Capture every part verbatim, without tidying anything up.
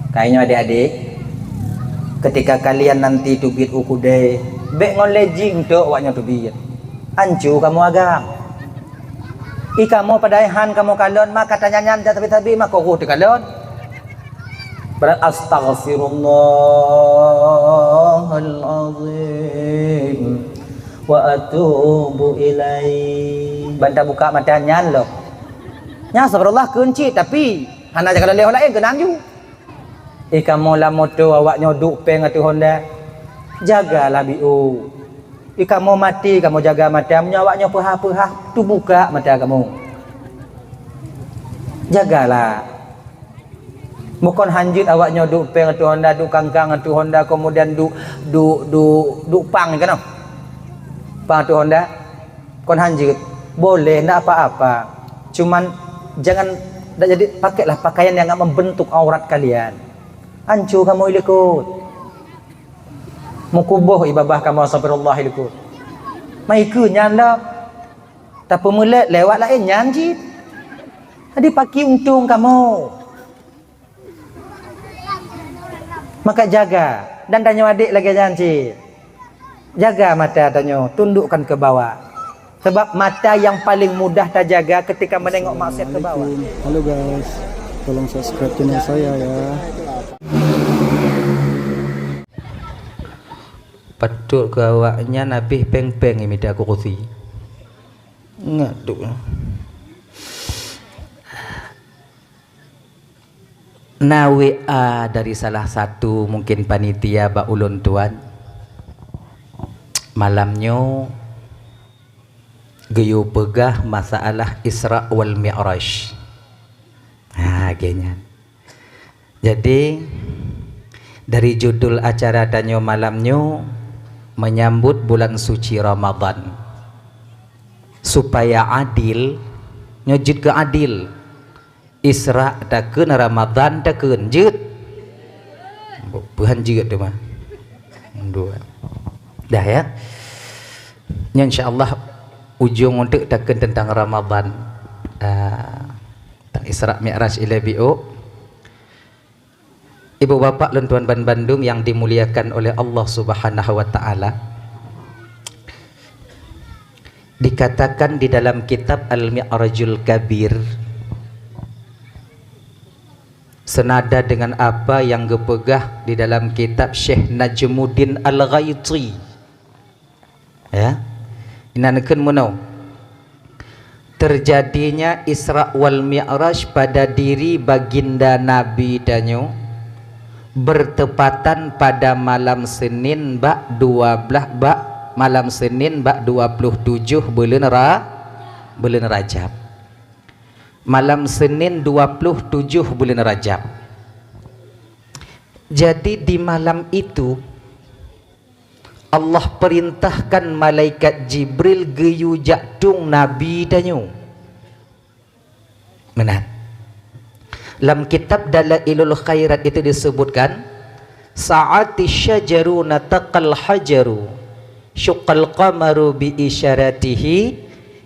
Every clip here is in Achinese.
Kainyoe adék-adék, ketika kalian nanti teubiet u keudè, bèk ngon lé jih eunteuk awaknyoe teubiet. Anco kamoe agam. I kamoe padahai han kamoe kalon, maka tanyan-nyan jak sabe-sabe maka roh teukalon. Berat, "Astaghfirullahalazim wa atubu ilaih." Ban tabuka mata nyan lom. Nyan astagfirullah keuncit, tapi hana jaga lé laén keunan ju. Eh, kamoe lam moto awaknyoe duek péng ateueh honda. Jagalah biôh. Eh, kamoe maté, kamoe jaga mata. Meunyoe awaknyoe peuhah-peuhah, teubuka mata kamoe. Jagalah. Bukon hanjeuet awaknyoe duek péng ateueh honda, duek kangkang ateueh honda, kemudian duek, duek, duek, duek pang keunoe. Pang ateueh honda. Kon hanjeuet. Boleh, ndak apa-apa. Cuman jangan, ndak jadi, pakailah pakaian yang membentuk aurat kalian. Anco kamoe ilikot. Meukuboh ié babah kamoe astagfirullah ilikot. Mai keu nyan lah. Tapeumeulet lewat laén nyan cit. Jadi paki untông kamoe. Maka jaga, dan tanyoe adék lagèe nyan cit. Jaga mata tanyoe, tundukkan ke bawah. Sebab mata yang paling mudah tajaga ketika menengok maksiat ke bawah. Assalamualaikum. Halo guys, tolong subscribe channel saya ya. Patôt keu awaknyan habéh péng-péng mita kurusi. Ingat tu. Na W A dari salah satu mungkin panitia bak ulôn tuan. Malam nyoe geuyue peugah masalah Isra wal Mi'raj. Ha, lagèe nyan. Jadi, dari judul acara tanyoe malam nyoe, menyambut bulan suci Ramadan. Supaya adil, nyoe jeuet keu adil. Isra takheun, Ramadan takheun, jeuet? Peue han jeuet teuma. Dua. Dah ya. Nyan insya Allah ujong untuk takheun tentang Ramadan. Ah, tentang Isra Mi'raj ilée biôh. Ibu bapak lôn tuan ban bandum yang dimuliakan oleh Allah Subhanahu wa Ta'ala, dikatakan di dalam kitab Al-Mi'rajul Kabir, senada dengan apa yang geupeugah di dalam kitab Syekh Najmuddin Al-Ghaiti, ya. Inan kheun meunoe. Terjadinya Isra wal Mi'raj pada diri baginda Nabi tanyoe bertepatan pada malam Senin bak dua belas, bak malam Senin bak dua puluh tujoh buleuen Ra-, buleuen Rajab. Malam Senin dua puluh tujoh buleuen Rajab. Jadi di malam itu, Allah perintahkan malaikat Jibril geuyue jak tueng Nabi tanyoe. Meunan. Lam kitab Dalailul Khairat itu disebutkan, "Sa'ati syajaru nataqal hajaru, syuqqal qamaru bi isyaratihi,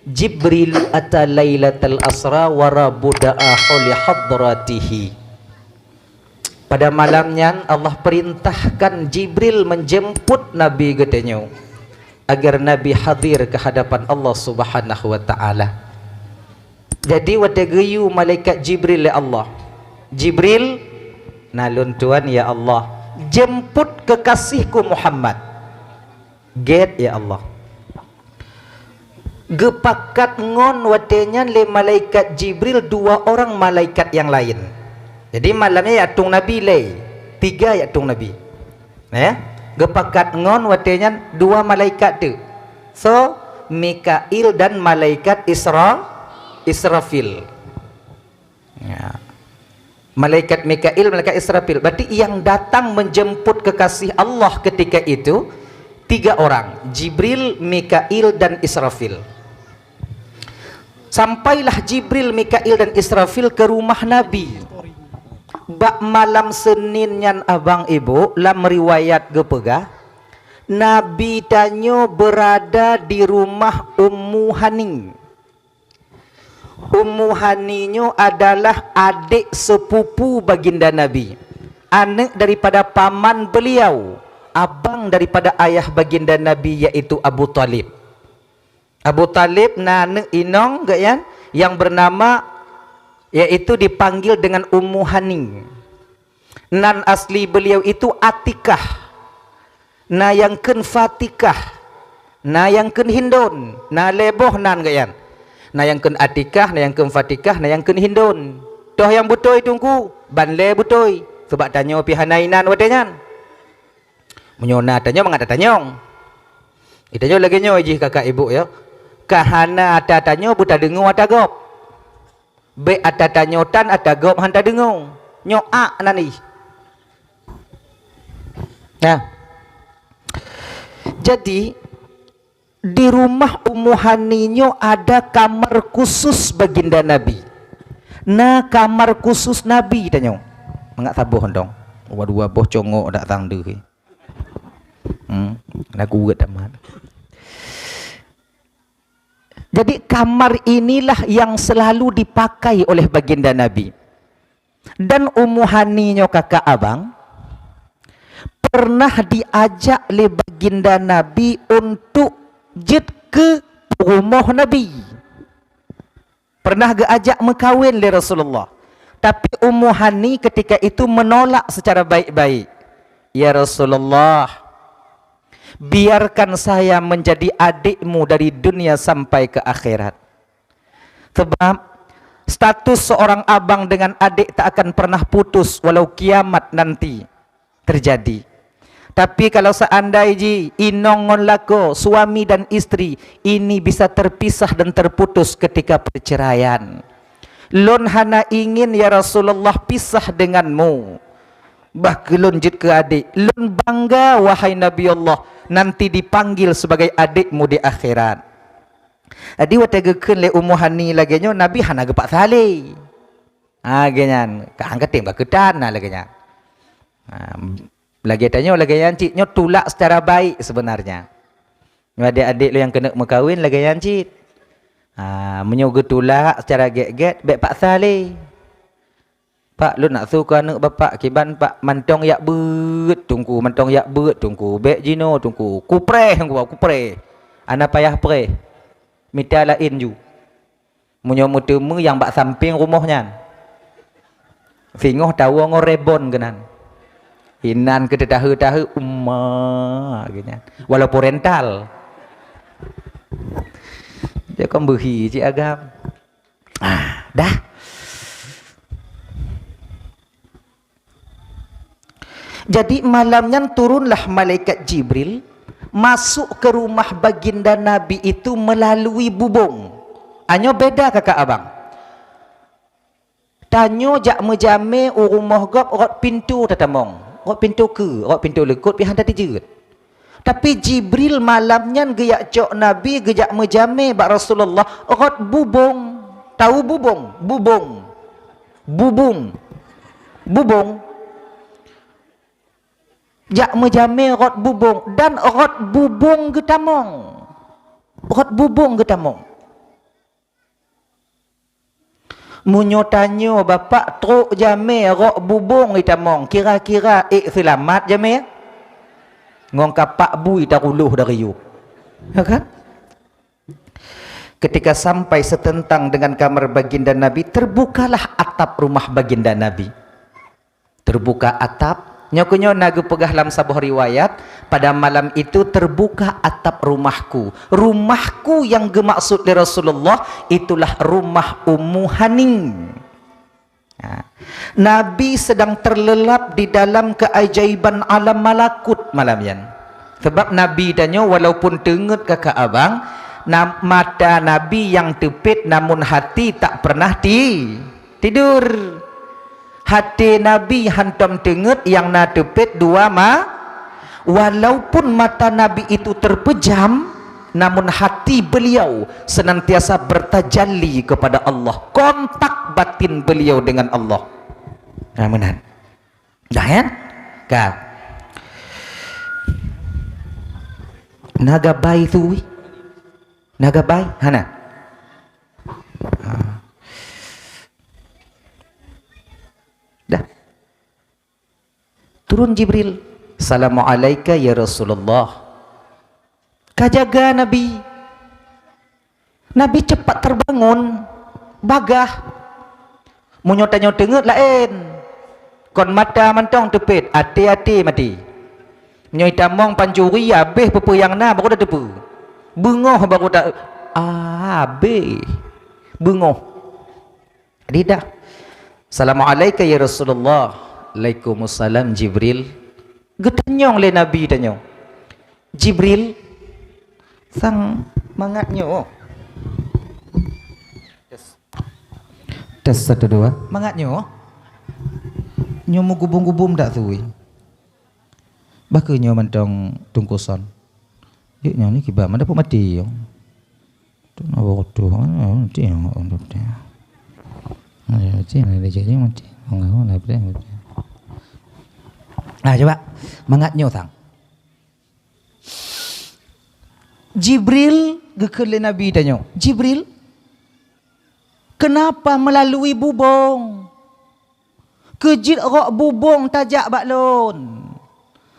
Jibrilu ata lailatal asra wa rabu da'ahu li hadratihi." Pada malam nyan, Allah perintahkan Jibril menjemput Nabi geutanyoe agar Nabi hadir ke hadapan Allah Subhanahu wa Ta'ala. Jadi, watée geuyue malaikat Jibril lé Allah, "Jibril, na lôn tuan, ya Allah, jemput kekasihku Muhammad." Gét, ya Allah. Geupakat ngon watée nyan lé malaikat Jibril dua orang malaikat nyang laén. Jadi malam nyan jak tueng Nabi lé, tiga jak tueng Nabi. Ya, geupakat ngon watée nyan dua malaikat tu. So, Mikail dan malaikat Isra-, Israfil. Ya. Malaikat Mikail, malaikat Israfil. Berarti yang datang menjemput kekasih Allah ketika itu tiga orang, Jibril, Mikail, dan Israfil. Sampailah Jibril, Mikail, dan Israfil ke rumah Nabi. Bak malam Senin nyan, abang ibu, lam riwayat geupeugah, Nabi tanyoe berada di rumah Ummu Hani. Ummu Hani nyoe adalah adék sepupu baginda Nabi. aneuk daripada paman beliau, abang daripada ayah baginda Nabi, yaitu Abu Thalib. Abu Thalib na aneuk inong geuh nyan yang bernama, yaitu dipanggil dengan Ummu Hani. Nan asli beliau itu Atikah. Na nyang kheun Fatikah. Na nyang kheun Hindun. Na lhèe boh nan geuh nyan. Na nyang kheun Atikah, na nyang kheun Fatikah, na nyang kheun Hindun. Toh nyang beutôi, Teungku? Ban lhèe beutôi. Sabab tanyoe pih hana inan watèe nyan. Meunyoe na tanyoe, mangat tatanyong. Itanyoe lagèe nyoe jih kakak ibu, ya. Ka hana ata tanyoe, beutadeungoe ata gob. Bèk ata tanyoe tan, ata gob han tadeungoe. Nyoe ak nan ih. Nah. Jadi, di rumah Ummu Hani nyoe ada kamar khusus baginda Nabi. Na kamar khusus Nabi tanyoe. Mangat saboh dong. Dua-dua boh congok dak tang deuh. Hmm, lagu geuh tamat. Jadi, kamar inilah yang selalu dipakai oleh baginda Nabi. Dan Ummu Hani nyoe, kakak abang, pernah diajak lé baginda Nabi untuk jeuet keu rumoh Nabi. Pernah geuajak meukawen lé Rasulullah. Tapi Ummu Hani ketika itu menolak secara baik-baik. "Ya Rasulullah, biarkan saya menjadi adikmu dari dunia sampai ke akhirat. Sebab status seorang abang dengan adik tak akan pernah putus walau kiamat nanti terjadi. Tapi kalau seandai jih inong ngon lakoe, suami dan istri, ini bisa terpisah dan terputus ketika perceraian. Lôn hana ingin, ya Rasulullah, pisah denganmu. Bah keu lôn jeuet keu adék. Lôn bangga, wahai Nabi Allah, nanti dipanggil sebagai adékmu di akhirat." Jadi watée geukheun lé Ummu Hani lagée nyoe, Nabi hana geupaksa lé. Ha, lagée nyan, ka han katem ka keutan na lagée nyan. Ha, lagée tanyoe lagée nyan cit, nyoe tulak secara baik sebenarnya. Nyoe adék-adék lôn nyang keuneuk meukawen lagée nyan cit. Ha, meunyoe geutulak secara gét-gét, bék paksa lé. "Pak, lôn nak su keu aneuëk bapak, kiban Pak, mantong jak beuet Teungku, mantong jak beuet Teungku, bék jinoe Teungku, kupreh Teungku, kupreh. Hana payah preh. Mita laén ju." Meunyoe meuteumé nyang bak sampéng rumoh nyan, singoh tawoe ngon rebon keunan. Inan keu teutahe-tahe uma keu nyan. Walaupun rental. Dia kan beuhi cit agam. Ah, dah. Jadi malam nyan turunlah malaikat Jibril masuk ke rumah baginda Nabi itu melalui bubong. Anyoe beda kakak abang. Tanyoe jak meujamé u rumoh gob rot pintoe tatamong. Rot pintoe keue, rot pintoe leukot pih han tateujeut. Tapi Jibril malam nyan geujak cok Nabi geujak meujamé bak Rasulullah rot bubong. Tahu bubong? Bubong. Bubong. Bubong. Jak meujamé rot bubong dan rot bubong geutamong. Rot bubong geutamong. Meunyoe tanyoe bapak trok jamé rot bubong itamong, kira-kira ék seulamat jamé? Ngon kapak bui taruloh dari yub. Ya kan? Ketika sampai setentang dengan kamar baginda Nabi, terbukalah atap rumah baginda Nabi. Terbuka atap. Nyoe keunyoe na geupeugah lam saboh riwayat, "Pada malam itu terbuka atap rumahku." Rumahku yang geumaksud lé Rasulullah itulah rumah Ummu Hani. Ha. Nabi sedang terlelap di dalam keajaiban alam malakut malam nyan. Sebab Nabi tanyoe walaupun teungeut kakak abang, na-, mata Nabi nyang teupet namun hati tak pernah ti-, tidur. Hati Nabi hantom teungeut nyang na teupet dua ma-, walaupun mata Nabi itu terpejam, namun hati beliau senantiasa bertajalli kepada Allah, kontak batin beliau dengan Allah. Nah, meunan. Dah, ya? Ka. Na gabai tu, weh. Na gabai? Hana. Ha. Dah. Turun Jibril, "Assalamu'alaika ya Rasulullah." Ka jaga Nabi. Nabi cepat terbangun, bagah. Meunyoe tanyoe teungeut laén, kon mata mantong teupet, até-até maté. Meunyoe itamong pancuri, habéh peue-peue nyang na, baru tateupeue. Beungoh baru ta-, ah, habéh. Beungoh. Lidah. "Assalamu'alaika ya Rasulullah." "Alaikumussalam Jibril." Geutanyong lé Nabi tanyoe, "Jibril, sang mangat nyoe?" Tes. Tes, satu, dua. "Mangat nyoe? Nyoe meugubum-gubum dak tui? Bah kheueh nyoe mantong tungkoson? Jeuet nyoe ni kiban, ma dapeuet maté nyoe." Tu na baru tu, ha, nanti yang orang tu dia. Ha, nanti yang ada jadi nanti. Orang orang dah boleh. Ah, cuba. Mangat nyoe sang. Jibril geukheun lé Nabi tanyoe, "Jibril, kenapa melalui bubong? Keu jeuet rot bubong tajak bak lôn.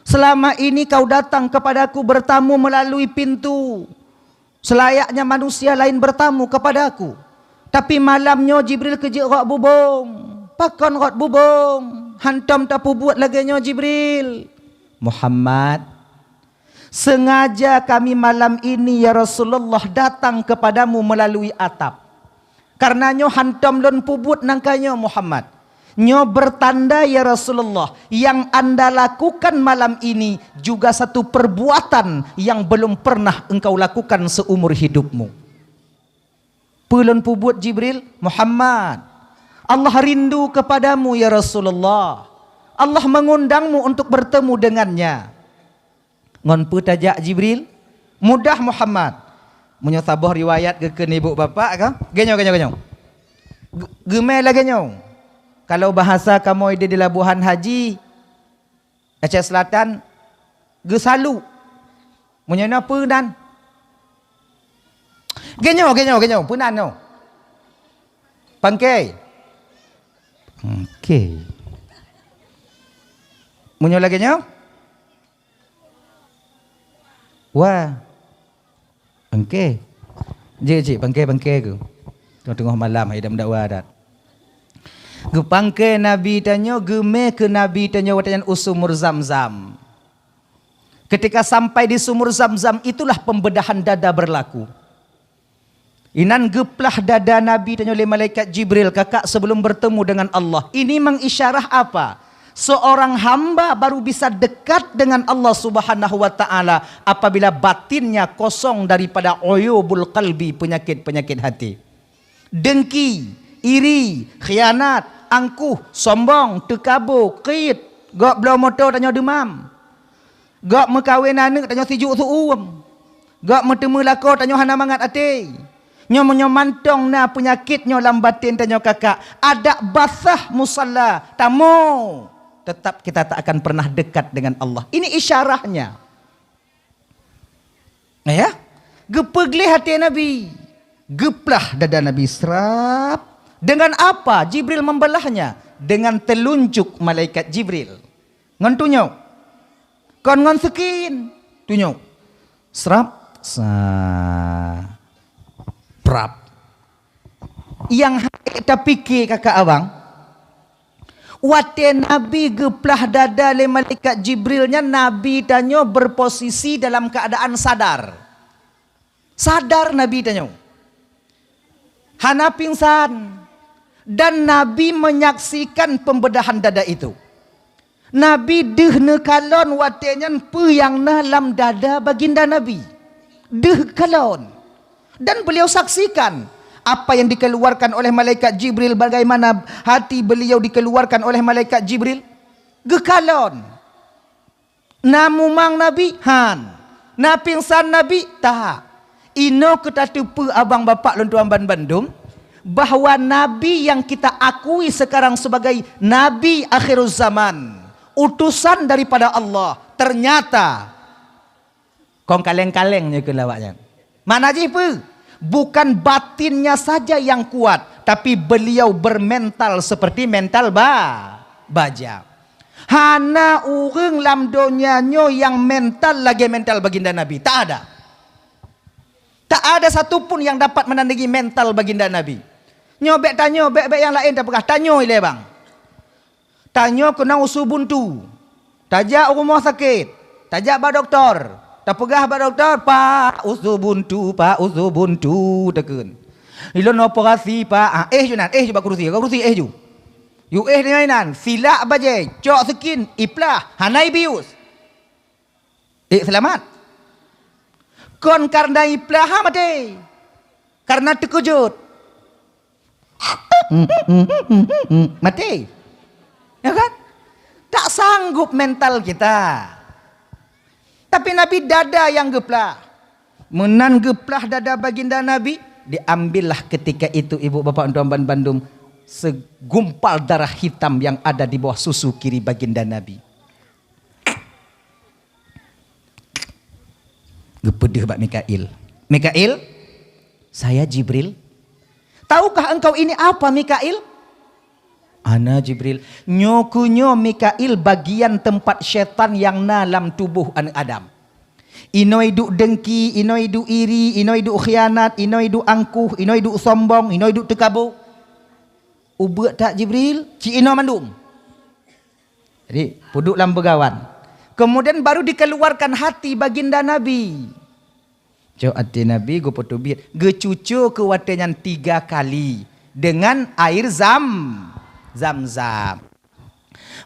Selama ini kau datang kepadaku bertamu melalui pintu, selayaknya manusia lain bertamu kepadaku. Tapi malam nyoe Jibril keu jeuet rot bubong. Pakon rot bubong? Hantom tapeubuet lagée nyoe Jibril." "Muhammad, sengaja kami malam ini, ya Rasulullah, datang kepadamu melalui atap. Karena nyoe hantom lôn peubuet nangka nyoe, Muhammad. Nyoe bertanda, ya Rasulullah, yang Anda lakukan malam ini juga satu perbuatan yang belum pernah engkau lakukan seumur hidupmu." "Peue lôn peubuet, Jibril?" "Muhammad, Allah rindu kepadamu, ya Rasulullah. Allah mengundangmu untuk bertemu dengannya." "Ngon peue tajak, Jibril?" "Mudah, Muhammad." Meunyoe saboh riwayat geukheun ibu bapak ka, geunyoe, geunyoe, geunyoe. Ge-, geumé lagée nyoe. Kalau bahasa kamoe di, di Labuhan Haji, Aceh Selatan, geusalu. Meunyoe na peue nan? Geunyoe, geunyoe, geunyoe, peue nan nyoe? Pangke. Pangke. Meunyoe lagée nyoe? Wah. Pangke. Jeuet cit pangke-pangke ku. Teungoh-teungoh malam hai dam dakwa dat. Geupangke Nabi tanyoe, geumé keu Nabi tanyoe watée nyan u Sumur Zamzam. Ketika sampai di Sumur Zamzam, itulah pembedahan dada berlaku. Inan geuplah dada Nabi tanyoe lé malaikat Jibril, kakak, sebelum bertemu dengan Allah. Ini mengisyarah apa? Seorang hamba baru bisa dekat dengan Allah Subhanahu wa Ta'ala apabila batinnya kosong daripada uyubul qalbi, penyakit-penyakit hati. Dengki, iri, khianat, angkuh, sombong, teukabo, krit, gob bloe moto tanyoe deumam. Gob meukawen aneuëk tanyoe sijuek seu-uem. Gob meuteumé lakoe tanyoe hana mangat até. Nyoe meunyoe mantong na peunyakét nyoe lam batén tanyoe kakak, adak basah musalla, tamoe, tetap kita tak akan pernah dekat dengan Allah. Ini isyarahnya. Ya, geupeugleh até Nabi, geuplah dada Nabi serap. Dengan apa Jibril membelahnya? Dengan telunjuk malaikat Jibril. Ngon tunyok. Kon ngon seukin. Tunyok. Srap. Sa. Prap. Nyang hana tapike kakak abang, watée Nabi geuplah dada lé malaikat Jibril nyan, Nabi tanyoe berposisi dalam keadaan sadar. Sadar Nabi tanyoe. Hana pingsan. Dan Nabi menyaksikan pembedahan dada itu. Nabi deuh neukalon watée nyan peue nyang na lam dada baginda Nabi. Deuh kalon. Dan beliau saksikan apa yang dikeluarkan oleh malaikat Jibril, bagaimana hati beliau dikeluarkan oleh malaikat Jibril. Geukalon. Na mumang Nabi? Han. Na pingsan Nabi? Tahak. Inoe keu tateupeue abang bapak lôn tuan ban bandum, bahwa Nabi yang kita akui sekarang sebagai Nabi akhiruz zaman, utusan daripada Allah, ternyata kong kaleng-kaleng nyoe keu lawak nyan. Makna jih peue? Bukan batinnya saja yang kuat, tapi beliau bermental seperti mental ba-, baja. Hana ureuëng lam donya nyoe nyang mental lagée mental baginda Nabi. Tak ada. Tak ada satu pun yang dapat menandingi mental baginda Nabi. Nyoe bék tanyoe, bék-bék nyang laén tapeugah, tanyoe ilée bang. Tanyoe keunong usu buntu. Tajak u rumoh sakét, tajak bak dokto. Tapeugah bak dokto, "Pak, usu buntu, Pak, usu buntu," takheun. "Ilôn operasi, Pak." Ah, éh ju nan, éh ju bak kerusi, bak kerusi éh ju. Ju éh deungon inan, silak bajée, cok sikin, iplah, hana ibius. Ék seulamat. Kon kareuna iplah ha maté. Kareuna teukeujot. Maté. Ya kan? Tak sanggup mental kita. Tapi Nabi dada yang geuplah. Meunan geuplah dada baginda Nabi, diambillah ketika itu ibu bapak tuan ban bandum segumpal darah hitam yang ada di bawah susu kiri baginda Nabi. Geupeudeuh bak Mikail. "Mikail, saya Jibril." "Tahukah engkau ini apa, Mikail?" "Ana Jibril." "Nyoe keu nyoe Mikail bagian teumpat syaitan nyang na lam tuboh aneuëk Adam. Inoe duek dengki, inoe duek iri, inoe duek khianat, inoe duek angkuh, inoe duek sombong, inoe duek teukabo." "Ubeut that Jibril?" "Ci inoe mandum." Jadi, peuduek lam beugawan. Kemudian baru dikeluarkan hati baginda Nabi. Cok até Nabi geupeuteubiet, geucuco keu watée nyan tiga kali dengan air zam, zam-zam.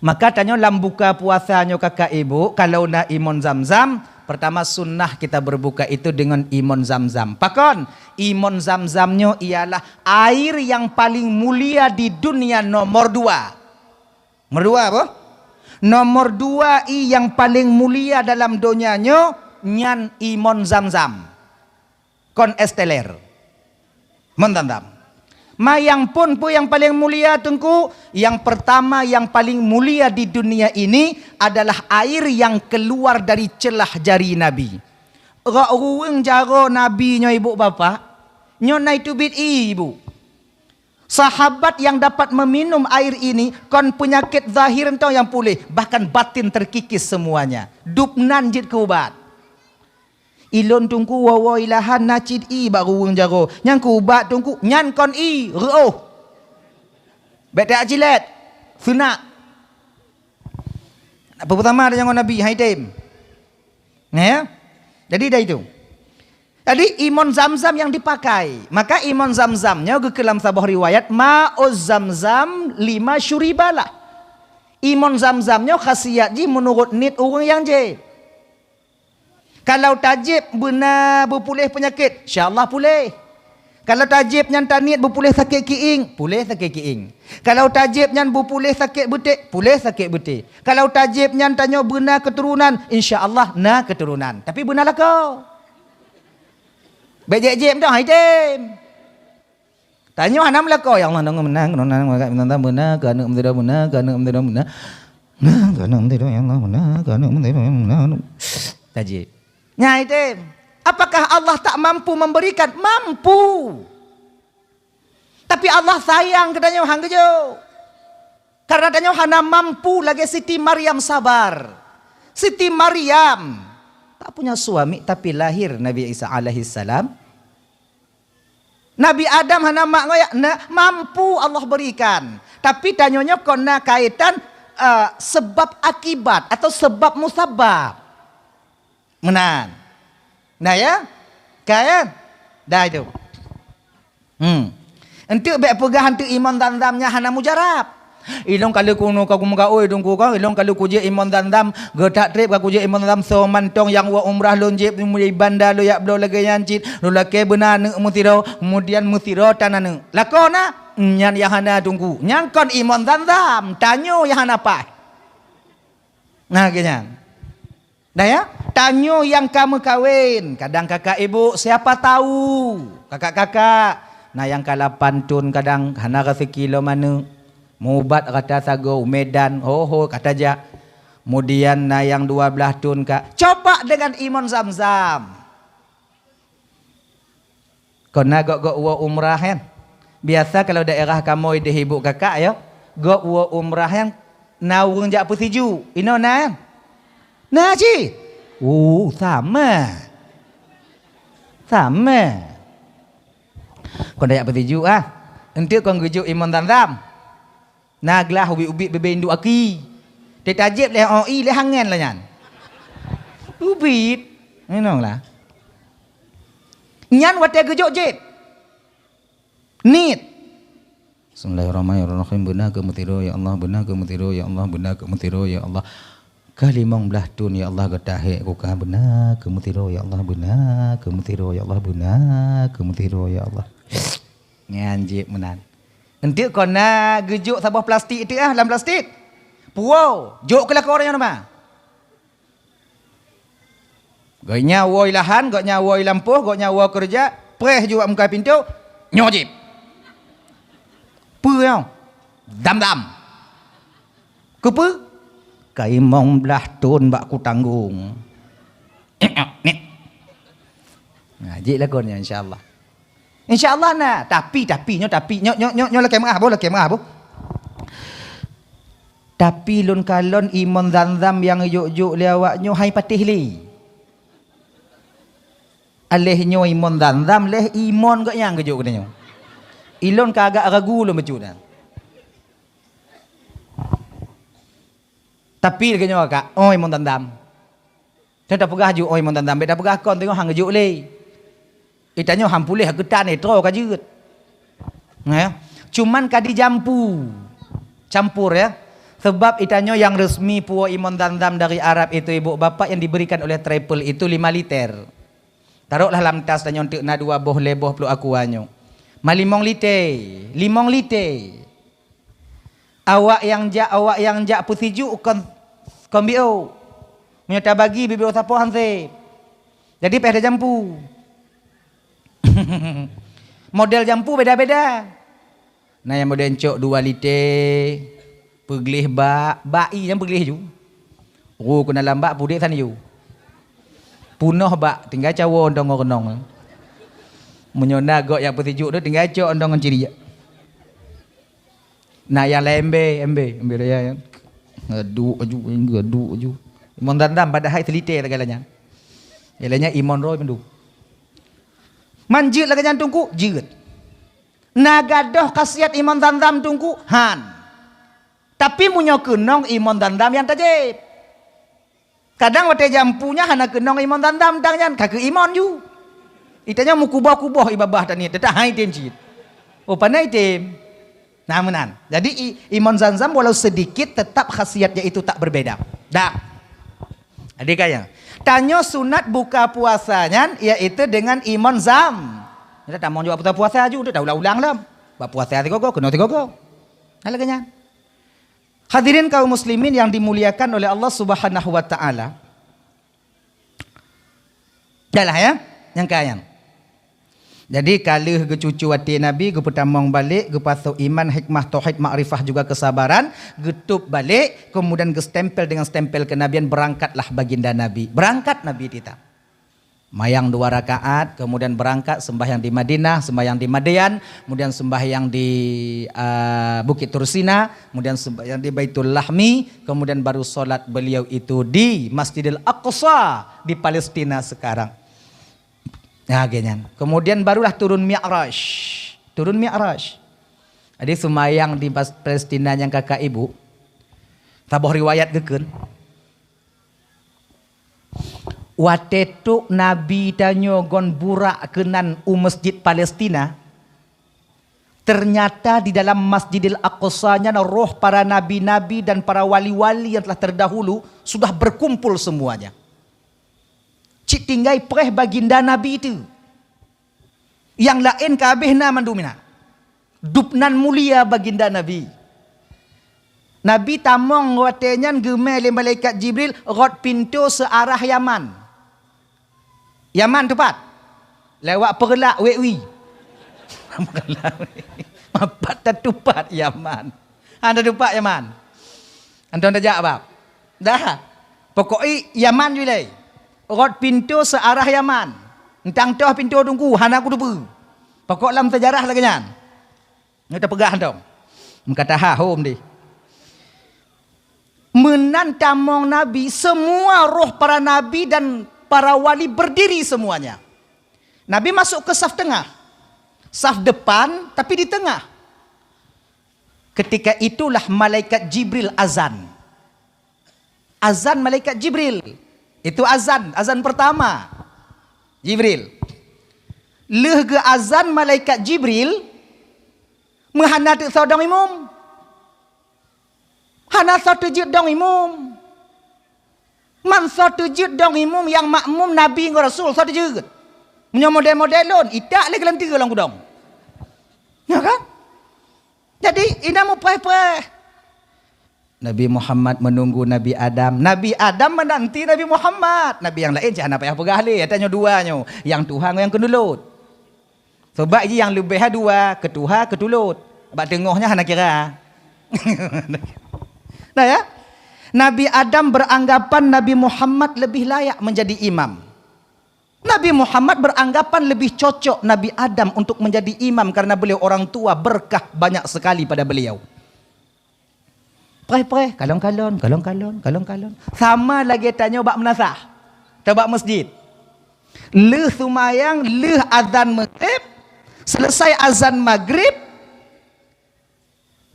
Maka tanyoe lam buka puasa nyoe kakak ibu, kalau na imon zam-zam, pertama sunnah kita berbuka itu dengan imon zam-zam. Pakon? Imon zam-zam nyoe ialah air yang paling mulia di dunia nomor dua. Nomor dua apa? Nomor dua i yang paling mulia dalam donya nyoe nyan imon zam-zam. Kon es teler. Imon zam-zam. Mayang pun peue yang paling mulia teungku? Yang pertama yang paling mulia di dunia ini adalah air yang keluar dari celah jari Nabi. Rok ruweueng jaroe Nabi nyoe ibu bapak, nyoe na iteubiet ié ibu. Sahabat yang dapat meminum air ini kon peunyakét zahir mantong nyang puléh, bahkan batin terkikis semuanya. Dub nan jeuet keu ubat. Ilôn teungku woe-woe ilahan na cit ié bak ruweueng jaroe. Nyan keu ubat teungku, nyan kon ié, reuôh. Bék tajak cilét, seunak. Peue peutama deungon Nabi, hai tem. Nah, ya? Jadi dari itu. Jadi imon zam-zam yang dipakai. Maka imon zam-zam nyoe geukheun lam saboh riwayat, "Ma'uz zam-zam lima syuribalah." Imon zam-zam nyoe khasiat jih meunurot niet ureuëng nyang jieb. Kalau tajieb beuna beupuléh peunyakét, insya Allah puléh. Kalau tajieb nyan taniet beupuléh sakét kiéng, puléh sakét kiéng. Kalau tajieb nyan beupuléh sakét beutek, puléh sakét beutek. Kalau tajieb nyan tanyoe beuna keuturonan, insya Allah na keuturonan. Tapi beuna lakoe. Bék jieb-jieb dah, hai tem. Tanyoe hana meulakoe, "Ya Allah, nang meunang, nang meunang, meunang, meunang, keu aneuk meusidroe meunang, keu aneuk meusidroe meunang." Nah, keu aneuk meusidroe, ya Allah, meunang, keu aneuk meusidroe, meunang. Tajieb. Nyan hai tem. Apakah Allah tak mampu memberikan? Mampu. Tapi Allah sayang keu tanyoe, han geujok. Karena tanyoe hana mampu lagée Siti Maryam sabar. Siti Maryam tak punya suami, tapi lahir Nabi Isa alaihissalam. Nabi Adam hana mak ngoyak, na mampu Allah berikan. Tapi tanyoe nyoe kon na kaitan, eh, sebab akibat atau sebab musabab. Meunan. Nah ya? Ka ya? Dah itu. Hmm. Enteuk bék peugah enteuk imon zam-zam nyan hana mujarab. Ilong kali kuno ka kumeugaoi dungku kong, ilong kali kujak imon zam-zam, geutak treb ka kujak imon zam-zam soe mantong nyang wak umrah lôn jeb di banda lôn yak bloe lagée nyan cit, lôn lakée beuna aneuk meusidroe, kemudian meusidroe tan aneuk. Lakoe na? Nyan nyang hana dungku. Nyan kon imon zam-zam, tanyoe nyang hana paih. Nah, geuh nyan. Nah ya, tanyoe nyang ka meukawen, kadang kakak ibu, siapa tahu, kakak-kakak, na nyang ka lapan thon kadang hana raseuki lom aneuk, mubat rata sagoe u Medan, ho-ho ka tajak. Kemudian na nyang dua blaih thon ka, coba dengan imon zam-zam. Kon na gok-gok woe umrah nyan. Biasa kalau daerah kamoe di Hibuk kakak ya, gok woe umrah nyan Na ureuëng jak peusijuek, inoe na? Na cit. Oh, sama. Sama. Kon jak peusijuek ah. Enteuk kon geujok imon Zamzam. Na glah ubit-ubit bebe induk aki. Teutajeb leh oi leh hangen lah nyan. Ubit. Inoe lah. Nyan watée geujok jeb. Niet. Bismillahirrahmanirrahim. Beuna keu meusidroe ya Allah, beuna keu meusidroe ya Allah, beuna keu meusidroe ya Allah. Ka limong blaih thon ya Allah geutahek kuka, beuna keu meusidroe ya Allah, beuna keu meusidroe ya Allah, beuna keu meusidroe ya Allah. Nyan jeuet meunan. Enteuk kon na geujok saboh plastik teuah lam plastik. Puwoe, jok keu lakoe ureuëng nyan teuma. Gobnyan woe i lahan, gobnyan woe i lampôh, gobnyan woe keureuja, preh ju bak muka pintoe, nyoe jép. Peue nyoe? Dam-dam. Keupeue? Ka limong blaih thon bak kutanggong. Nah, jép lakoe nyan, insya Allah. Insya Allah na. Tapi, tapi, nyoe tapi, nyoe, nyoe, nyoe, nyoe lakée meuah boh, lakée meuah boh. Tapi lôn kalon imon Zamzam nyang jok-jok lé awak nyoe hai patéh lé. Aléh nyoe imon Zamzam, lé imon gobnyan geujok keunoe nyoe. Ilôn ka agak ragu lôn bacut nyan. Tapi lagée nyoe kak, oh imon Zamzam. Teupeugah ju, oh imon Zamzam, bék tapeugah kon teungoh han geujok lé. Itanyoe han puléh geutan, eh, troh ka jeuet. Nah, ya. Cuman ka dijampu. Campur, ya. Sebab itanyoe yang resmi puwoe imon Zamzam dari Arab itu, ibu bapak, yang diberikan oleh travel itu lima liter. Taroklah lam tas tanyoe teuk na dua boh, lhée boh pluek aqua nyoe. Ma limong liter, limong liter. Awak nyang jak, awak nyang jak peusijuek kon, kon biôh. Meunyoe tabagi biôh sapoh han sép. Jadi payah tajampu. Model jampu beda-beda. Na nyang model cok dua liter, peugleh bak, bak ie nyang peugleh ju. Ru keunan lam bak pudek san ju. Punoh bak, tinggai cawoe ondong ngon reunong. Meunyoe na gok nyang peusijuek tu, tinggai cok ondong ngon ciriek. Na nyang laén embe, embe, embe raya nyan. Gaduk aju, gaduk aju. Imon Zamzam padahai seulitée lagée nyan. Lagée nyan imon roh mandum. Man jeuet lagée nyan teungku, jeuet. Na gadôh khasiat imon Zamzam teungku, han. Tapi meunyoe keunong imon Zamzam nyang tajép. Kadang watée jampu nyan hana keunong imon Zamzam tang nyan, ka keu imon ju. Itanyoe meukuboh-kuboh i babah taniet, teutap hai tem cit. Oh, pane item. Nah, meunan. Jadi, i-, imon Zamzam walau sedikit tetap khasiatnya itu tak berbeda. Dah. Jadi kaya. Tanyoe sunat buka puasa nyan yaitu dengan imon Zam. Kita tamong juga buka puasa ju, tak ulang-ulang lam. Bak puasa tiga go, kena tiga go. Nah, lagée nyan. Hadirin kaum muslimin yang dimuliakan oleh Allah Subhanahu wa taala. Dahlah ya, nyang kaya. Jadi ka lheueh geucucu até Nabi, geupeutamong balek, geupasoe iman, hikmah, tauhid, makrifah juga kesabaran, geutôb balek, kemudian geustempel dengan stempel kenabian, berangkatlah baginda Nabi. Berangkat Nabi kita. Mayang dua rakaat, kemudian berangkat sembahyang di Madinah, sembahyang di Madian, kemudian sembahyang di, ah, Bukit Tursina, kemudian sembahyang di Baitul Lahmi, kemudian baru salat beliau itu di Masjidil Aqsa di Palestina sekarang. Nah, geuh nyan. Kemudian barulah turun Mi'raj. Turun Mi'raj. Jadi sembahyang di Pas-, Palestina nyang kakak ibu. Saboh riwayat geukheun. Watée trok Nabi tanyoe gon burak keunan u Masjid Palestina, ternyata di dalam Masjidil Aqsa nyan roh para nabi-nabi dan para wali-wali yang telah terdahulu sudah berkumpul semuanya. Cit tinggai preh baginda Nabi itu. Nyang laén ka habéh na mandum inan. Dubnan mulia baginda Nabi. Nabi tamong watée nyan geumé lé malaikat Jibril rot pintoe seuarah Yaman. Yaman teupat. Lewat Peureulak, Wekwi. Mapat tatupat Yaman. Hana tatupat Yaman. Anton tajak bab. Dah. Pokok i Yaman ju ilée. Rot pintoe seuarah Yaman. Entang toh pintoe teungku, hana kuteupeue. Pokok lam seujarah lagée nyan. Nyoe tapeugah dong. Meukataha hom deh. Meunan tamong Nabi, semua roh para nabi dan para wali berdiri semuanya. Nabi masuk ke saf tengah. Saf depan, tapi di tengah. Ketika itulah malaikat Jibril azan. Azan malaikat Jibril. Itu azan, azan pertama. Jibril. Lheueh geu azan malaikat Jibril, meuhana teuk soe dong imum. Hana soe teujeuet dong imum. Man soe teujeuet dong imum nyang makmum Nabi ngon Rasul, soe teujeuet. Meunyoe model-model lôn, itak lé geulanteue lam gudong. Ya kan? Jadi, inan mupreh-preh. Nabi Muhammad menunggu Nabi Adam. Nabi Adam menanti Nabi Muhammad. Nabi nyang laén cit hana payah peugah lé, tanyoe dua nyoe, nyang tuha ngon nyang keutulot. Sabab jih nyang leubeh dua, keu tuha, keu tulot. Bak teungoh nyan hana kira. Nah ya, Nabi Adam beranggapan Nabi Muhammad lebih layak menjadi imam. Nabi Muhammad beranggapan lebih cocok Nabi Adam untuk menjadi imam karena beliau orang tua, berkah banyak sekali pada beliau. Preh-preh, kalon-kalon, kalon-kalon, kalon-kalon. Sama lagée tanyoe bak meunasah, atau bak masjid. Lheueh seumayang, lheueh azan maghrib, selesai azan maghrib,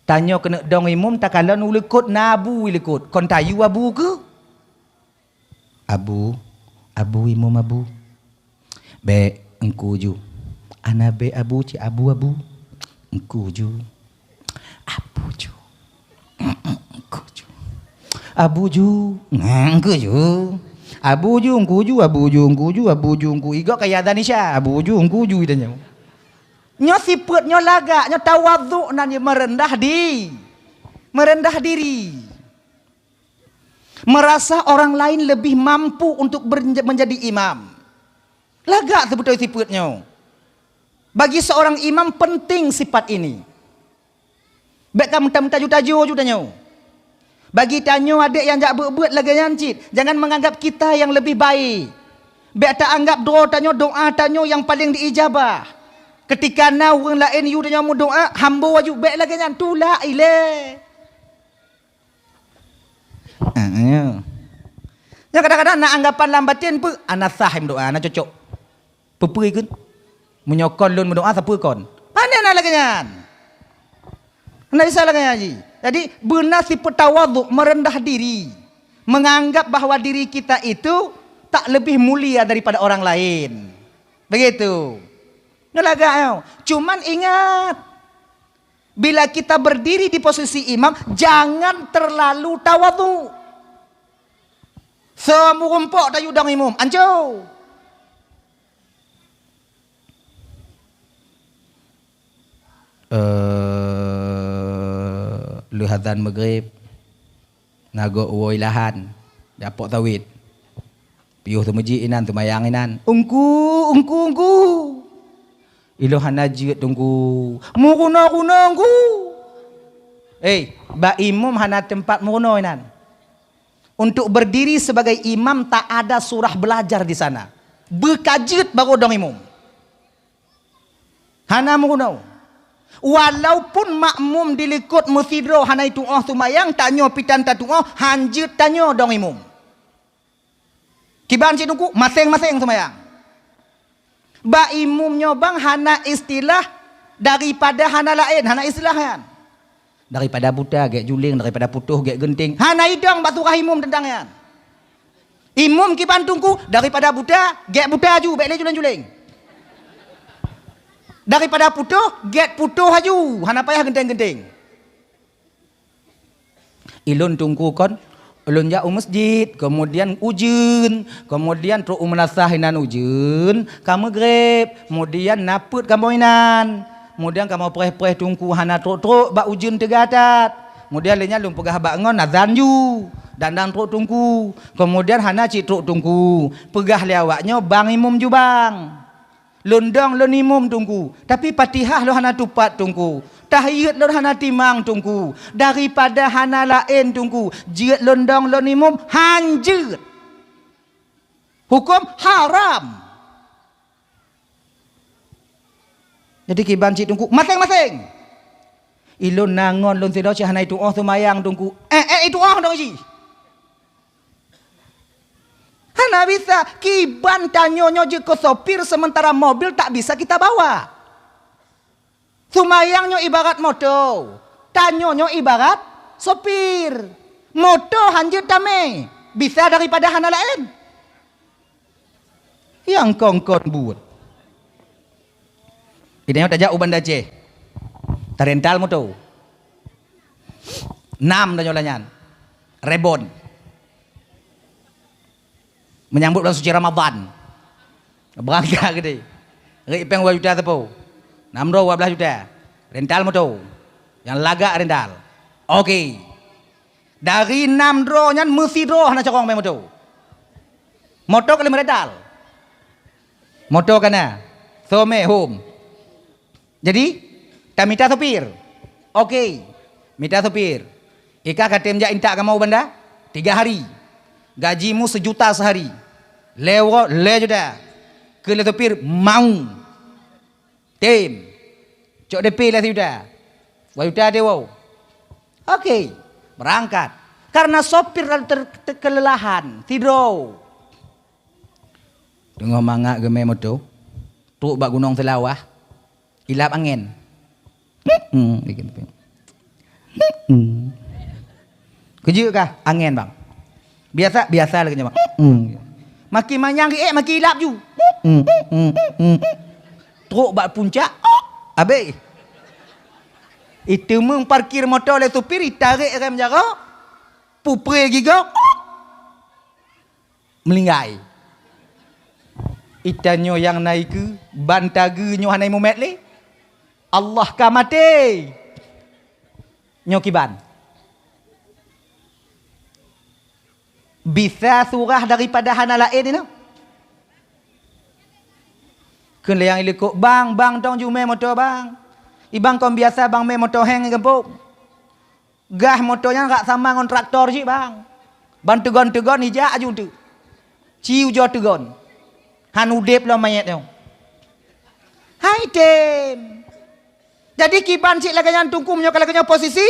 tanyoe keuneuk dong imum, takalon u likot, na abu u likot, kon tayue abu keuh. Abu, abu imum abu. Bék, engku ju. Ana bék abu cit abu, abu. Engku ju. Abu ju. Engku ju. Abu ju. Engku ju. Abu ju, engku ju, abu ju, engku ju, abu ju, engku. Igok kaya Danisha. Abu ju, engku ju, tanyoe. Nyoe sifeuet nyoe lagak, nyoe tawadhu nan nyoe meureundah di-, meureundah diri. Merasa orang lain lebih mampu untuk ber-, menjadi imam. Lagak seubeutôi sifeuet nyoe. Bagi seorang imam penting sifat ini. Bék ka meuta-meuta ju tajo ju tanyoe. Bagi tanyoe adék nyang jak beuet-beuet lagée nyan cit, jangan menganggap kita yang lebih baik. Bék taanggap droe tanyoe, doa tanyoe nyang paleng diijabah. Keutika na ureuëng laén yue tanyoe meudoa, hambo aju, bék lagée nyan, tulak ilée. Ah, ya. Nyan kadang-kadang na anggapan lam batin peue, "Ana sah meudoa, ana cocok." Peue-peue ikheun? Meunyoe kon lôn meudoa, sapeue kon? Pane na lagée nyan? Hana bisa lagée nyan jih. Jadi, beuna sifeuet tawadhu, meureundah diri, menganggap bahwa diri kita itu tak lebih mulia daripada orang lain. Begitu. Nyoe lagak nyoe. Cuman ingat, bila kita berdiri di posisi imam, jangan terlalu tawadhu. Seumeurumpok tayue dong imum, anco. Eh, lheueh azan maghrib, na gob woe lahan, japok sawét. Piôh teumeuji inan, teumayang inan. Ungku, ungku, ungku. Ilôn hana jeuet, Teungku. Meurunoe-runoe, Ungku. Eh, bak imum hana teumpat meurunoe inan. Untuk berdiri sebagai imam tak ada surah belajar di sana. Beukajeuet baru dong imum. Hana meurunoe. Walaupun makmum di likot meusidroe hana itu'oh seumayang, tanyoe pitan tatu'oh, hanjeuet tanyoe dong imum. Kiban cit Teungku, maséng-maséng seumayang. Bak imum nyoe bang hana istilah daripada hana laén, hana istilah nyan. Daripada buta gét juléng, daripada putôh gét geunteng. Hana idong bak surah imum teuntang nyan. Imum kiban Teungku, daripada buta gét buta aju, bék lé juléng-juléng. Daripada putôh gét putôh aju, hana payah geunteng-geunteng. Ilôn Teungku kon, lôn jak u masjid, kemudian ujeuen, kemudian trok u meunasah inan ujeuen, ka meugreb, kemudian na peuet kamoe inan. Kemudian kamoe preh-preh Teungku hana trok-trok bak ujeuen teuga that. Kemudian lé nyan lôn peugah bak ngon azan ju, dan dang trok Teungku. Kemudian hana cit trok Teungku, peugah lé awak nyoe bang imum ju bang. Lôn dong lôn imum Teungku, tapi Fatihah lôn hana tupat Teungku. Tahiyat lôn hana timang Teungku. Daripada hana laén Teungku, jeuet lôn dong lôn imum, hanjeuet. Huköm haram. Jadi kiban cit Teungku, maséng-maséng. Ilôn na ngon lôn sidroe cit hana itu'oh seumayang Teungku. Eh, eh, itu'oh dong jih. Hana bisa, kiban tanyoe nyoe jeuet keu sopir sementara mobil tak bisa kita bawa. Seumayang nyoe ibarat moto, tanyoe nyoe ibarat sopir. Moto hanjeuet tamé, bisa daripada hana laén. Nyang kongkon buet. Itanyoe tajak u Banda Aceh. Tarental moto. Nam tanyoe lah nyan. Rebon. Menyambut bulan suci Ramadan. Beurangkat geude. Rek péng dua juta teupeu. Nam droe dua belas juta. Rental moto. Nyang lagak rental. Oke. Dari nam droe nyan meusidroe hana corong mé moto. Moto ka lheueh meurental. Moto ka na. Some hom. Jadi, tamita sopir. Oke. Mita sopir. Ika ka tem jak intat kamoe u banda? Tiga hari. Gajimu sejuta sehari. Lewat lé juta. Keu lé sopir mau. Tem. Cok D P lé sijuta. Dua juta dewo. Oke. Berangkat. Karena sopir lalu ter-, ter-, kelelahan. Sidroe. Teungoh mangat geumé moto. Trok bak Gunong Seulawah. Ilap angén. Hmm, bikin tapi. Hmm. Keujeuet kah? Angén, bang. Biasa, biasa lagèe nyan, bang. Hmm. Makin manyang geuék, makin ilap ju. Hmm. Trok bak puncak, abéh. Iteumeung parkir moto lé supir, itarek rem jaroe, pupré gigong. Meulinggai. Itanyoe nyang na ikeue, ban tageue nyoe hana imumet lé. Allah ka maté. Nyoe kiban. Bisa surah daripada hana laén inoe. Kheun lé nyang ilikot, "Bang, bang, dong jumé moto, bang. Ibang kon biasa, bang, mé moto héng i gampông." Gah moto nyan rak sama ngon traktor cit, bang. Ban teugon-teugon ijak aju teuk. Ci ujoe teugon. Han udeb lom manyét nyoe. Hai tem. Jadi kiban cit lagèe nyan tungku meunyoe ka lagèe nyoe posisi,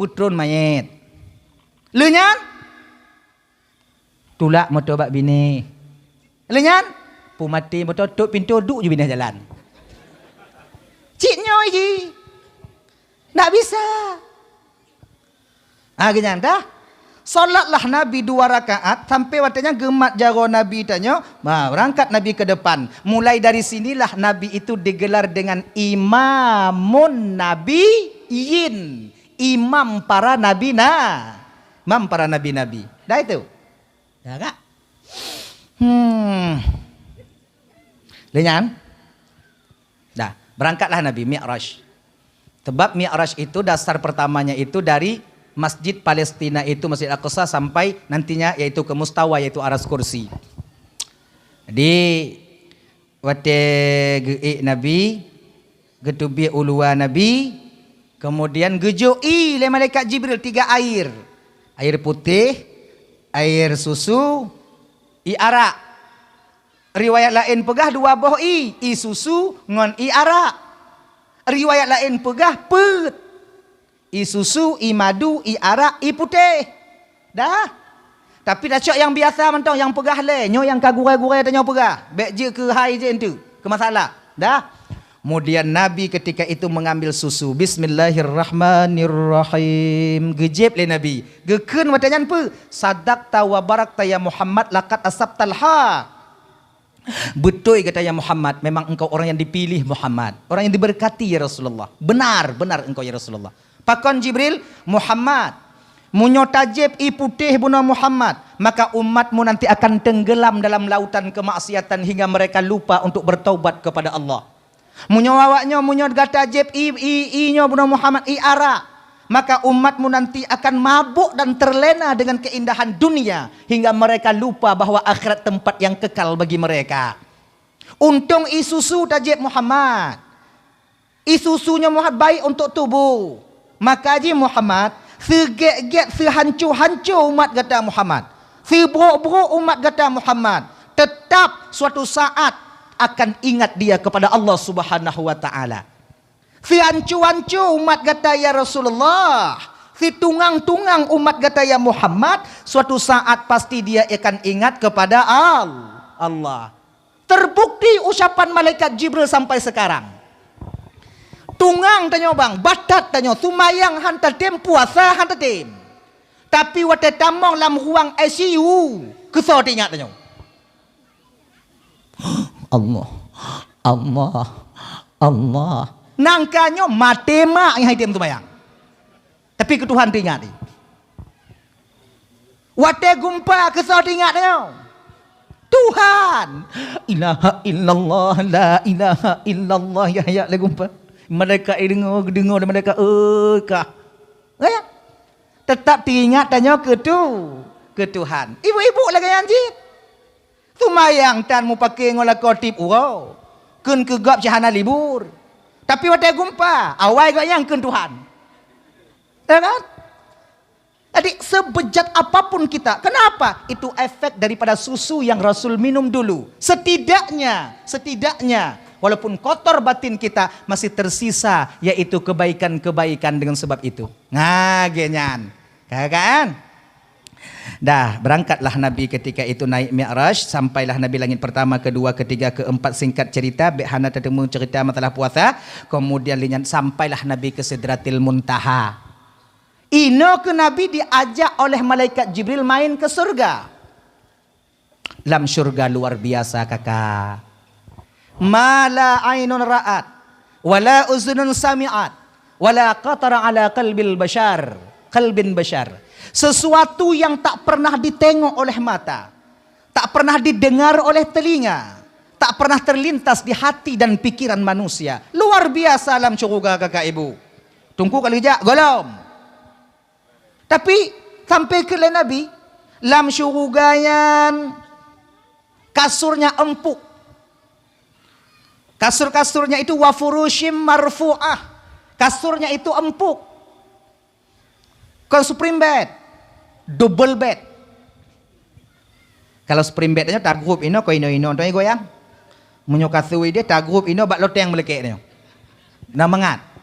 peutron manyét. Lheueh nyan, tulak moto bak binéh. Lheueh nyan, peumaté moto, tôp pintoe, duek ju binéh jalan. Cit nyoe jih. Ndak bisa. Ah, geuh nyan dah. Salatlah Nabi dua rakaat, sampai watèe nyan geumat jaroe Nabi tanyoe, ma, berangkat Nabi ke depan. Mulai dari sinilah Nabi itu digelar dengan Imamun Nabiyyin, imam para nabi na-, imam para nabi-nabi. Dah itu. Ya, Kak? Hmm. Lé nyan? Dah, berangkatlah Nabi Mi'raj. Sebab Mi'raj itu dasar pertamanya itu dari Masjid Palestina itu, Masjid Aqsa, sampai nantinya yaitu ke mustawa, yaitu aras kursi. Jadi, watèe geuék Nabi, geuteubiet u luwa Nabi, kemudian geujok ie lé malaikat Jibril tiga air. Air putéh, air susu, ie arak. Riwayat laén peugah dua boh ie, ie susu ngon ie arak. Riwayat laén peugah peuet. Ie susu, ie madu, ie arak, ie putéh. Dah. Tapi tacok nyang biasa mantong, nyang peugah lé, nyoe nyang ka gurèe-gurèe tanyoe peugah. Bèk jeuet keu hai jeuet enteuk, keu masalah. Dah. Kemudian Nabi ketika itu mengambil susu. Bismillahirrahmanirrahim. Geujép lé Nabi. Geukheun watèe nyan peue? Sadaqta wa barakta ya Muhammad, laqad asabtal haq. Beutôi gata ya Muhammad, memang engkau orang yang dipilih Muhammad, orang yang diberkati ya Rasulullah. Benar, benar engkau ya Rasulullah. Pakon Jibril? Muhammad, meunyoe tajép ie putéh bunoe Muhammad, maka umatmu nanti akan tenggelam dalam lautan kemaksiatan hingga mereka lupa untuk bertaubat kepada Allah. Meunyoe awak nyoe, meunyoe gata jép ie, ie, ie nyoe bunoe Muhammad, ie arak, maka umatmu nanti akan mabuk dan terlena dengan keindahan dunia hingga mereka lupa bahwa akhirat tempat yang kekal bagi mereka. Untông ie susu tajép Muhammad. Ie susu nyoe Muhammad baik untuk tubuh. Maka jih Muhammad, seugét-gét, seuhanco-hanco umat gata Muhammad, seubrok-brok umat gata Muhammad, tetap suatu saat akan ingat dia kepada Allah Subhanahu wa Ta'ala. Siancu-ancu umat gata ya Rasulullah, situngang-tungang umat gata ya Muhammad, suatu saat pasti dia akan ingat kepada Al-, Allah. Terbukti ucapan malaikat Jibril sampai sekarang. Tungang tanyoe bang, batat tanyoe, sumayang han tatem, puasa han tatem. Tapi watée tamong lam ruang I C U, keusoe teuingat tanyoe. Allah, Allah, Allah. Nangka nyoe maté mak nyang hai tem seumayang. Tapi keu Tuhan teuingat. Watée gumpa keusoe teuingat nyoe. Tuhan. Ilaha illallah, la ilaha illallah, ya, ya, lé gumpa. Malaikat deungoe, deungoe, malaikat, "Oi, kah." Ya. Tetap teuingat tanyoe keu tu, keu Tuhan. Ibu-ibu lagée nyan jih. Seumayang tan mupake ngon lakoe tiep uroe. Kheun keu gob cit hana libur. Tapi watée gumpa, awai gobnyan kheun Tuhan. Ya kan? Jadi, sebejat apapun kita, kenapa? Itu efek daripada susu yang Rasul minum dulu. Setidaknya, setidaknya, walaupun kotor batin kita, masih tersisa, yaitu kebaikan-kebaikan dengan sebab itu. Nah, gobnyan. Ka kan? Dah, berangkatlah Nabi ketika itu naik Mi'raj, sampailah Nabi langit pertama, kedua, ketiga, keempat. Singkat cerita, bék hana tateumeung cerita masalah puasa. Kemudian lé nyan sampailah Nabi ke Sidratil Muntaha. Inoe keu Nabi diajak oleh malaikat Jibril main ke surga. Lam syurga luar biasa, kakak. Ma la ainun ra'at, wala uzunun sami'at, wala khatara ala qalbil bashar, qalbin bashar. Sesuatu yang tak pernah ditengok oleh mata, tak pernah didengar oleh telinga, tak pernah terlintas di hati dan pikiran manusia. Luar biasa lam syurga, kakak ibu. Teungku ka lheueh jak? Golom. Tapi sampai keu lé Nabi, lam syuruga nyan kasurnya empuk. Kasur-kasurnya itu wa furushim marfu'ah. Kasurnya itu empuk. Kon spring bed, double bed. Kalau spring bed nyoe tagrup inoe, kon inoe-inoe, tu goyang. Meunyoe kasur ideh tagrup inoe bak loteng meulekek nyoe. Na mangat.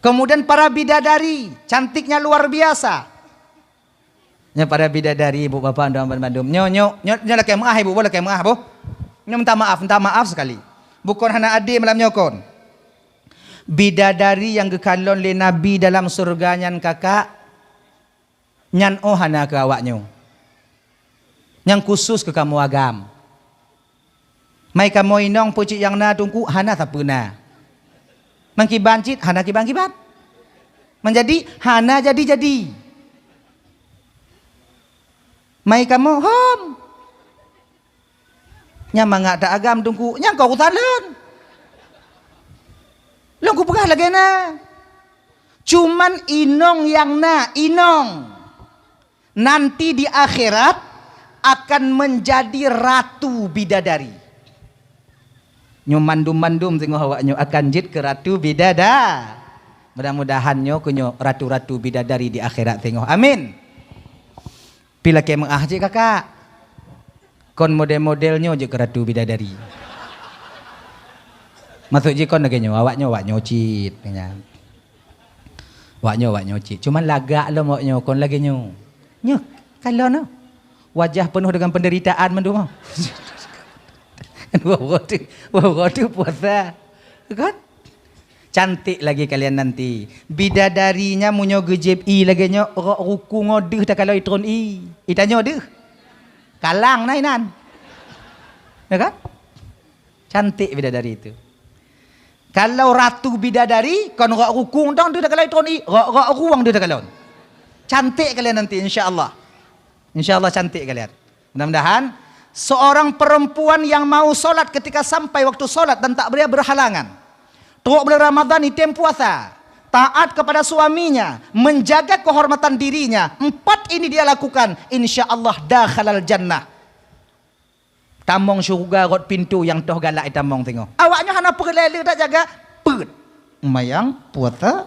Kemudian para bidadari, cantiknya luar biasa. Nyoe para bidadari, ibu bapak, dan bandum. Nyoe, nyoe, nyoe, nyoe lakée meuah, ibu, boh lakée meuah, boh. Nyoe minta maaf, minta maaf sekali. Bukon hana adé malam nyoe kon. Bidadari nyang geukalon lé Nabi dalam syurga nyan, kakak, nyan oh hana keu awak nyoe. Nyang khusus keu kamoe agam. Mai kamoe inong peue cit nyang na, Teungku, hana sapeue na. Meukiban cit hana kiban-kiban. Meunjadi hana jadi-jadi. Mai kamoe hom. Nyang mangat ta agam, Teungku, nyang kon urusan lôn. Lôn kupeugah lagée na. Cuman inong nyang na, inong. Nanti di akhirat akan menjadi ratu bidadari. Nyoe mandum-mandum singoh awak nyoe akan jeuet keu ratu bidada-, mudah-mudahan nyoe keu nyoe ratu-ratu bidadari di akhirat singoh. Amin. Pi lakée meuah cit, kakak. Kon model-model nyoe jeuet keu ratu bidadari. Maksud jih kon lagée nyoe, awak nyoe, awak nyoe cit, nyan. Awak nyoe, awak nyoe cit. Cuman lagak lom awak nyoe, kon lagée nyoe. Nyoe, kalon nyoe. Wajah penuh dengan penderitaan mandum. Dua uroe tu, dua uroe tu puasa. Kan? Cantik lagi kalian nanti. Bidadari nyan meunyoe geujieb ie lagée nyoe, rok ruku ngon deuh takalon itron ie. Itanyoe deuh. Kalang na inan. Ya kan? Cantik bidadari itu. Kalau ratu bidadari, kon rok ruku dong deuh takalon itron ie, rok, rok rueng deuh takalon. Cantik kalian nanti, insya Allah. Insya Allah cantik kalian. Mudah-mudahan seorang perempuan yang mau sholat ketika sampai waktu sholat dan tak boleh berhalangan. Trok bulan Ramadan item puasa, taat kepada suaminya, menjaga kehormatan dirinya. Empat ini dia lakukan, insya Allah dakhalal jannah. Tamong syurga rot pintoe nyang toh galak itamong singoh. Awak nyoe hana peureulée le dak jaga peuet. Sembahyang, puasa,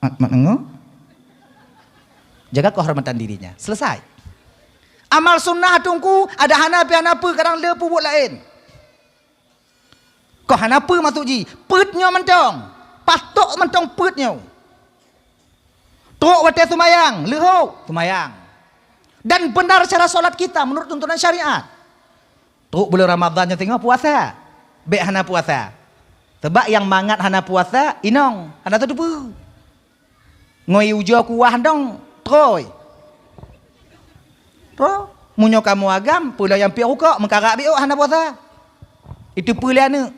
mat-mat nengok. Jaga kehormatan dirinya. Selesai. Amal sunnah Teungku, ada hana pi hana peue, kadang le peubuet laén. Kok hana peue maksud jih? Peuet nyoe mantong. Patok mantong peuet nyoe. Trok watée seumayang, leuhok seumayang. Dan benar cara solat kita menurut tuntunan syariat. Trok buleuen Ramadhan nyoe singoh puasa. Bék hana puasa. Sebab nyang mangat hana puasa, inong, hana tateupeue. Ngon ié ujoe kuah dong, trôi. Trôi. Meunyoe kamoe agam, peue lom nyang piep rukok, meukarak biôk hana puasa. Itu peue lé aneuëk.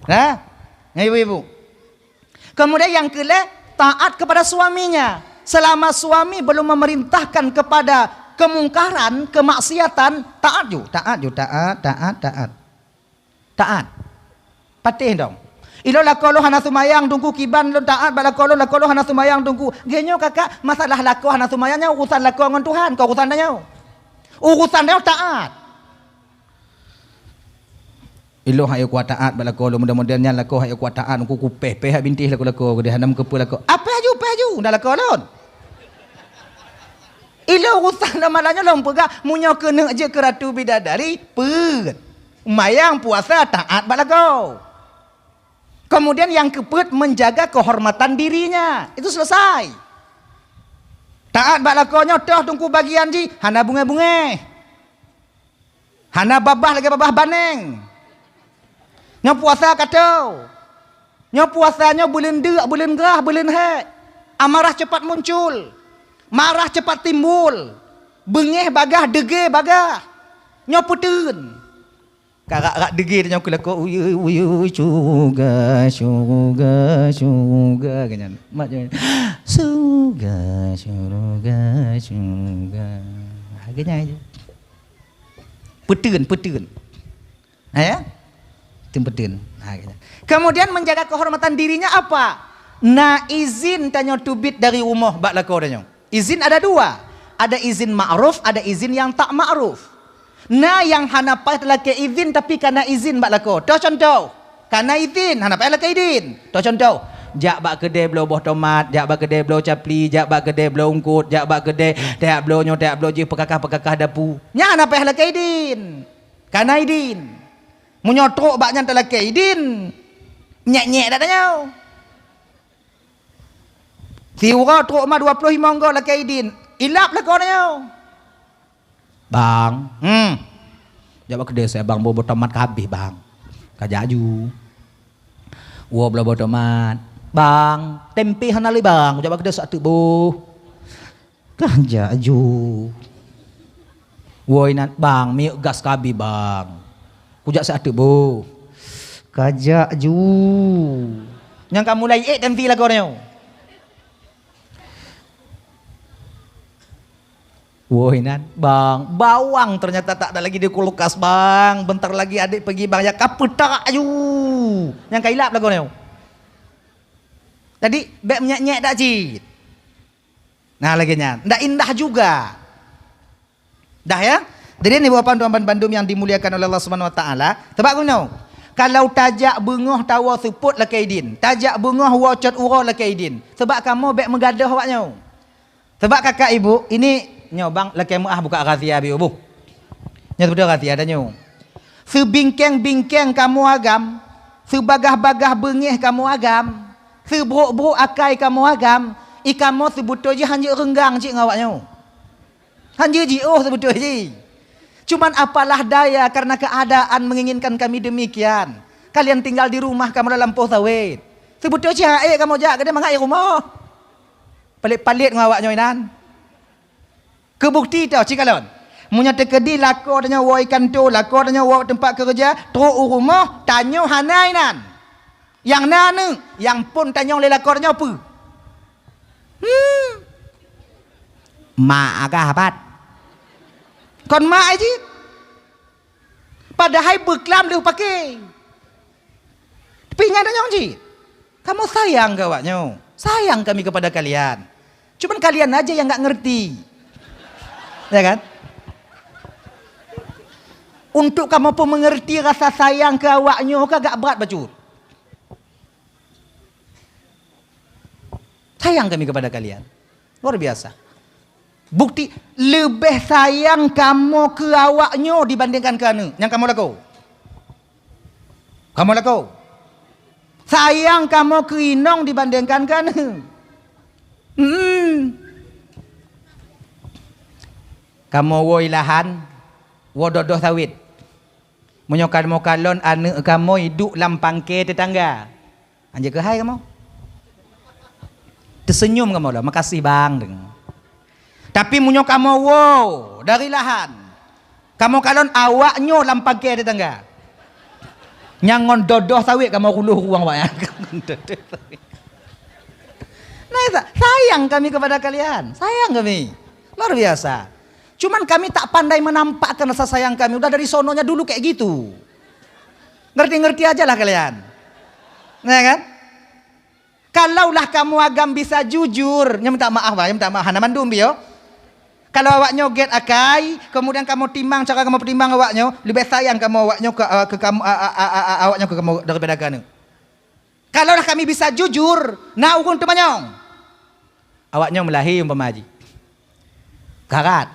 Nah, ngon ibu-ibu. Kemudian yang kelima, taat kepada suaminya. Selama suami belum memerintahkan kepada kemungkaran, kemaksiatan, taat ju, taat ju, taat, taat, taat. Taat. Patéh dong. Ilôn lakoe lôn hana seumayang, Teungku, kiban lôn taat bak lakoe lôn, lakoe lôn hana seumayang, Teungku. Geuh nyoe kakak, masalah lakoe hana seumayang nyoe urusan lakoe ngon Tuhan, kon urusan tanyoe. Urusan tanyoe taat. Ilôn hana kuat taat bak lakoe lôn, mudah-mudahan nyan lakoe hana kuat taat, Teungku, kupéh-péh bintéh lakoe-lakoe, geuh hana meukeupeu lakoe. Ah, péh aju, péh aju, ndak lakoe lôn. Ilôn urusan lam malam nyoe lôn peugah, meunyoe keuneuk jeuet keu ratu bidadari, peuet. Mayang puasa taat bak lagoe. Kemudian yang keupeuet, menjaga kehormatan dirinya. Itu selesai. Taat bak lakoe nyoe toh Teungku bagian jih, hana bungéh-bungéh. Hana babah lagée babah baneng. Nyoe puasa ka toe. Nyoe puasa nyoe buleuen deuk, buleuen grah, buleuen hék. Amarah cepat muncul. Marah cepat timbul. Beungéh bagah, deugée bagah. Nyoe peuteun. Karak-rak deugée nyoe keu lakoe, uyui, uyui, syuruga, syuruga, syuruga, keu nyan. Mak nyoe, syuruga, syuruga, syuruga. Ha, keu nyan je. Peuteun, peuteun. Ha, ya? Peuteun-peuteun. Ha, gitu. Kemudian menjaga kehormatan dirinya apa? Na izin tanyoe teubiet dari rumoh bak lakoe tanyoe. Izin ada dua. Ada izin ma'ruf, ada izin yang tak ma'ruf. Na nyang hana payah talakée izin tapi kana izin bak lakoe. Toh contoh, kana izin, hana payah lakée idin. Toh contoh, jak bak keudée bloe boh tomat, jak bak keudée bloe capli, jak bak keudée bloe eungkôt, jak bak keudée, tajak bloe nyoe, tajak bloe jih, peukakah-peukakah dapu. Nyan hana payah lakée idin. Kana idin. Meunyoe trok bak nyan talakée idin, nyek-nyek dak tanyoe. Siuroe trok ma dua ploh limong go lakée idin, ilab lakoe tanyoe. Bang, hmm. Jak bak keudée, bang, boh, boh tomat ka habéh, bang. Kajak aju. Woe bloe boh tomat. Bang, tempe hana lé, bang. Jak bak keudée, sateuk boh. Kajak aju. Woi nan, bang, minyeuk gas ka habéh, bang. Kujak sateuk boh. Kajak aju. Nyang ka mulai ék dan vi lagoe nyoe. Woi nan, bang, bawang ternyata tak ada lagi di kulkas, bang. Bentar lagi adék pergi, bang, ya ka peutak aju. Nyang ka ilab lagoe nyoe. Jadi, bék menyek-nyek dak cit. Nah, lagée nyan. Ndak indah juga. Dah, ya? Jadi, ibu bapak tuan bandum yang dimuliakan oleh Allah Subhanahu wa taala, teuba geunoe. Kalau tajak beungoh tawoe seupôt lakée idin, tajak beungoh woe cot uroe lakée idin. Sebab kamoe bék meugadoh awak nyoe. Sebab kakak ibu, ini nyoe bang lakée meuah buka rahsia biu buh. Nyoe sebetul rahsia dah nyoe. Seubingkeng-bingkeng kamoe agam, seubagah-bagah beungéh kamoe agam, seubrok-brok akai kamoe agam, i kamoe seubeutôi jih hanjeuet reunggang cit ngon awak nyoe. Hanjeuet jiôh seubeutôi jih. Cuman apalah daya karena keadaan menginginkan kami demikian. Kalian tinggal di rumah kamoe lam lampôh sawét. Seubeutôi jih hana ék kamoe jak keudeh mangat i rumoh. Palet-palet ngon awak nyoe inan. Keu bukti tau cikalon. Meunyoe teukeudi lakoe tanyoe woe i kantô, lakoe tanyoe woe teumpat keureuja, trok u rumoh, tanyoe hana inan. Nyang na aneuëk, nyang phon tanyong lé lakoe tanyoe peue? Hmm. Mak agah pat. Kon mak ai jih. Padahai beuklam lheueh paké. Tapi nyan tanyong cit. Kamoe sayang keu awak nyoe. Sayang kami kepada kalian. Cuman kalian aja yang nggak ngerti. Ya kan? Untuk kamoe pun mengerti rasa sayang keu awak nyoe ka agak brat bacut. Sayang kami kepada kalian. Luar biasa. Bukti leubeh sayang kamoe keu awak nyoe dibandingkan keu aneuëk nyang kamoe lakoe. Kamoe lakoe. Sayang kamoe keu inong dibandingkan keu aneuk. Hmm. Kamoe woe i lahan, woe dodoh sawét. Meunyoe kamoe kalon aneuk kamoe iduek lam pangke teutangga, anjeuk keuhai kamoe. Teuseunyum kamoe lom, "Makasih, Bang," deungon. Tapi meunyoe kamoe woe dari lahan, kamoe kalon awak nyoe lam pangke teutangga. Nyang ngon dodoh sawét kamoe kuloh ruang awak nyan. Nah, itu, sayang kami kepada kalian. Sayang kami. Luar biasa. Cuman kami tak pandai menampakkan rasa sayang kami. Udah dari sononya dulu kayak gitu. Ngerti-ngerti aja lah kalian. Ya kan? Kalaulah kamoe agam bisa jujur, nyoe minta maaf, bah, nyoe minta maaf, hana mandum, yo. Kalau awak nyoe gét akai, kemudian kamoe timang cara kamoe peutimang awak nyoe, leubeh sayang kamoe awak nyoe keu, eh, keu kamoe, a, a, a, a, a, awak nyoe keu kamoe daripada keu aneuk. Kalaulah kami bisa jujur, na ureuëng teumanyong. Awak nyoe meulahé umpama jih. Karat.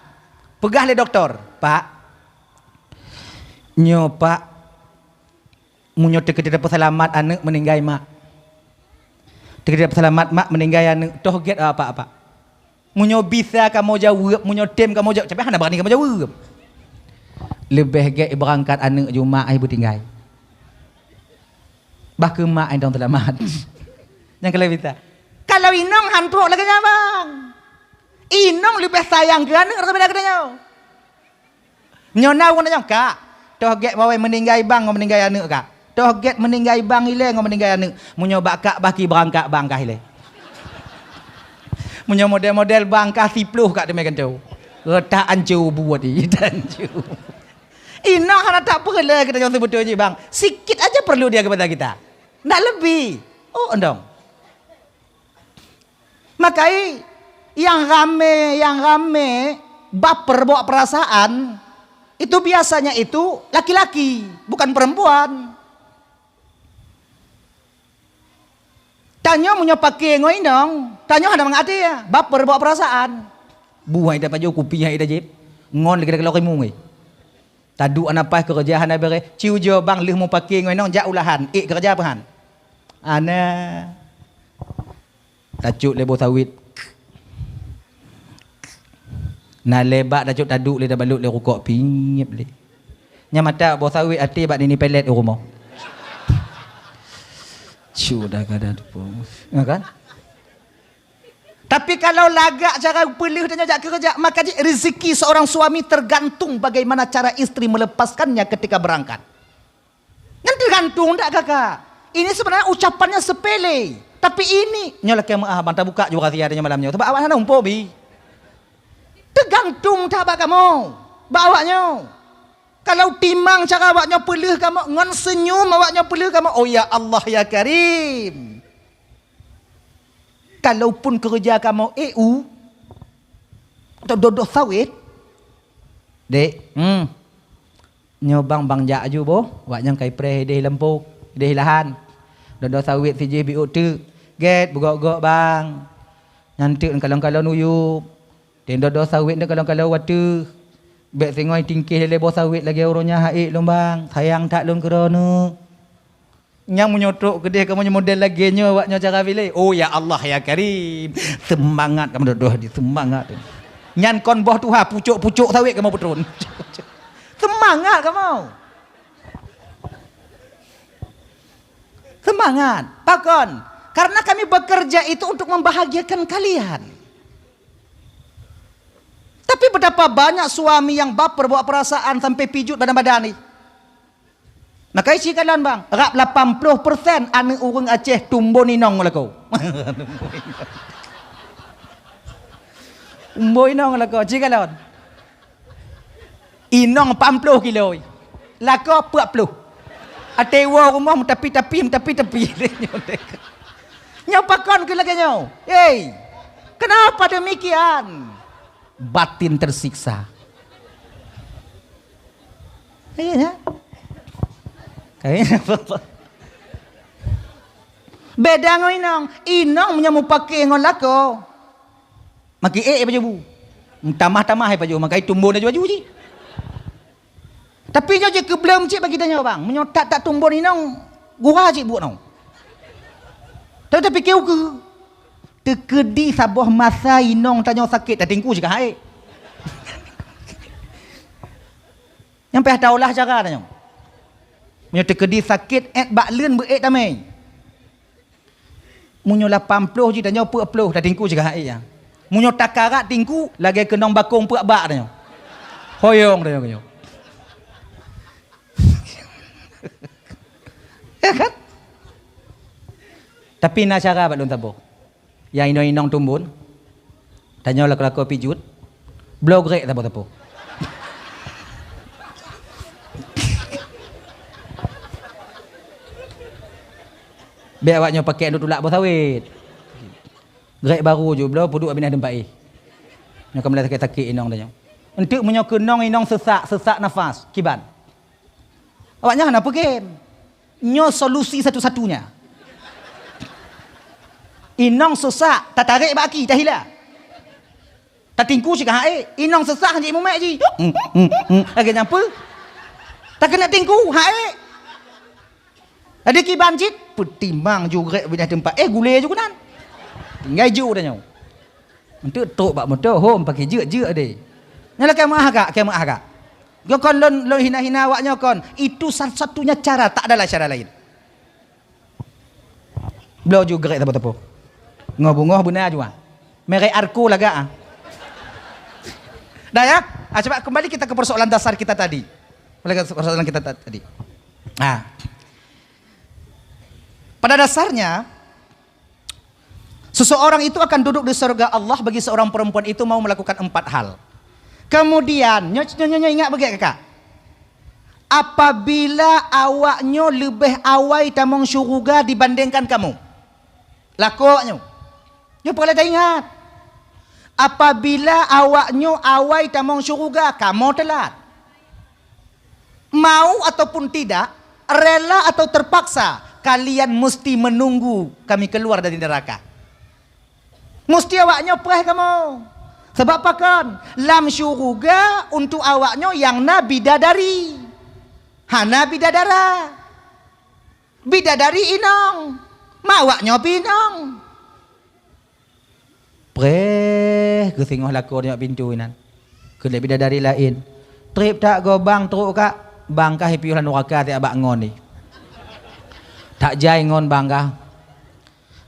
Peugah lé doktor, "Pak, nyoe, Pak, meunyoe teukeudeh tapeuseulamat aneuk meuninggai mak. Teukeudeh tapeuseulamat mak meuninggai aneuk, toh gét apa-apa." Meunyoe bisa kamoe jaweueb, meunyoe tem kamoe jaweueb, tapi hana beurani kamoe jaweueb. Leubeh gét ibeurangkat aneuk jumak ai beutinggai. Bah keu mak ai dong teulamat. Nyang keu lhèe bisa. Kalau inong han trok lagèe nyan, Bang. Inong leubeh sayang keu aneuk daripada keu tanyoe. Nyoe na ureuëng nyoe, "Kak, toh gét bawai meuninggai bang ngon meuninggai aneuk, Kak. Toh gét meuninggai bang ilée ngon meuninggai aneuk. Meunyoe bak Kak bah ki beurangkat bang kah ilée." Meunyoe model-model bang kah siploh Kak teumé gantoe. Reutak ancu buet i, ancu. Inong hana tak peureulée kita nyoe seubeutôi jih, Bang. Sikit aja perlu dia kepada kita. Ndak lebih. Oh, endong. Makai yang ramé, yang ramé baper bawa perasaan, itu biasanya itu laki-laki, bukan perempuan. Tanyoe meunyoe paké ngon inong, tanyoe hana mangat até, baper bawa perasaan. Buah ida pajoh kupi nyang ida jép, ngon lagi ida keulok rimueng. Taduek hana paih keureuja hana béreh, ci ujoe bang lheueh mupaké ngon inong jak ulahan, ék keureuja peuhan. Ana. Tacok lé boh sawit. Na lé bak tacok taduek lé tabalot lé rukok piep lé. Nyang mata boh sawit até bak nini pelet u rumoh. Cu dah kada teupeue. Ya kan? Tapi kalau lagak cara peuleuh dan jak kerja, maka jih rezeki seorang suami tergantung bagaimana cara istri melepaskannya ketika berangkat. Nyan tergantung dak kakak. Ini sebenarnya ucapannya sepele. Tapi ini, nyoe lakée meuah bang tabuka juga rahasia nyoe malam nyoe. Sebab awak hana umpuk bi. Tergantung tak bak kamoe. Bak awak nyoe. Kalau timang cara awak nyoe peuleuh kamoe, ngon senyum awak nyoe peuleuh kamoe. Oh ya Allah ya Karim. Kalaupun kerja kamoe E U, atau dodoh sawit, dek, hmm, nyoe bang, bang jak aju boh, wak nyang kai preh ideh lempok, ideh lahan. Dodoh sawit sijih biuk teuk, gét beugok-gok bang. Nyan teuk kalon-kalon uyup. Teudodoh sawét nyoe kalon-kalon wateuh. Bék singoh tingkeh lé boh sawét lagée uroe nyan ha'ék lôn bang, sayang that lôn keudroe neuh. Nyang meunyoe trok keudeh kamoe nyoe model lagée nyoe awak nyoe cara filé. Oh ya Allah ya Karim. Seumangat kamoe dodoh di seumangat. Nyan kon boh tuha pucok-pucok sawét kamoe peutron. Seumangat kamoe. Seumangat. Pakon? Karena kami bekerja itu untuk membahagiakan kalian. Tapi betapa banyak suami yang baper bawa perasaan sampai pijut badan-badan ni. Maka isi kalon bang, rap lapan ploh persen aneuk ureuëng Aceh tumbon inong lakoe. Tumbon inong lakoe, ci kalon. Inong lapan ploh kilo. Lakoe peuet ploh. Até woe rumoh meutapi-tapi, meutapi-tapi. Nyoe pakon keu lagée nyoe. Hei, kenapa demikian? Batin tersiksa. Iya nya. Kayaknya apa-apa. Beda ngon inong. Inong meunyoe mupaké ngon lakoe. Makai ék pajoh bu. Tamah-tamah pajoh, makai tumbon laju-laju jih. Tapi nyoe jeuet keu bleuem cit bagi tanyoe bang. Meunyoe that-that tumbon inong, Gura cit buet nyoe. Tapi tapike ukeue. Teukeudi saboh masa inong tanyoe sakét, tatingku sikah haék. Nyang payah taolah cara tanyoe. Meunyoe teukeudi sakét, ék bak leuen beu ék tamé. Meunyoe lapan ploh jih tanyoe peuet ploh, tatingku sikah haék ya. Meunyoe takarat tingku, lagée keunong bakong peuet bak tanyoe. Hoyong tanyoe nyoe. Ya kan? Tapi na cara bak lôn saboh. Nyang inong-inong tumbon, tanyoe lakoe-lakoe pijut, bloe grek saboh-saboh. Bék awak nyoe pakèk nyoe tulak boh sawét. Grek baru ju bloe peuduek binéh teumpat éh. Nyoe ka mulai sakét-sakét inong tanyoe. Enteuk meunyoe keunong inong seusak, seusak nafas, kiban. Awaknyan hana peugém. Nyoe solusi satu-satunya. Inong seusak, tatarek bak aki, tahila. Tatingku sikah haék, inong seusak hanjeuet mumek jih. Lagée nyan peue? Takeuneuk tingku, haék. Jadi kiban cit, peutimang ju grek binéh teumpat. Eh, gulé ju keunan. Tinggai ju tanyoe. Enteuk trok bak moto, hom pakai jeuet-jeuet deh. Nyan lakée meuáh kak, lakée meuáh kak. Nyoe kon lôn, lôn hina-hina awak nyoe kon. Itu satu-satunya cara, tak adalah cara lain. Bloe ju grek teupeu-teupeu. Ngoh beungoh beuna ju ah. Merek Arco lagak ah. Dah ya? Ah, coba kembali kita ke persoalan dasar kita tadi. Kembali ke persoalan kita ta-, tadi. Ah. Pada dasarnya, seseorang itu akan duduk di surga Allah bagi seorang perempuan itu mau melakukan empat hal. Kemudian, nyoe, nyoe, nyoe, nyoe ingat beugét kakak. Apabila awaknyoe leubeh awai tamong syuruga dibandingkan kamoe. Lakoe awaknyoe. Nyoe peureulée taingat. Apabila awaknyoe awai tamong syuruga, kamoe teulat. Mau ataupun tidak, rela atau terpaksa, kalian mesti menunggu kami keluar dari neraka. Mesti awaknyoe preh kamoe. Sabab pakon? Lam syuruga untuk awaknyoe nyang na bidadari. Hana bidadara. Bidadari inong. Ma awaknyoe pih inong. Preh geusingoh lakoe nibak pintoe inan. Keu lé bidadari laén. Treb that goe bang trok kak, bang kah ipiôh lam nuraka siat bak ngon ni. That jai ngon bang kah.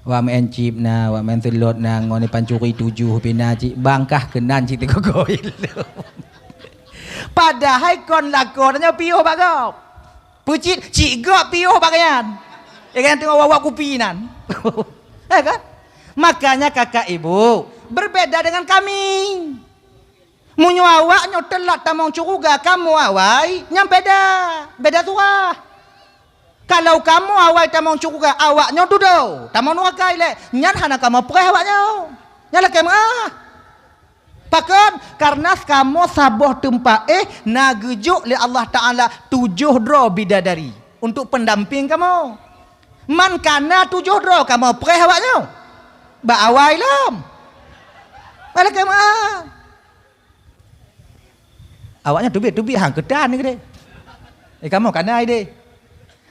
Wak meu'en cip na, wak meu'en seulot na, ngon ni pancuri tujoh pih na cit, bang kah keunan cit teugoe-goe ilom. Padahai kon lakoe tanyoe piôh bak gob. Peucit, cit gob piôh bak nyan. Eh, kan teungoh wak-wak kupi nan. Eh, kan? Makanya kakak ibu, berbeda dengan kami. Meunyoe awaknyoe teulat tamong syuruga, kamoe awai, nyan beda. Beda surah. Kalau kamoe awai tamong syuruga, awaknyoe dudoe tamong nuraka ilée, nyan hana kamoe preh awaknyoe. Nyan lakée meuáh. Pakon? Karena kamoe saboh teumpat éh na geujok lé Allah Taala tujoh droe bidadari untuk pendamping kamoe. Man kana tujoh droe kamoe preh awaknyoe. Bak awai lom. Nyan lakée meuáh. Awaknyan teubiet-teubiet han keutan ni keudeh. Eh, kamoe kana ideh.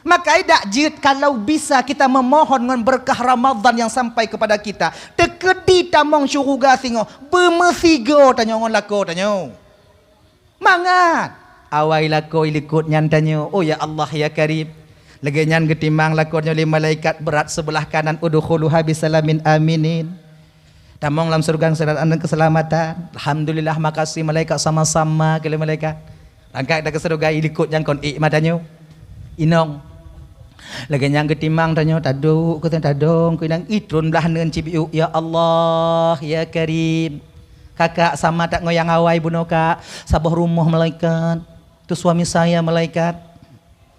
Maka idak jeuet kalau bisa kita memohon ngon berkah Ramadan yang sampai kepada kita. Teukeudi tamong syuruga singoh, beumeusigoe tanyoe ngon lakoe tanyoe. Mangat! Awai lakoe likot nyan tanyoe, "Oh ya Allah ya Karim." Lagée nyan geutimang lakoe nyoe lé malaikat beurat sebelah kanan, "Udkhuluha bisalamin aminin." Tamong lam syeuruga ngon keuselamatan. Alhamdulillah, makasih malaikat, sama-sama keu lé malaikat. Langkah dak keu syeuruga, ilikot nyang kon ék mata nyoe. Inong. Lagée nyang geutimang tanyoe, tadok keu tadong keu inong, itron blah neuen cibiuk, "Ya Allah, ya Karim. Kakak sama that ngon nyang awai bunoe, Kak. Saboh rumoh malaikat. Tu suami saya malaikat."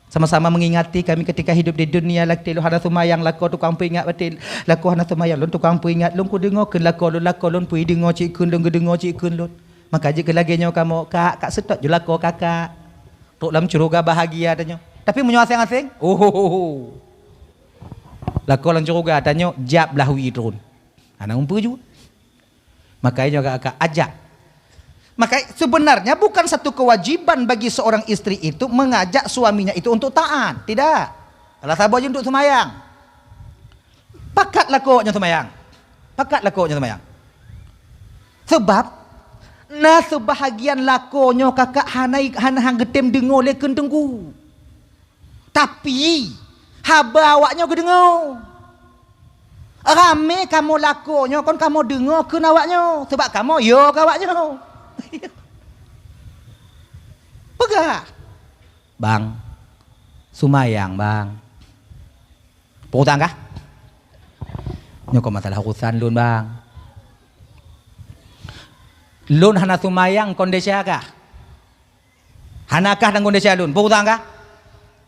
Sama-sama mengingati kami ketika hidup di dunia, lagée lôn hana seumayang, lakoe tukang peuingat batin, lakoe hana seumayang, lôn tukang peuingat, lôn kudeungoe kheun lakoe lôn, lakoe lôn peudeungoe cit kheun, lôn geudeungoe cit kheun lôn. Maka jeuet keu lagée nyoe kamoe, kak, kak seutôt ju lakoe kakak. Trok lam syeuruga bahagia tanyoe. Tapi meunyoe aséng-aséng, ohohoho. Lakoe lam syeuruga tanyoe, jab blah wie tron. Hana umpeue ju. Maka nyoe ka, ka ajak. Maka sebenarnya bukan satu kewajiban bagi seorang istri itu mengajak suaminya itu untuk taat. Tidak. Salah saboh jih untuk seumayang. Pakat lakoe nyoe seumayang. Pakat lakoe nyoe seumayang. Sabab na seubahagian lakoe nyoe kakak hana, hana han geutem deungoe lé kheun teungku. Tapi haba awak nyoe geudeungoe. Ramé kamoe lakoe nyoe kon kamoe deungoe kheun awak nyoe, sabab kamoe yo keu awak nyoe. Peugah, "Bang, seumayang, Bang." Peue urusan kah? Nyoe kon masalah urusan lôn, Bang. Lôn hana seumayang kon desya kah? Hana kah tanggung desya lôn? Peue urusan kah?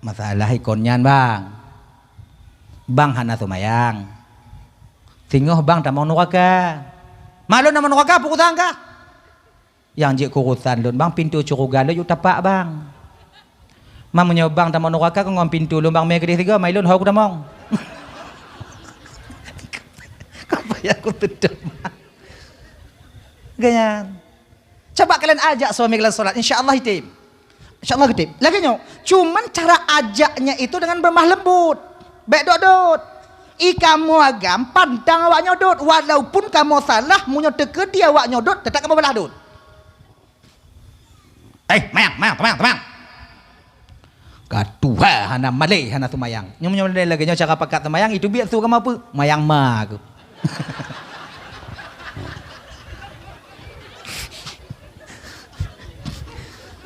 Masalah ikon nyan, Bang. Bang hana seumayang. Singoh Bang tamong nuraka. Ma lôn tamong nuraka, peue urusan kah? Nyang jeuet keu urusan lôn, Bang, pintoe syeuruga lôn yue tapak, Bang. Ma meunyoe Bang tamong nuraka, kon ngon pintoe lôn, Bang, mé keudeh sigoe, ma lôn ho kutamong. Ka payah kututup. Ganyan. Coba kalian ajak suami kalian salat, insya Allah item. Insya Allah geutem. Lagèe nyoe, cuman cara ajaknya itu dengan berlemah lembut. Bèk dot-dot. I kamoe agam pantang awak nyoe dot, walaupun kamoe salah, meunyoe teukeudi awak nyoe dot, teutap kamoe balah dot. "Eh, mayang, mayang, teumang, teumang!" Ka tuha hana malèe, hana seumayang. Nyoe meunyoe lagèe nyoe cara pakat seumayang, itu biet su kamoe peue? Mayang ma keuh.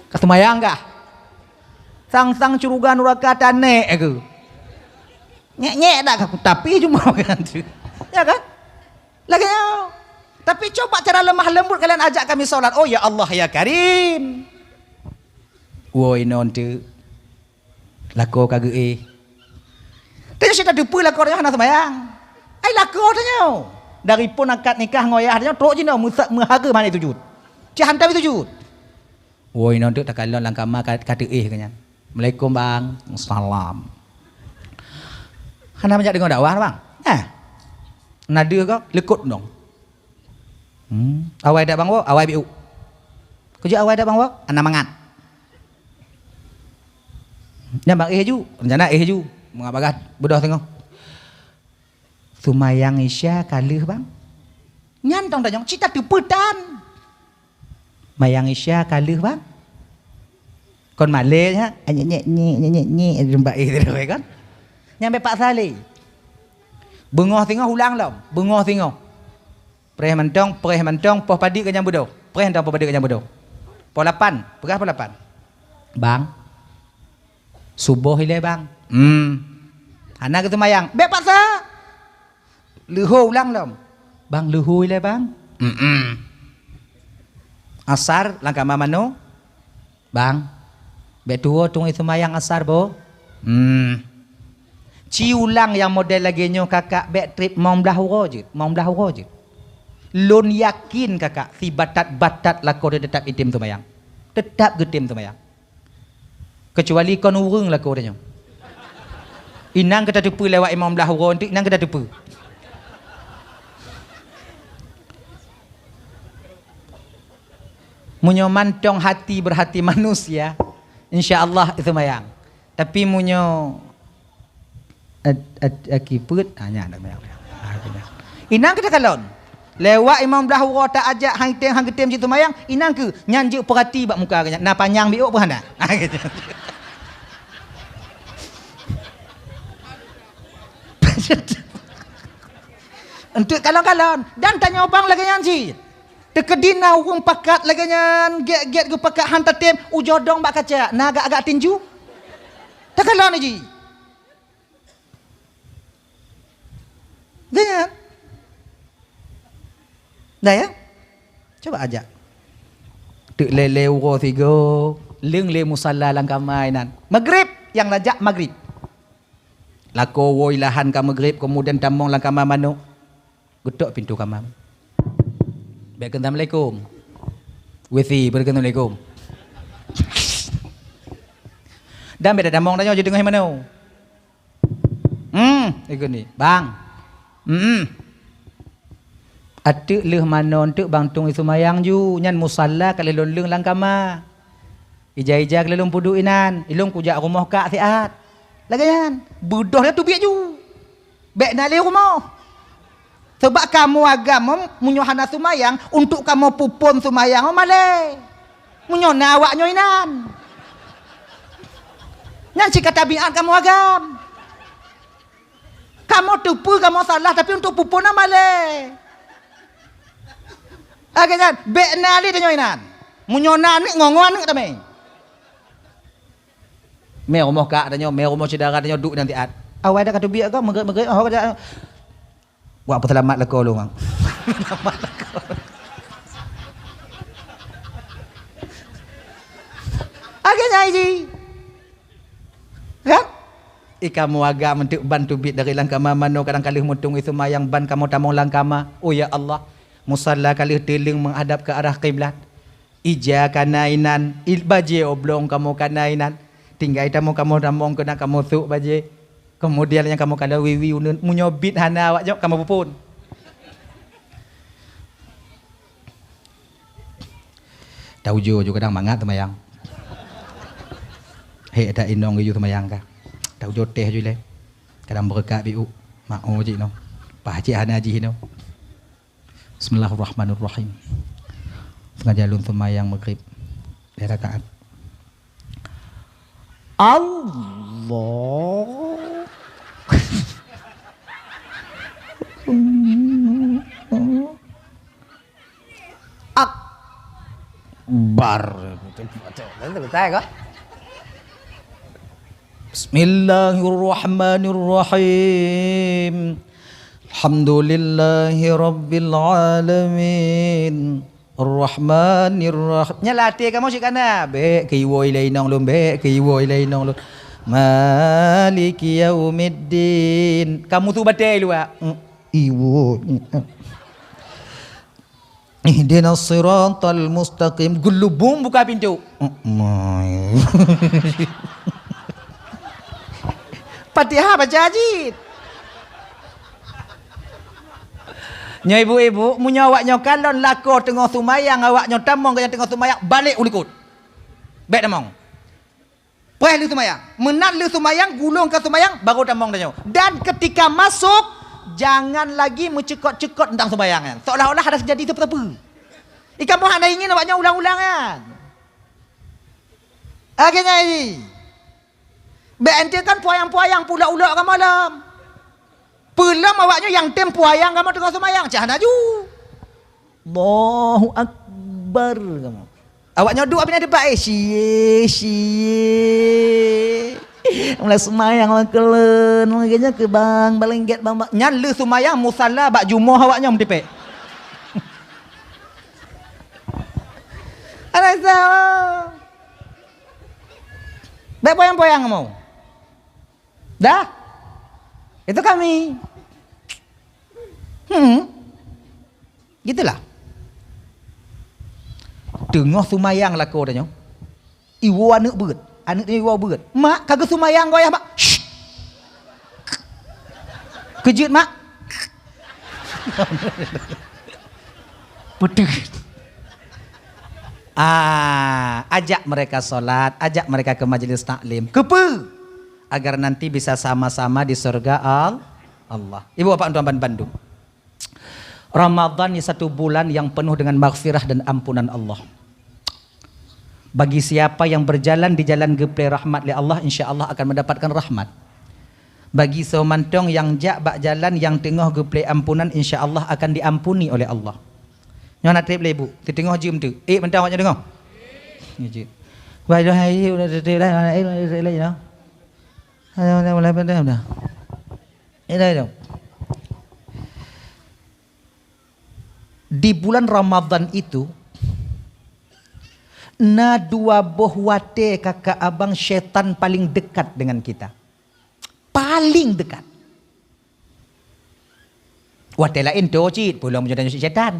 Ka seumayang kah? Sang-sang syeuruga nuraka tanèk keuh. Nyèk-nyèk dak ka kutapi cuma kan. Ya kan? Lagèe nyoe. Tapi coba cara lemah lembut kalian ajak kami salat. "Oh ya Allah ya Karim." Woe inong teuk. Lakoe ka geuéh. Tanyoe cit tateupeue lakoe tanyoe hana seumayang. Ai lakoe tanyoe. Dari phon akad nikah ngon yah tanyoe trok jinoe meusa-, meuhareuem hana sujud. Cit hantom sujud. Woe inong teuk takalon lam kama ka, ka teuéh keu nyan. "Assalamualaikum, Bang." "Salam." Hana mangat deungoe dakwah, Bang? Eh. Na deuh goe, leukot dong. Hmm. Awai dak bang woe, awai biuk. Kujak awai dak bang woe, hana mangat. Nyan bang éh ju, rencana éh ju. Meungat bagah beudôh teungoh. Seumayang Isya ka lheueh, Bang? Nyan tong tanyong, cit tateupeue tan. Mayang Isya ka lheueh, Bang? Kon malèe nyan, nyek, nyek, nyek, nyek, nyek, nyek, nyek, bak éh terus, kan? Nyan bèk paksa lé. Beungoh singoh ulang lom, beungoh singoh. Preh mantong, preh mantong, poh padit keu nyang beudôh. Preh mantong poh padit keu nyang beudôh. Poh lapan, peugah poh lapan. Bang, suboh ilèe, Bang. Hmm. Hana geuseumayang. Bèk paksa. Leuhô ulang lom. Bang, leuhô ilèe, Bang. Hmm. Asar, lam kama manoe. Bang, bèk tuwoe tueng seumayang asar, boh. Hmm. Ci ulang nyang model lagèe nyoe kakak bèk trép limong blaih uroe jeuet, limong blaih uroe jeuet. Lôn yakin kakak sibatat-batat lakoe teutab item seumayang. Teutab geutem seumayang. Keucuali kon ureueng lakoe tanyoe. Inong keuh tateupeue lewat limong blaih uroe, inong keuh tateupeue. Meunyoe mantong hati beurhati manusia, insya Allah seumayang. Tapi meunyoe at-, at-, aki peuet, ha, nyan dak seumayang. Ha, tu dah. Inong keuh takalon. Lewat limong blaih uroe ta ajak han item, han geutem cit seumayang, inong keuh nyan jeuet peurati bak muka geuh nyan. Na panyang biôk pun hana. Ha, gitu. Enteuk kalon-kalon. Dan tanyoe bang lagèe nyan cit. Teukeudi na ureueng pakat lagèe nyan, gèt-gèt geupakat han tatem, ujoe dong bak kaca, na agak-agak tinju. Takalon jih. Lagèe nyan. Dah ya? Coba ajak. Teuk lé-lé uroe sigoe, leueng lé musala lam kama inan. Magrib, nyang lajak magrib. Lakoe woe lahan ka magrib, kemudian tamong lam kama manok. Geutok pintoe kama. Bèk kheun assalamualaikum. Wisi, bèk kheun assalamualaikum. Dan bèk tamong tanyoe jeuet deungoe manoe. Hmm, ikut ni. Bang. Hmm. Ateuk lheueh manoe teuk bang tueng seumayang ju, nyan musala ka lheueh lôn leueng lam kama. Ija-ija ka lheueh lôn peuduek inan, ilôn kujak rumoh kak siat. Lagée nyan, beudôh lé teubiet ju. Bék na lé rumoh. Sabab kamoe agam, meunyoe hana seumayang, untuk kamoe peuphon seumayang, oh, malée. Meunyoe na awak nyoe inan. Nyan cit ka tabiat kamoe agam. Kamoe teupeue kamoe salah, tapi untuk peuphon na malée. Lagée nyan, bék na lé tanyoe inan. Meunyoe na aneuëk, ngon-ngon aneuëk tamé. Mé rumoh kak tanyoe, mé rumoh syedara tanyoe duek nyan siat. Awai dah ka teubiet ka, meugreb-meugreb, oh, ka. Wak peuseulamat lakoe lôn, Bang. Lagée nyan jih. Kan? I kamoe agam eunteuk ban teubiet dari lam kama, manoe kadang ka lheueh meutueng i seumayang ban kamoe tamong lam kama. Oh ya Allah, musalla ka lheueh teuleueng meuhadab keu arah kiblat. Ija ka na inan, i bajée oblong kamoe ka na inan. Tinggai tamong kamoe tamong keunan kamoe sôk bajée. Keumudian nyang kamoe kalon wiwi uneuen, meunyoe biet hana awak nyoe kamoe peuphon. Taujoe ju kadang mangat seumayang. Hék that inong geuyue seumayang ka. Taujoe teh ju ilée. Kadang beureukat biuk. Mak oh cit nyoe. Pah cit hana jih nyoe. Bismillahirrahmanirrahim. Sengaja lôn seumayang Maghrib lhée rakaat. Allah Akbar. Betul, betul. Betul, betul, kok? Bismillahirrahmanirrahim. Alhamdulillahirabbil alamin. Arrahmanirrahim. Nyan lam até kamoe cit ka na. Bék keu iwoe ilée inong lôn, bék keu iwoe ilée inong lôn. Maliki yaumiddin. Kamoe su batée luwa. Hmm. Iwoe. Ihdinas siratal mustaqim. Geulubong buka pintoe. Fatihah baca jih. Nyoe ibu-ibu, meunyoe awak nyoe kalon lakoe teungoh seumayang, awak nyoe tamong geuh nyang teungoh seumayang, balek u likot. Bék tamong. Preh lheueh seumayang. Meunan lheueh seumayang, gulong ka seumayang, baru tamong tanyoe. Dan ketika masuk, jangan lagi meucukot-cukot teuntang seumayang nyan. Seolah-olah hana teujadi sapeue-sapeue. I kamoe hana ingin awak nyoe ulang-ulang nyan. Lagée nyan jih. Bék ente kan puyang-puyang pulok-ulok kamoe lom. Peulom awak nyoe nyang tem puyang kamoe teungoh seumayang, cah hana ju. Allahu Akbar kamoe. Awak nyoe duek abéh na teumpat, eh, sie, sie. Mula seumayang lam keulon, lagée nyan keu bang, balengget bang, bang. Nyan lheueh seumayang musala bak jumoh awak nyoe meutipék. Alah, sa-, Bék puyang-puyang kamoe. Dah. Itu kami. Hmm. Gitulah. Teungoh seumayang lakoe tanyoe. Iwoe aneuëk beuet. Aneuëk tanyoe iwoe beuet. "Mak, ka geuseumayang goyah, Mak." Syh. Keujeuet, Mak. Beutôi. Ah, ajak mereka salat, ajak mereka ke majelis taklim. Keupeue? Agar nanti bisa sama-sama di surga Al-, Allah. Ibu bapak tuan bandum. Ramadan ni satu bulan yang penuh dengan maghfirah dan ampunan Allah. Bagi siapa yang berjalan di jalan geuplé rahmat lé Allah, insya Allah akan mendapatkan rahmat. Bagi soe mantong nyang jak bak jalan nyang teungoh geuplé ampunan, insya Allah akan diampuni oleh Allah. Nyoe na treb lé ibu, teuteungoh jeuem tu. Eh, mantong awak nyoe teungoh. Nyoe jeuet. Wah, dah hai, udah treb dah, udah treb dah, udah treb dah, udah. Ayo, udah mulai pandai dah. Eh, dah, dah. Di bulan Ramadan itu, na dua boh watée kakak abang syaitan paling dekat dengan kita. Paling dekat. Watée laén toe cit, peulom meunyoe tanyoe syaitan.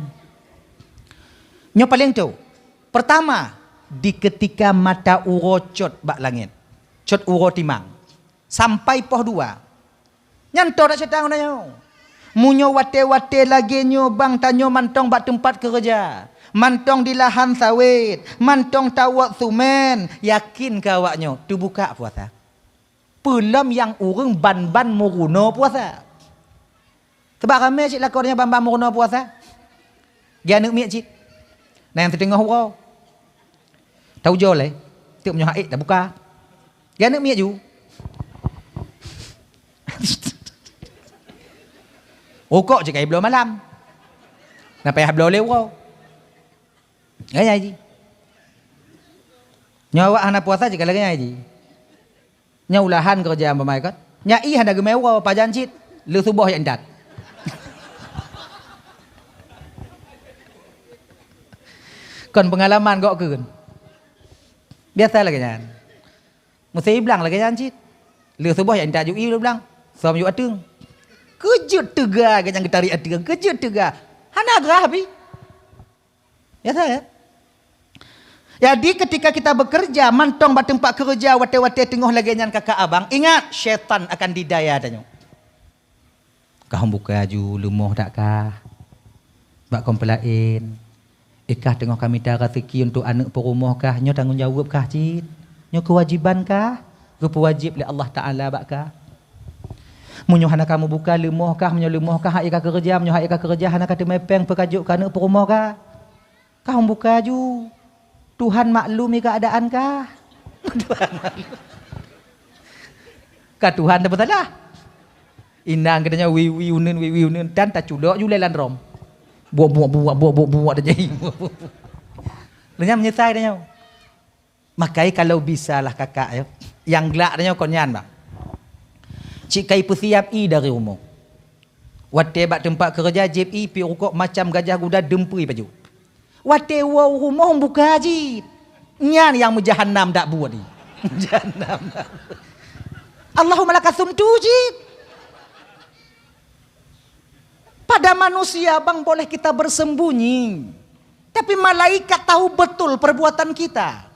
Nyoe paling toe. Pertama, di ketika mata uroe cot bak langét. Cot uroe timang. Sampai poh dua. Nyan toe dak syaitan geutanyoe. Meunyoe watée-watée lagée nyoe bang tanyoe mantong bak teumpat keureuja, mantong di lahan sawét, mantong tawök sumen, yakin keu awak nyoe teubuka puasa. Peulom nyang ureuëng ban-ban meurunoe puasa. Sabab ramé cit lakoe nyan ban-ban meurunoe puasa. Geuaneuk miet cit. Na nyang siteungoh uroe. Taujoe lé. Teuk meunyoe hak ék tabuka. Geuaneuk miet ju. Rukok cit ka jibloe malam. Na payah bloe lé uroe. Lagée nyan jih. Nyoe awak hana puasa cit ka lagée nyan jih. Nyoe ulahan keureuja beumaikot. Nyak ié hana geumé uroe pajan cit. Lheueh suboh jak intat. Kon peungalaman gok keun. Biasa lagée nyan. Meusé blang lagée nyan cit. Lheueh suboh jak intat ju ié blang. Som ju ateueng. Keujeuet teuga geuh nyang geutarik ateueng. Keujeuet teuga. Hana grah pih. Ya, saya. Jadi, ketika kita bekerja, mantong bak teumpat keureuja, watée-watée teungoh lagée nyan kakak abang, ingat, syaitan akan didaya tanyoe. Kah buka aju leumoh dak kah? Bak kon peulaén. Ikah teungoh ka mita raseuki untuk aneuk peurumoh kah? Nyoe tanggong jaweueb kah cit? Nyoe keuwajiban kah? Geupeuwajéb lé Allah Taala bak kah? Meunyoe hana kamoe buka leumoh kah, meunyoe leumoh kah hak ka keureuja, meunyoe hak ka keureuja hana ka teumé péng peukajok keu aneuk peurumoh kah? Kah buka aju. Tuhan maklumi keuadaan kah? Tuhan maklum. Ka Tuhan tapeusalah. Inang geutanyoe wiwi uneun, wiwi uneun, dan taculok ju lé lam drom. Buok, buok, buok, buok, buok, buok, tajai. Lheueh nyan meunyeusai tanyoe. Makai kalau bisa lah kakak, ya. Nyang glak tanyoe kon nyan, bang. Cit kai peusiab ié dari rumoh. Watée bak teumpat keureuja jieb ié, piep rukok macam gajah guda, deumpui pajoh. Watée woe u rumoh buka jih. Nyan nyang meujahanam dak buet nyan. Jahanam dak buet. Allahumma laka sumtu jih. Pada manusia, bang, boleh kita bersembunyi. Tapi malaikat tahu betul perbuatan kita.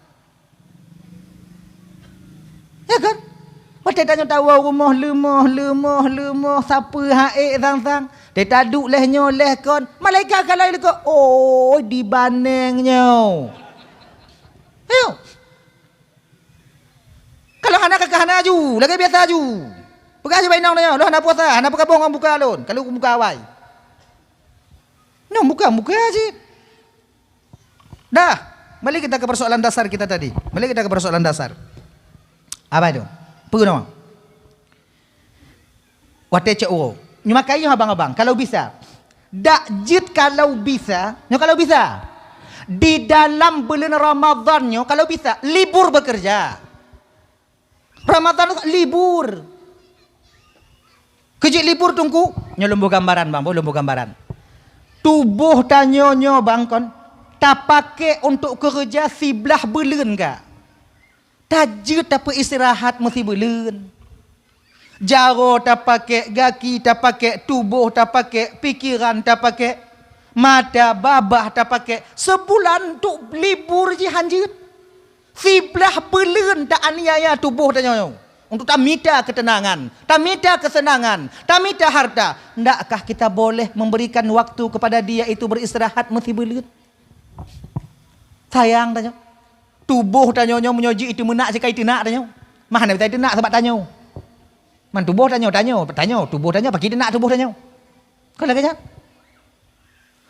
Ya kan? Watée tanyoe tawoe u rumoh leumoh, leumoh, leumoh, sapeue hak ék sang-sang. Tée taduek lheueh nyoe lheueh kon, malaikat ka lheueh likot, "Oh, dibaneng nyoe." Ayo. Kalau hana kakak hana aju, lagée biasa aju. Peugah aju bak inong tanyoe, "Lôn hana puasa, hana peugabong ngon buka lôn, ka lôn buka awai." Nyoe buka, buka cit. Dah, mari kita ke persoalan dasar kita tadi. Mari kita ke persoalan dasar. Apa itu? Peue nama? Watée cok uroe. Nyoe makai nyoe abang-abang, kalau bisa. Dak jeuet kalau bisa, nyoe kalau bisa. Di dalam buleuen Ramadhan nyoe kalau bisa, libur bekerja. Ramadhan libur. Keujeuet libur teungku, nyoe lôn boh gambaran bang, boh lôn boh gambaran. Tuboh tanyoe nyoe bang kon, tapakék untuk keureuja siblaih buleuen ka. Tajeuet tapeuistirahat meusibuleuen. Jaroe tapakék, gaki tapakék, tuboh tapakék, pikeran tapakék, mata babah tapakék. Sibulan untuk libur jih hanjeuet. Siblaih buleuen ta-aniaya tuboh tanyoe nyoe untuk tamita keuteunangan, tamita keuseunangan, tamita harta. Ndakkah kita boleh memberikan waktu kepada dia itu beristirahat meusibuleuen? Sayang tanyoe. Tuboh tanyoe nyoe meunyoe jeuet teunak sikai teunak tanyoe. Mah hana bisa teunak sabab tanyoe. Man tuboh tanyoe, tanyoe, tanyoe, tuboh tanyoe, pakri teunak tuboh tanyoe. Kon lagée nyan?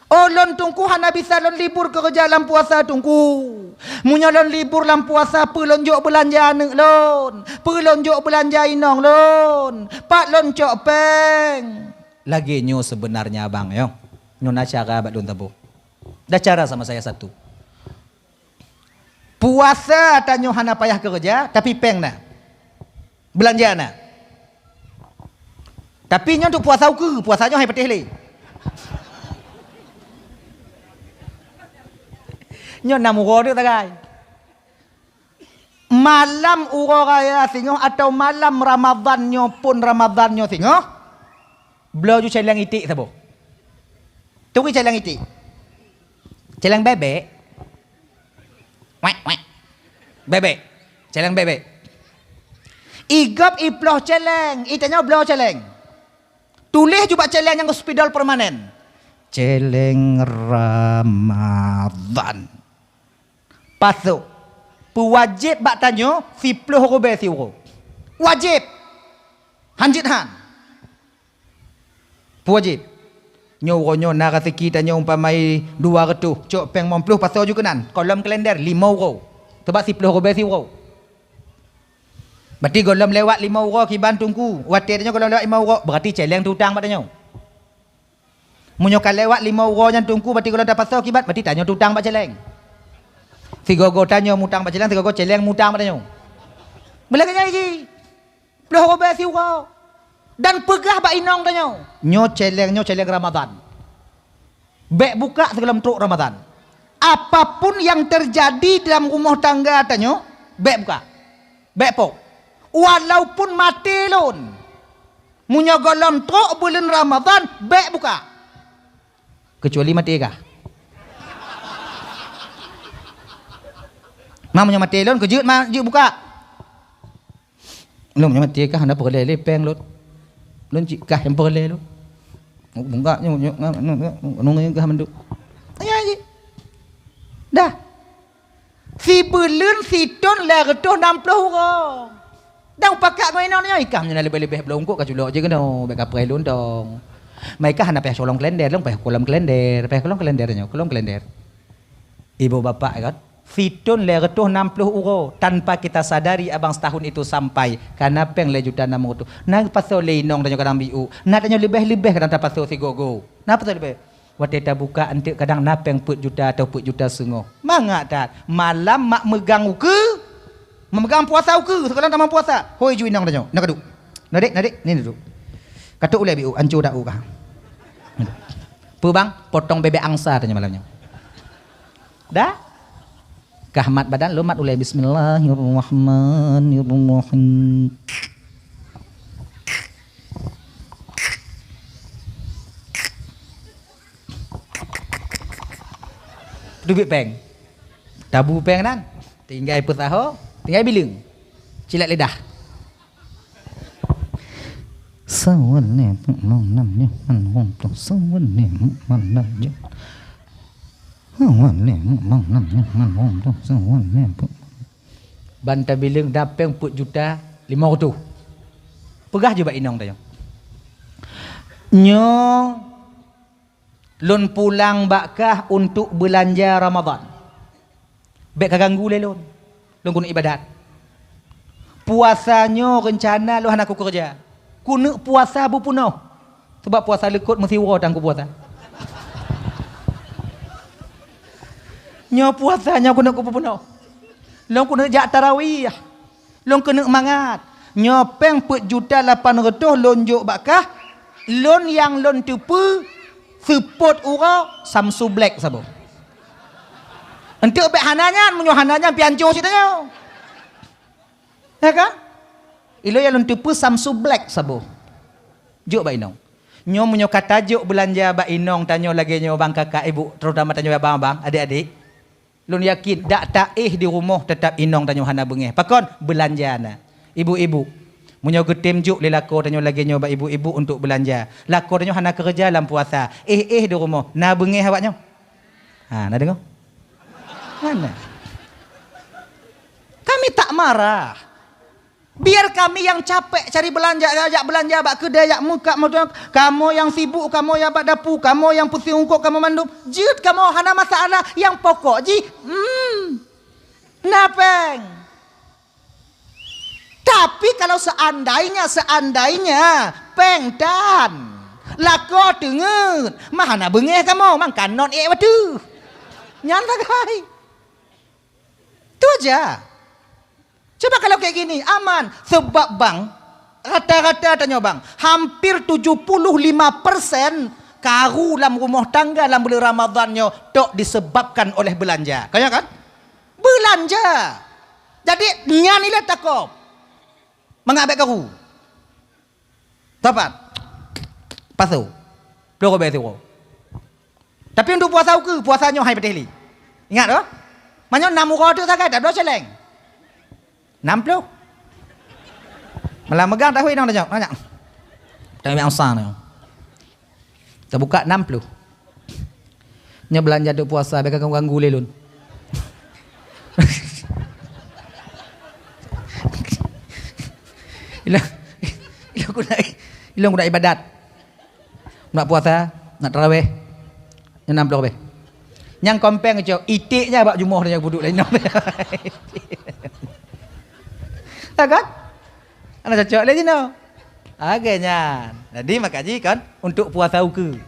Oh, lôn teungku hana bisa lôn libur keureuja lam puasa teungku. Meunyoe lôn libur lam puasa, peue lôn jok beulanja aneuk lôn? Peue lôn jok beulanja inong lôn? Pat lôn cok péng? Lagée nyoe seubeunarnya abang, yo. Nyoe na cara bak lôn saboh. Ada cara sama saya satu. Puasa tanyoe hana payah keureuja, tapi péng na. Beulanja na. Tapi nyoe untuk puasa ukeue, puasa nyoe hai patéh lé. Nyoe nam uroe tu sagai. Malam uroe raya singoh atau malam Ramadhan nyoe, phon Ramadhan nyoe singoh, bloe ju céléng iték saboh. Turi céléng iték. Céléng bebek. Wek, wek. Bebek. Céléng bebek. Igob iploh céléng, itanyoe bloe céléng. Tuléh ju bak céléng nyang spidol permanen. Céléng Ramadhan. Pasoe. Peuwajéb bak tanyoe siploh rubée siuroe. Wajéb. Han jeuet han. Peue wajéb. Nyoe uroe nyoe na raseuki tanyoe umpama dua reutôh, cok péng limong ploh pasoe ju keunan. Gohlom kalender limong uroe. Sabab siploh ribèe siuroe. Berarti gohlom lewat limong uroe kiban teungku. Watèe tanyoe gohlom lewat limong uroe, berarti cèlèng teutang bak tanyoe. Meunyoe ka lewat limong uroe nyan teungku, berarti gohlom tapasoe kiban, berarti tanyoe teutang bak cèlèng. Sigoe-goe tanyoe mutang bak cèlèng, sigoe-goe cèlèng mutang bak tanyoe. Beulagèe nyan jih. Ploh ribèe siuroe. Dan peugah bak inong tanyoe, "Nyoe cèlèng, nyoe cèlèng Ramadhan. Bèk buka sigohlom trok Ramadhan. Apapun nyang teujadi dalam rumoh tangga tanyoe, bèk buka. Bèk pok. Walaupun maté lôn, meunyoe gohlom trok buleuen Ramadhan, bèk buka." Keucuali maté kah. Ma meunyoe maté lôn, keu jeuet ma jeuet buka. Lôn meunyoe maté kah hana peureulèe lé péng lôn. Lôn cit kah nyang peureulèe lôn. Bunga nyoe, nyoe, nyoe, nyoe, nyoe, nyoe kah mandum. Ayah jih. Dah. Sibuleuen sithôn lhèe reutôh nam ploh uroe. Dan pakat ngon inong nyoe, "Ikah meunyoe na leubeh-leubeh bloe eungkôt ka culok jih keunoe, bèk kapreh lôn dong." Ma ikah hana payah sigohlom kalender, lôn payah sigohlom kalender, payah sigohlom kalender nyoe, sigohlom kalender. Ibu bapak kan, sithôn lhèe reutôh nam ploh uroe, tanpa kita sadari abang setahun itu sampai, ka na péng lhèe juta nam reutôh. Na pasoe lé inong tanyoe kadang biôh, na tanyoe leubeh-leubeh kadang tapasoe sigoe-goe. Na pasoe leubeh. Watèe tabuka eunteuk kadang na péng peuet juta atawa peuet juta seungoh. Mangat that, malam mak meugang ukeue, meugang puasa ukeue, sigohlom tamong puasa. Hôi ju inong tanyoe, na ka duek. Na dek, na dek, ni duek. Ka trok ulèe biôh, anco dak u kah. Peue bang, potong bebek angsa tanyoe malam nyoe. Dah? Kah mat badan, lôn mat ulèe, "Bismillahirrahmanirrahim." Teubiet péng. Tabu péng nan. Tinggai peusaho, tinggai bileueng. Cilet lidah. Sawan lé peuet limong nam nyoh ngon limong ploh, sawan lé peuet limong nam nyoh. Sawan lé peuet limong nam nyoh ngon limong ploh, sawan lé peuet. Ban tabileueng na péng peuet juta limong reutôh. Peugah jih bak inong tanyoe, "Nyoe lôn pulang bak kah untuk beulanja Ramadhan. Bèk kaganggu lé lôn. Lôn keuneuk ibadat. Puasa nyoe reuncana lôn hana kukeureuja. Keuneuk puasa beupeunoh. Sabab puasa leukôt meusiuroe tan kupuasa. Nyoe puasa nyoe keuneuk kupeupeunoh. Lôn keuneuk jak tarawih." Lôn keuneuk mangat. Nyoe péng peuet juta lapan reutôh lôn jok bak kah, lôn nyang lôn teupeue seupôt uroe Samsu Black saboh. Eunteuk bèk hana nyan, meunyoe hana nyan pih anco cit tanyoe. Ya kan? Ilôn nyang lôn teupeue Samsu Black saboh. Jok bak inong. Nyoe meunyoe ka tajok beulanja bak inong tanyoe lagèe nyoe bang kakak ibu, terutama tanyoe abang-abang, adék-adék. Lôn yakin, dak taéh di rumoh teutap inong tanyoe hana beungèh. Pakon? Beulanja na. Ibu-ibu, meunyoe geutem jok lé lakoe tanyoe lagèe nyoe bak ibu-ibu untuk beulanja, lakoe tanyoe hana keureuja lam puasa, éh-éh di rumoh, na beungèh awak nyoe? Ha, na deungö? Hana. Kami tak marah. Biar kami nyang capek cari beulanja, jak beulanja bak keudè, jak meukat moto, kamoe nyang sibuk, kamoe nyang bak dapu, kamoe nyang peusieng eungkôt, kamoe mandum. Jeuet kamoe, hana masalah. Nyang pokok jih, hmm, na péng. Tapi kalau seandainya, seandainya péng tan, lakoe teungeut, mah hana beungèh kamoe, mangkanon ék watèe. Nyan sagai. Tu aja. Coba kalau kayak gini, aman. Sebab bang, rata-rata tanyoe bang, hampir tujuh puluh lima persen karu lam rumoh tangga lam buleuen Ramadhan nyoe tok disebabkan oleh beulanja. Ka nyo kan? Beulanja. Jadi, nyan ilèe takop. Mangat bèk karu. Tapat. Pasoe. Ploh ribèe siuroe. Tapi untuk puasa ukeue, puasa nyoe hai patéh lé. Ingat oh. Meunyoe nam uroe teuk sagai, tabloe cèlèng. Nam ploh. Malah meugang tahu inong tanyoe, banyak. Tapi angsa nyoe. Tabuka nam ploh. Nyoe beulanja untuk puasa, bèk kaganggu lé lôn. Ilong, ilong guna, ilong guna ibadat. Nak puasa, nak tarawih. Nyan nam ploh beh. Nyang kompeng cok, itik nya bak jumoh dia buduk lain. Ha kan? Ana cocok lé jinoe. Oke nyan. Jadi maka ji kan untuk puasa ukeue.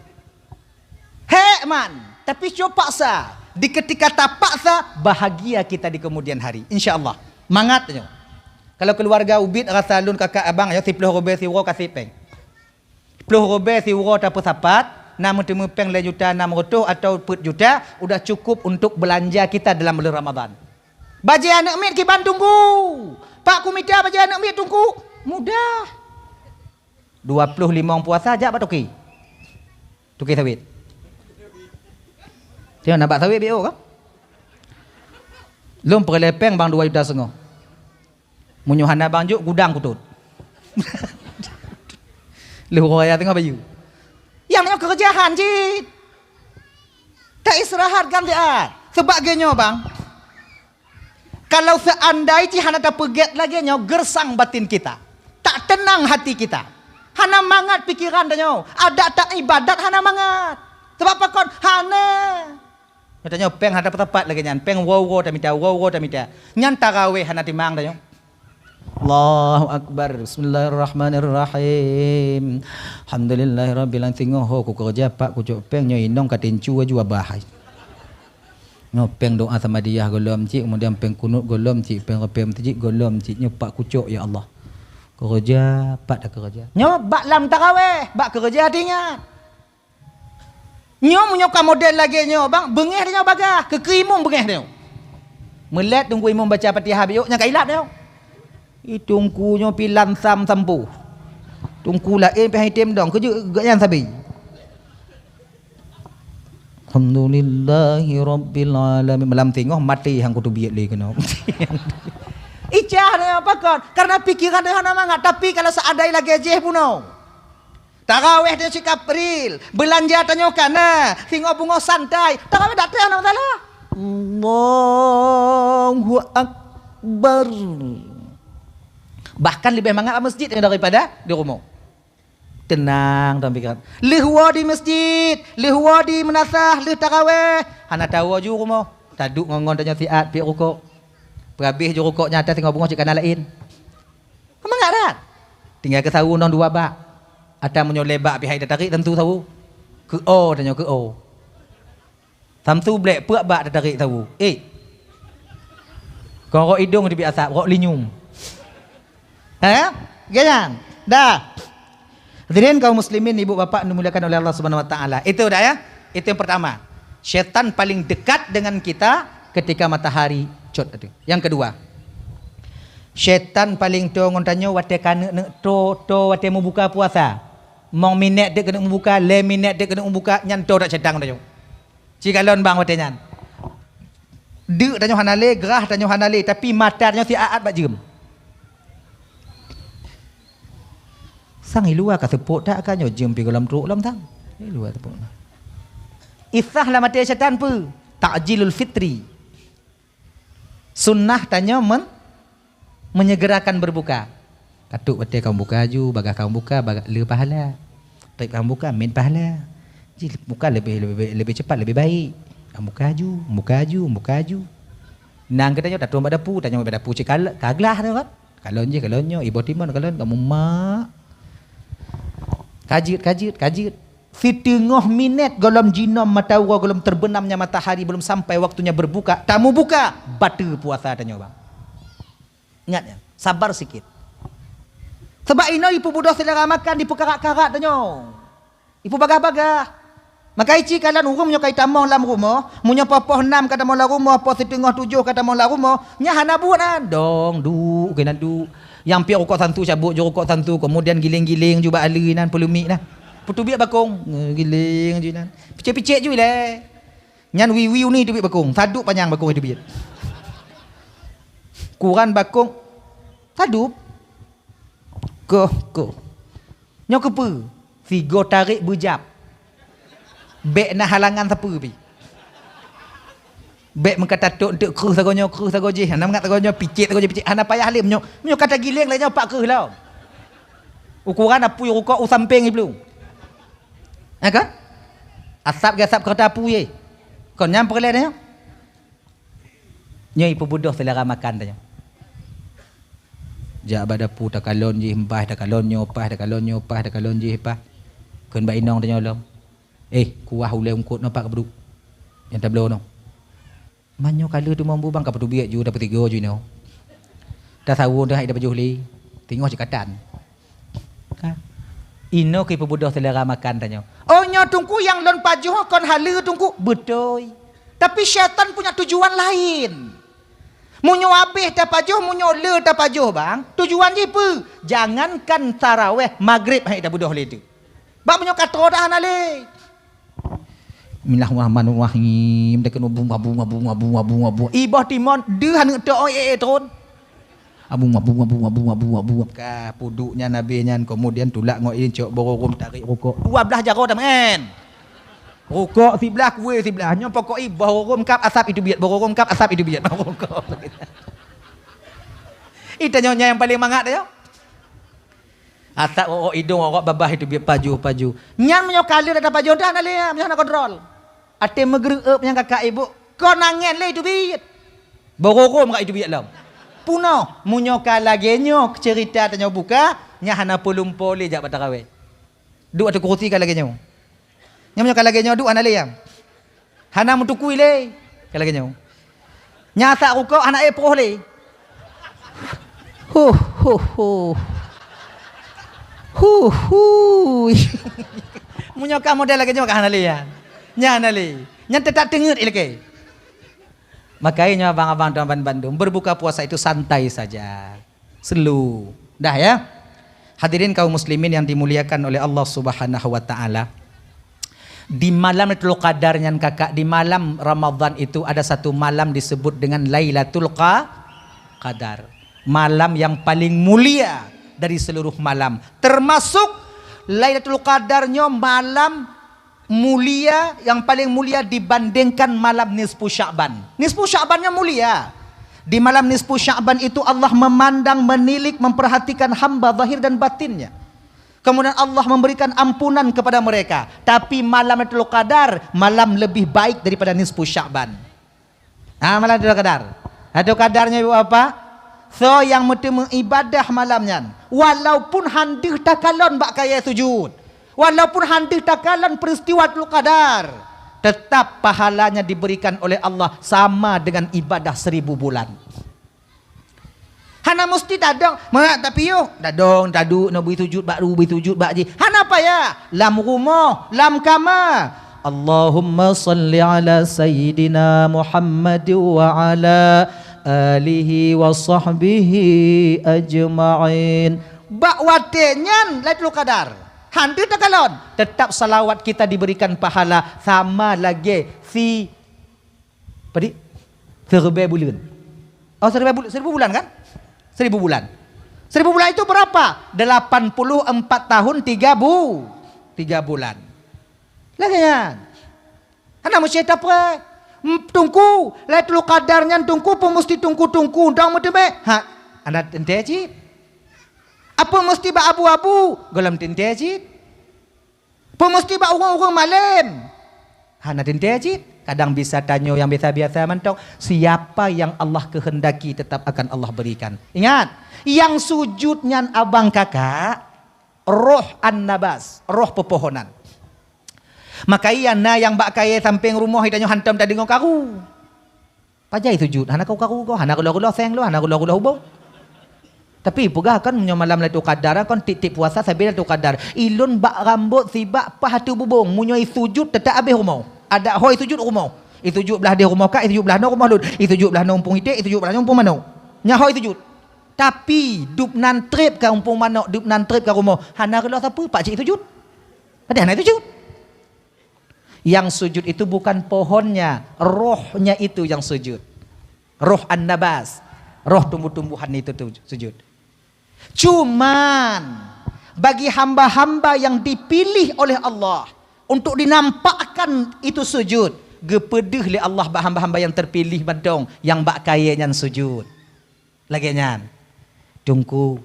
Hek man, tapi cuma paksa. Di ketika tapaksa, bahagia kita di kemudian hari. Insya Allah. Mangat nyoe. Kalau keluarga ubit rasa lôn kakak abang ya, siploh rubée siuroe kasih péng. Ploh rubée siuroe tapeusapat, na meuteumé péng lhée juta nam reutôh atau peuet juta, udah cukup untuk belanja kita dalam bulan Ramadan. Bajée aneuëk miet kiban tunggu. Pak ku mita bajée aneuëk miet tunggu. Mudah. Dua ploh limong puasa jak bak toke. Toke sawit. Tengok na bak sawit B O kan? Lôn peureulée péng bang dua juta setengah. Meunyoe hana bang jok gudang kutot. Lheueh raya teungoh bayeue. Nyang nyoe keureujahan cit. Tak istirahat kan dia. Sebab geuh nyoe bang. Kalau seandai jih hana tapeugét lagée nyoe, gersang batin kita. Tak tenang hati kita. Hana mangat pikiran tanyoe. Adak tak ibadat hana mangat. Sebab pakon? Hana. Tanyoe péng hana tapat lagée nyan. Péng uroe-uroe tamita, uroe-uroe tamita. Nyan taraweh hana timang tanyoe. Allahu Akbar. Bismillahirrahmanirrahim. Alhamdulillahirabbil alamin. Singoh ho ku keureuja pak kucok péng nyoe inong ka tincu aju abah. Nyoe péng doa samadiyah gohlom cit, kemudian péng kunut gohlom cit, péng reupée meuseujid gohlom cit. Nyoe pak kucok ya Allah. Keureuja, pat takeureuja. Nyoe bak lam taraweh, bak keureuja tingat. Nyoe meunyoe ka model lagée nyoe bang, beungéh nyoe bagah, keu keu imum beungéh nyoe. Meulet teungku imum baca Fatihah biôk nyang ka ilap nyoe. Ih, teungku nyoe pi lansam sampoh. Teungku laén pi hai tem dong, keujeuet geuh nyan sabe. Alhamdulillahi rabbil alamin. Malam singoh maté hang kutubiet lé keunoe. Icah nyoe pakon? Karena pikiran nyoe hana mangat, tapi kalau seandai lagée jih bunoe. Taraweh tanyoe sikapril, beulanja tanyoe kana, singoh bungoh santai. Taraweh dak teuh hana masalah. Allahu Akbar. Bahkan leubeh mangat bak masjid daripada di rumoh. Teunang dalam pikiran. Lheueh woe di masjid, lheueh woe di meunasah, lheueh taraweh, hana tawoe ju rumoh. Taduek ngon-ngon tanyoe siat piep rukok. Peurabeh ju rukok nyan atas singoh bungoh cit kana laén. Mangat that. Tinggai keu sawu nong dua bak. Ata meunyoe lé bak pihak tatarék tantu sawu. Keu o tanyoe keu o. Tantu blek peue bak tatarék sawu. Eh. Kon rok idong teubiet asap, rok linyum. Eh? Geuyan. Dah. Hadirin kaum muslimin, ibu bapak yang dimuliakan oleh Allah Subhanahu wa taala. Itu dah ya. Itu yang pertama. Setan paling dekat dengan kita ketika matahari cot itu. Yang kedua, setan paling to ngon tanyoe watée ka neuk-neuk to, to watée meubuka puasa. Mong minét dek keuneuk meubuka, lhée minét dek keuneuk meubuka, nyan to dak setan ngon tanyoe. Ci kalon bang watée nyan. Deuk tanyoe hana lé, grah tanyoe hana lé, tapi mata tanyoe siat-at bak jeuem. Sang i luwa ka seupôt that ka nyoe jeuem pi gohlom trok lom sang. I luwa seupôt. Isah lam até setan peue? Ta'jilul fitri. Sunnah tanyoe men-, menyegerakan berbuka. Katuk watée kamoe buka aju, bagah kamoe buka, bagah le pahala. Taib kamoe buka, mit pahala. Ji buka lebih, lebih, lebih cepat, lebih baik. Kamoe buka aju, buka aju, buka aju. Nang geutanyoe tatong bak dapu, tanyoe bak dapu cit kal-, kaglah tu kan. Kalon jih, kalon nyoe, iboh timon, kalon kamoe mak. Kajeuet, kajeuet, kajeuet. Siteungoh minét gohlom jinom mata uroe gohlom terbenamnya matahari belum sampai waktunya berbuka, tamubuka, bateue puasa tanyoe bang. Ingat ya, sabar sikit. Sebab inoe ipeubudoh selera makan, dipeukarat-karat tanyoe. Ipubagah-bagah. Maka ici kalon ureuëng meunyoe ka itamong lam rumoh, meunyoe poh, poh nam ka tamong lam rumoh, poh siteungoh tujoh ka tamong lam rumoh, nyan hana buet an. Dong, duek, keunan duek. Nyang piôh rukok santu cabot ju rukok santu, kemudian giléng-giléng ju bak aleue nan, peuleumiek nan. Peuteubiet bakong, giléng ju nan. Picék-picék ju ilée. Nyan wiwi uni teubiet bakong, sadup panyang bakong teubiet. Kuran bakong, sadup. Koh, koh. Nyoe keupeue? Sigoe tarék beujab. Bék na halangan sapeue pi. Bék meuka tatot eunteuk kreueh sagoe nyoe, kreueh sagoe jih. Hana mangat sagoe nyoe, picék sagoe jih, picék. Hana payah lé meunyoe, meunyoe ka tagiléng lé nyoe pat kreueh lom. Ukoran apui rukok u sampéng jiplueng. Eh kan? Asap geuasap keureuta apui. Kon nyan peureulée nyoe. Nyoe ipeubeudôh seulera makan tanyoe. Jak bak dapu takalon jih paih, takalon nyoe paih, takalon nyoe paih, takalon jih paih. Kheun bak inong tanyoe lom, "Eh, kuah ulée eungkot nyoe pat kapeuduk. Nyang tabloe nyoe." "Meunyoe ka lheueh teuma bu bang ka peuteubiet ju, tapeutiga ju inoe. Tasawon teuh hai tapajoh lé. Teungoh jikatan." Ka. Inoe keu ipeubeudôh seulera makan tanyoe. "Oh, nyoe Teungku nyang lôn pajoh kon haleue Teungku." Beutôi. Tapi syaitan punya tujuan lain. Meunyoe habéh tapajoh, meunyoe le tapajoh bang, tujuan jih peue? Jangankan taraweh, magrib hai tabeudôh lé teuh. Bak meunyoe ka troe dah hana lé. Bismillahirrahmanirrahim. Deukeu abu, abu, abu, abu, abu, abu. Iboh timon, deuh aneuk tok, eh, eh, tron. Abu, abu, abu, abu, abu, abu. Ka puduk nyan habéh nyan, kemudian tulak ngon idin cok bororôm tarék rukok. Dua blaih jaroe tameu'en. Rukok siblaih, kueh siblaih. Nyoe pokok iboh rorôm kap asap iteubiet, bororôm kap asap iteubiet. Rukok. Itanyoe nyang paléng mangat tanyoe. Asap rokok idong, rokok babah iteubiet paju-paju. Nyan meunyoe ka lheueh tapajoh dah hana lé, meunyoe hana kontrol. Até meugeureueb nyang kakak ibu, kon angén lé iteubiet. Bororôm ka iteubiet lom. Punoh, meunyoe ka lagée nyoe ceurita tanyoe buka, nyan hana peue lumpoe lé jak bak taraweh. Duek ateueh kurusi ka lagée nyoe. Nyan meunyoe ka lagée nyoe duek hana lé nyang. Hana meutukui lé. Ka lagée nyoe. Nyan asap rukok hana éh proh lé. Huh, huh, huh. Huh, huh. Meunyoe ka model lagée nyoe ka hana lé nyan. Nyan hana lé. Nyan teutap teungeut ilakée. Makajih nyoe abang-abang tuan ban bandum, berbuka puasa itu santai saja. Slow. Dah ya. Hadirin kaum muslimin yang dimuliakan oleh Allah Subhanahu wa taala. Di malam Lailatul Qadar nyan kakak, di malam Ramadan itu ada satu malam disebut dengan Lailatul Qa-, Qadar. Malam yang paling mulia dari seluruh malam. Termasuk Lailatul Qadar nyoe malam mulia, yang paling mulia dibandingkan malam nisfu Sya'ban. Nisfu Sya'ban nyan mulia. Di malam nisfu Sya'ban itu Allah memandang, menilik, memperhatikan hamba zahir dan batinnya. Kemudian Allah memberikan ampunan kepada mereka. Tapi malam Lailatul Qadar, malam lebih baik daripada nisfu Sya'ban. Ha, malam Lailatul Qadar. Lailatul Qadar nyan ibu bapak, soe nyang meuteumé ibadah malam nyan, walaupun han deuh takalon bak kayée sujud, walaupun han deuh takalon peristiwa Lailatul Qadar, tetap pahalanya diberikan oleh Allah sama dengan ibadah seribu bulan. Hana musti tadong, mak tapiôh, tadong, taduek, na bri sujud bak ru, bri sujud bak jih. Hana payah, lam rumoh, lam kama. Allahumma salli ala sayyidina Muhammad wa ala alihi wa sahbihi ajma'in. Bak watée nyan Lailatul Qadar. Han deuh takalon, tetap salawat kita diberikan pahala sama lagée si Padi? Siribée buleuen. Oh, siribée bul-, seribu bulan kan? Seribu bulan. Seribu bulan itu berapa? Delapan puluh empat tahun tiga bu-, tiga bulan. Lagée nyan. Hana meusti tapreh. Em, Teungku, Lailatul Qadar nyan Teungku, peue meusti Teungku-teungku dong meuteumé? Ha, hana teuntée cit. Apa meusti bak abu-abu? Gohlom teuntée cit. Peue meusti bak ureuëng-ureuëng malém? Hana teuntée cit. Kadang bisa tanyoe nyang biasa-biasa mantong, siapa yang Allah kehendaki tetap akan Allah berikan. Ingat, nyang sujud nyan abang kakak, roh an-nabas, roh peupohonan. Maka iya na nyang bak kayée sampéng rumoh, tanyoe hantom tadeungoe karu. Pajan sujud, hana karu-karu goh, hana reuloh-reuloh seng lôn, hana reuloh-reuloh ubông. Tapi peugah kan, meunyoe malam Lailatul Qadar, kan tiep-tiep puasa sabe Lailatul Qadar. Ilôn bak rambôt sibak paih ateueh bubông, meunyoe sujud teutap habéh rumoh. Adak ho sujud rumoh. Sujud blah deh rumoh kak, sujud blah noe rumoh lôn. Sujud blah noe umpung iték, sujud blah noe umpung manok. Nyan ho sujud. Tapi dub nan treb ka umpung manok, dub nan treb ka rumoh, hana reuloh sapeue, pakcik sujud. Padahai hana sujud. Yang sujud itu bukan pohonnya, rohnya itu yang sujud. Roh an-nabas, roh tumbuh-tumbuhan itu tu sujud. Cuman, bagi hamba-hamba yang dipilih oleh Allah untuk dinampakkan itu sujud, geupeudeuh lé Allah bak hamba-hamba yang terpilih mantong, yang bak kayée nyan sujud. Lagée nyan. Teungku.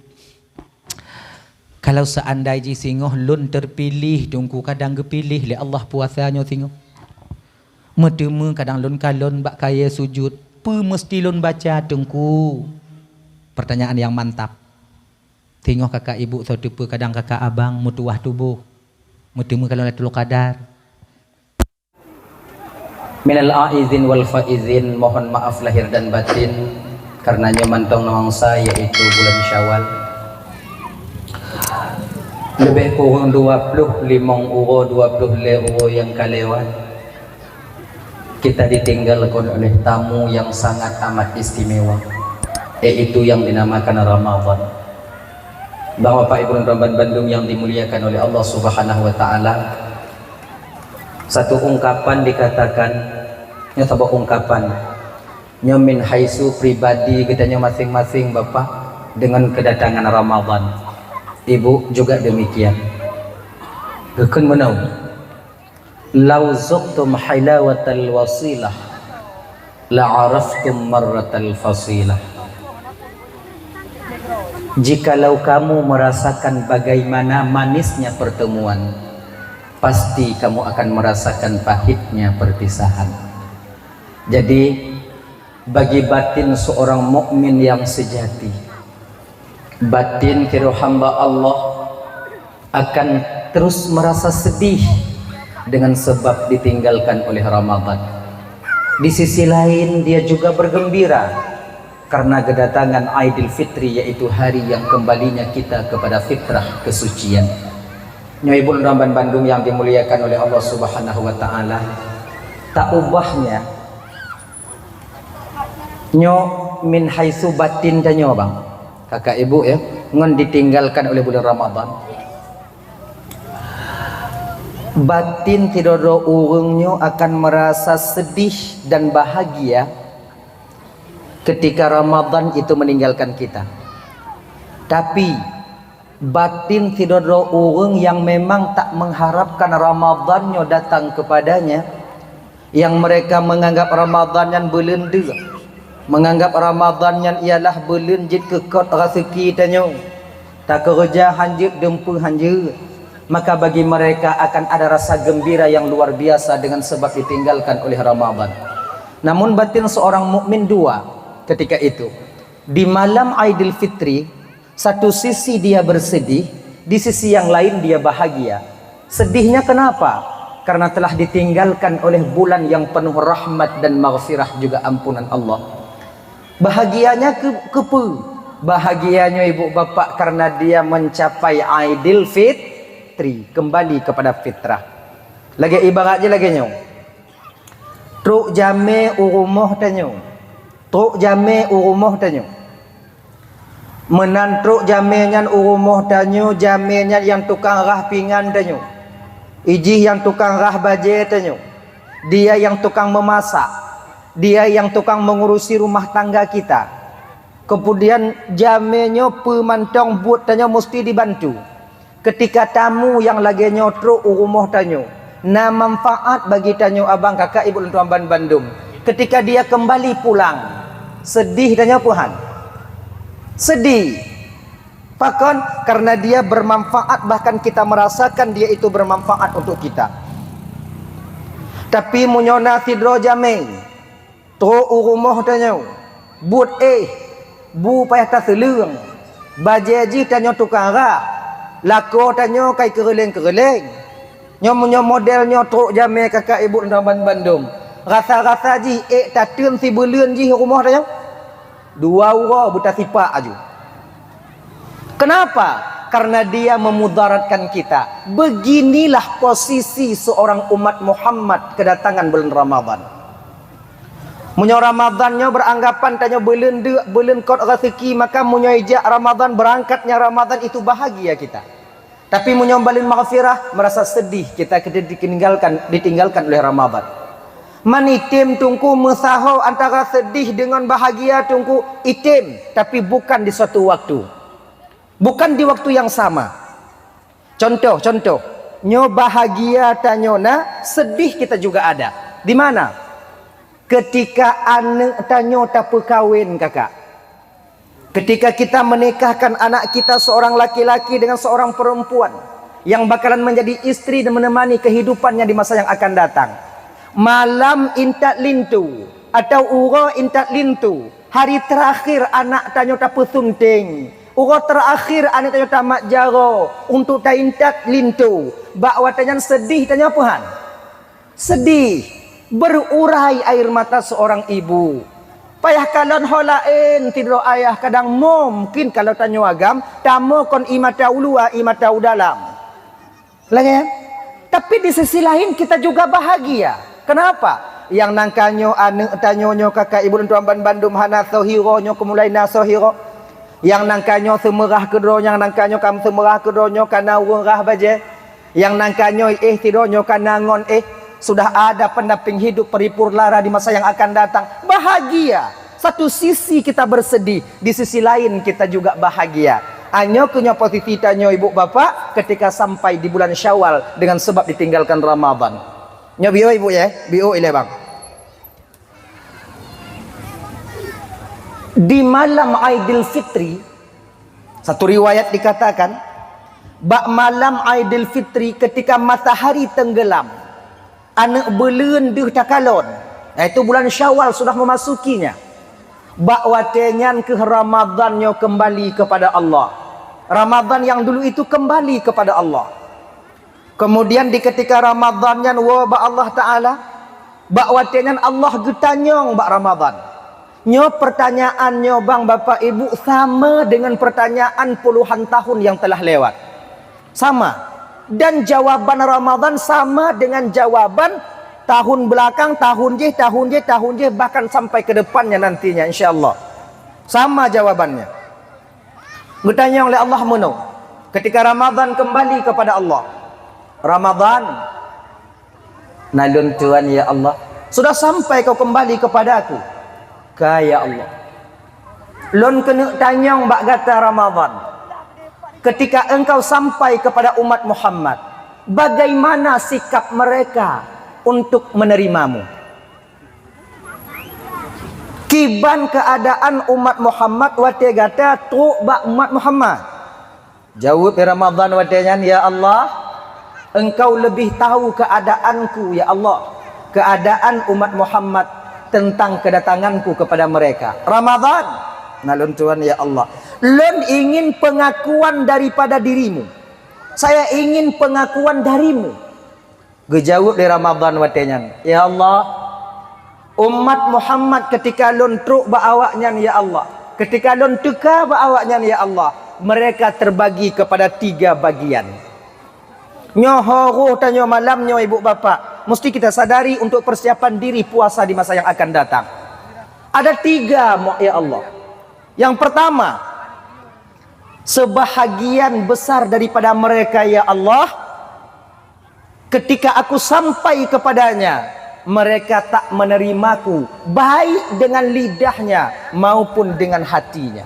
Kalau seandai jih singoh lôn terpilih, Teungku, kadang geupiléh lé Allah puasa nyoe singoh. Meuteumé kadang lôn kalon bak kayée sujut, peue meusti lôn baca, Teungku? Pertanyaan yang mantap. Singoh kakak ibu soe teupeu kadang kakak abang meutuwah tuboh. Meuteumé kalon Lailatul Qadar. Minal aizin wal faizin, mohon maaf lahir dan batin, karena nyoe mantong nuansa, yaitu bulan Syawal. Lebih kurang dua puluh limong uroe, dua puluh lhée uroe nyang ka lewat, kita ditinggalkan oleh tamu yang sangat amat istimewa, yaitu yang dinamakan Ramadan. Bapak Ibu dan Raban bandum yang dimuliakan oleh Allah Subhanahu wa Ta'ala, satu ungkapan dikatakan, nyoe saboh ungkapan, nyoe min haitsu pribadi geutanyoe masing-masing, Bapak, dengan kedatangan Ramadan. Ibu juga demikian. Geukheun meunoe, "Lau zuqtum halawatal wasilah, la araftum marratal fasilah." Jikalau kamu merasakan bagaimana manisnya pertemuan, pasti kamu akan merasakan pahitnya perpisahan. Jadi, bagi batin seorang mukmin yang sejati, batin sidroe hamba Allah akan terus merasa sedih dengan sebab ditinggalkan oleh Ramadan. Di sisi lain, dia juga bergembira karena kedatangan Aidil Fitri, yaitu hari yang kembalinya kita kepada fitrah kesucian. Nyoe Ibu dan Raban bandum yang dimuliakan oleh Allah Subhanahu wa Ta'ala, tak ubahnya nyoe min haitsu batin tanyoe, Bang. Kakak ibu, ya, ngon ditinggalkan oleh bulan Ramadan. Batin sidroe-droe ureuëng nyoe akan merasa sedih dan bahagia ketika Ramadan itu meninggalkan kita. Tapi, batin sidroe-droe ureuëng yang memang tak mengharapkan Ramadan nyoe datang kepadanya, yang mereka menganggap Ramadan nyan buleuen deuk, menganggap Ramadan nyan ialah buleuen jeuet keu kot raseuki tanyoe, takeureuja hanjeuet, dumpeue hanjeuet, maka bagi mereka akan ada rasa gembira yang luar biasa dengan sebab ditinggalkan oleh Ramadan. Namun batin seorang mukmin dua ketika itu. Di malam Aidil Fitri, satu sisi dia bersedih, di sisi yang lain dia bahagia. Sedihnya kenapa? Karena telah ditinggalkan oleh bulan yang penuh rahmat dan maghfirah juga ampunan Allah. Bahagianya ke, kepe? Bahagianya ibu bapak karena dia mencapai Aidil Fitri, kembali kepada fitrah. Lagée ibarat je lagée nyoe. Trok jamé u rumoh tanyoe. Trok jamé u rumoh tanyoe. Meunan trok jamé nyan u rumoh tanyoe, jamé nyan nyang tukang rhah pingan tanyoe. Ijih nyang tukang rhah bajée tanyoe. Dia nyang tukang meumasak. Dia nyang tukang mengurusi rumah tangga kita. Kemudian jamé nyoe peue mantong buet tanyoe musti dibantu. Ketika tamu nyang lagée nyoe trok u rumoh tanyoe, na manfaat bagi tanyoe abang kakak ibu lôn tuan ban bandum. Ketika dia kembali pulang, sedih tanyoe peue han? Sedih. Pakon? Karena dia bermanfaat, bahkan kita merasakan dia itu bermanfaat untuk kita. Tapi meunyoe na sidroe jamé trok u rumoh tanyoe, buet éh, bu payah taseuleueng, bajée jih tanyoe tukang rhah, lakoe tanyoe kai keureuléng-keureuléng. Nyoe meunyoe model nyoe trok jamé kakak ibu lôn tuan ban bandum, rasa-rasa jih ék tateun sibuleuen jih u rumoh tanyoe. Dua uroe beutasipak aju. Kenapa? Karena dia memudaratkan kita. Beginilah posisi seorang umat Muhammad kedatangan bulan Ramadan. Meunyoe Ramadan nyoe beranggapan tanyoe buleuen deuk, buleuen kot raseuki, maka meunyoe ijak Ramadan, berangkatnya Ramadan itu bahagia kita. Tapi meunyoe buleuen maghfirah, merasa sedih kita ketika ditinggalkan, ditinggalkan oleh Ramadan. Man item Teungku meusaho antara sedih dengan bahagia Teungku, item, tapi bukan di suatu waktu. Bukan di waktu yang sama. Contoh, contoh. Nyoe bahagia tanyoe na, sedih kita juga ada. Di mana? Ketika aneuëk tanyoe tapeukawen, kakak. Ketika kita menikahkan anak kita seorang laki-laki dengan seorang perempuan yang bakalan menjadi istri dan menemani kehidupannya di masa yang akan datang. Malam intat linto atau uroe intat linto, hari terakhir anak tanyoe tapeusunting, uroe terakhir aneuk tanyoe tamat jaroe untuk taintat linto, bak watée nyan sedih tanyoe peue han? Sedih, berurai air mata seorang ibu. Payah kalon ho laén sidroe ayah, kadang mungkin kalau tanyoe agam, tamoe kon ie mata u luwa, ie mata u dalam. Lagée nyan. Tapi di sisi lain kita juga bahagia. Kenapa? Nyang nangka nyoe aneuk tanyoe nyoe kakak ibu lôn tuan ban bandum hana soe hiroe nyoe keumulai na soe hiroe. Nyang nangka nyoe seumeurah keudroe, nyang nangka nyoe kam seumeurah keudroe nyoe kana ureuëng rah bajée. Nyang nangka nyoe éh sidroe nyoe kana ngon éh, sudah ada pendamping hidup paripurna di masa yang akan datang. Bahagia. Satu sisi kita bersedih, di sisi lain kita juga bahagia. Anyoe keuh nyoe posisi tanyoe ibu bapak ketika sampai di bulan Syawal dengan sebab ditinggalkan Ramadan. Nyoe biôh ibu ya, biôh ilée bang. Di malam Aidil Fitri, satu riwayat dikatakan, bak malam Aidil Fitri ketika matahari tenggelam, aneuk buleuen deuh takalon, yaitu bulan Syawal sudah memasukinya. Bak watée nyan keuh Ramadan nyoe kembali kepada Allah. Ramadan yang dulu itu kembali kepada Allah. Kemudian di ketika Ramadan nyan woe bak Allah Ta'ala, bak watée nyan Allah geutanyong bak Ramadan. Nyoe pertanyaan nyoe bang bapak ibu sama dengan pertanyaan puluhan tahun yang telah lewat. Sama. Dan jawaban Ramadan sama dengan jawaban tahun belakang, tahun jih, tahun jih, tahun jih, bahkan sampai ke depannya nantinya insya Allah. Sama jawabannya. Geutanyong lé Allah meunoe, ketika Ramadan kembali kepada Allah. Ramadan, na lôn tuan ya Allah, sudah sampai kau kembali kepada aku? Ka ya Allah. Lôn keuneuk tanyong bak gata Ramadan. Ketika engkau sampai kepada umat Muhammad, bagaimana sikap mereka untuk menerimamu? Kiban keuadaan umat Muhammad watée gata trok bak umat Muhammad? Jaweueb di Ramadan watée nyan, "Ya Allah, Engkau lebih tahu keuadaanku, ya Allah, keuadaan umat Muhammad tentang keudatanganku kepada mereka." Ramadan, na lôn tuan, ya Allah, lôn ingin pengakuan daripada dirimu. Saya ingin pengakuan darimu. Geujaweueb lé Ramadan watée nyan, "Ya Allah, umat Muhammad ketika lôn trok bak awaknyan, ya Allah, ketika lôn teuka bak awaknyan, ya Allah, mereka terbagi kepada tiga bagian." Nyoe ho roh tanyoe malam nyoe ibu bapak, mesti kita sadari untuk persiapan diri puasa di masa yang akan datang. Ada tiga, mo-, ya Allah. Yang pertama, sebahagian besar daripada mereka, ya Allah, ketika aku sampai kepadanya, mereka tak menerimaku, baik dengan lidahnya maupun dengan hatinya.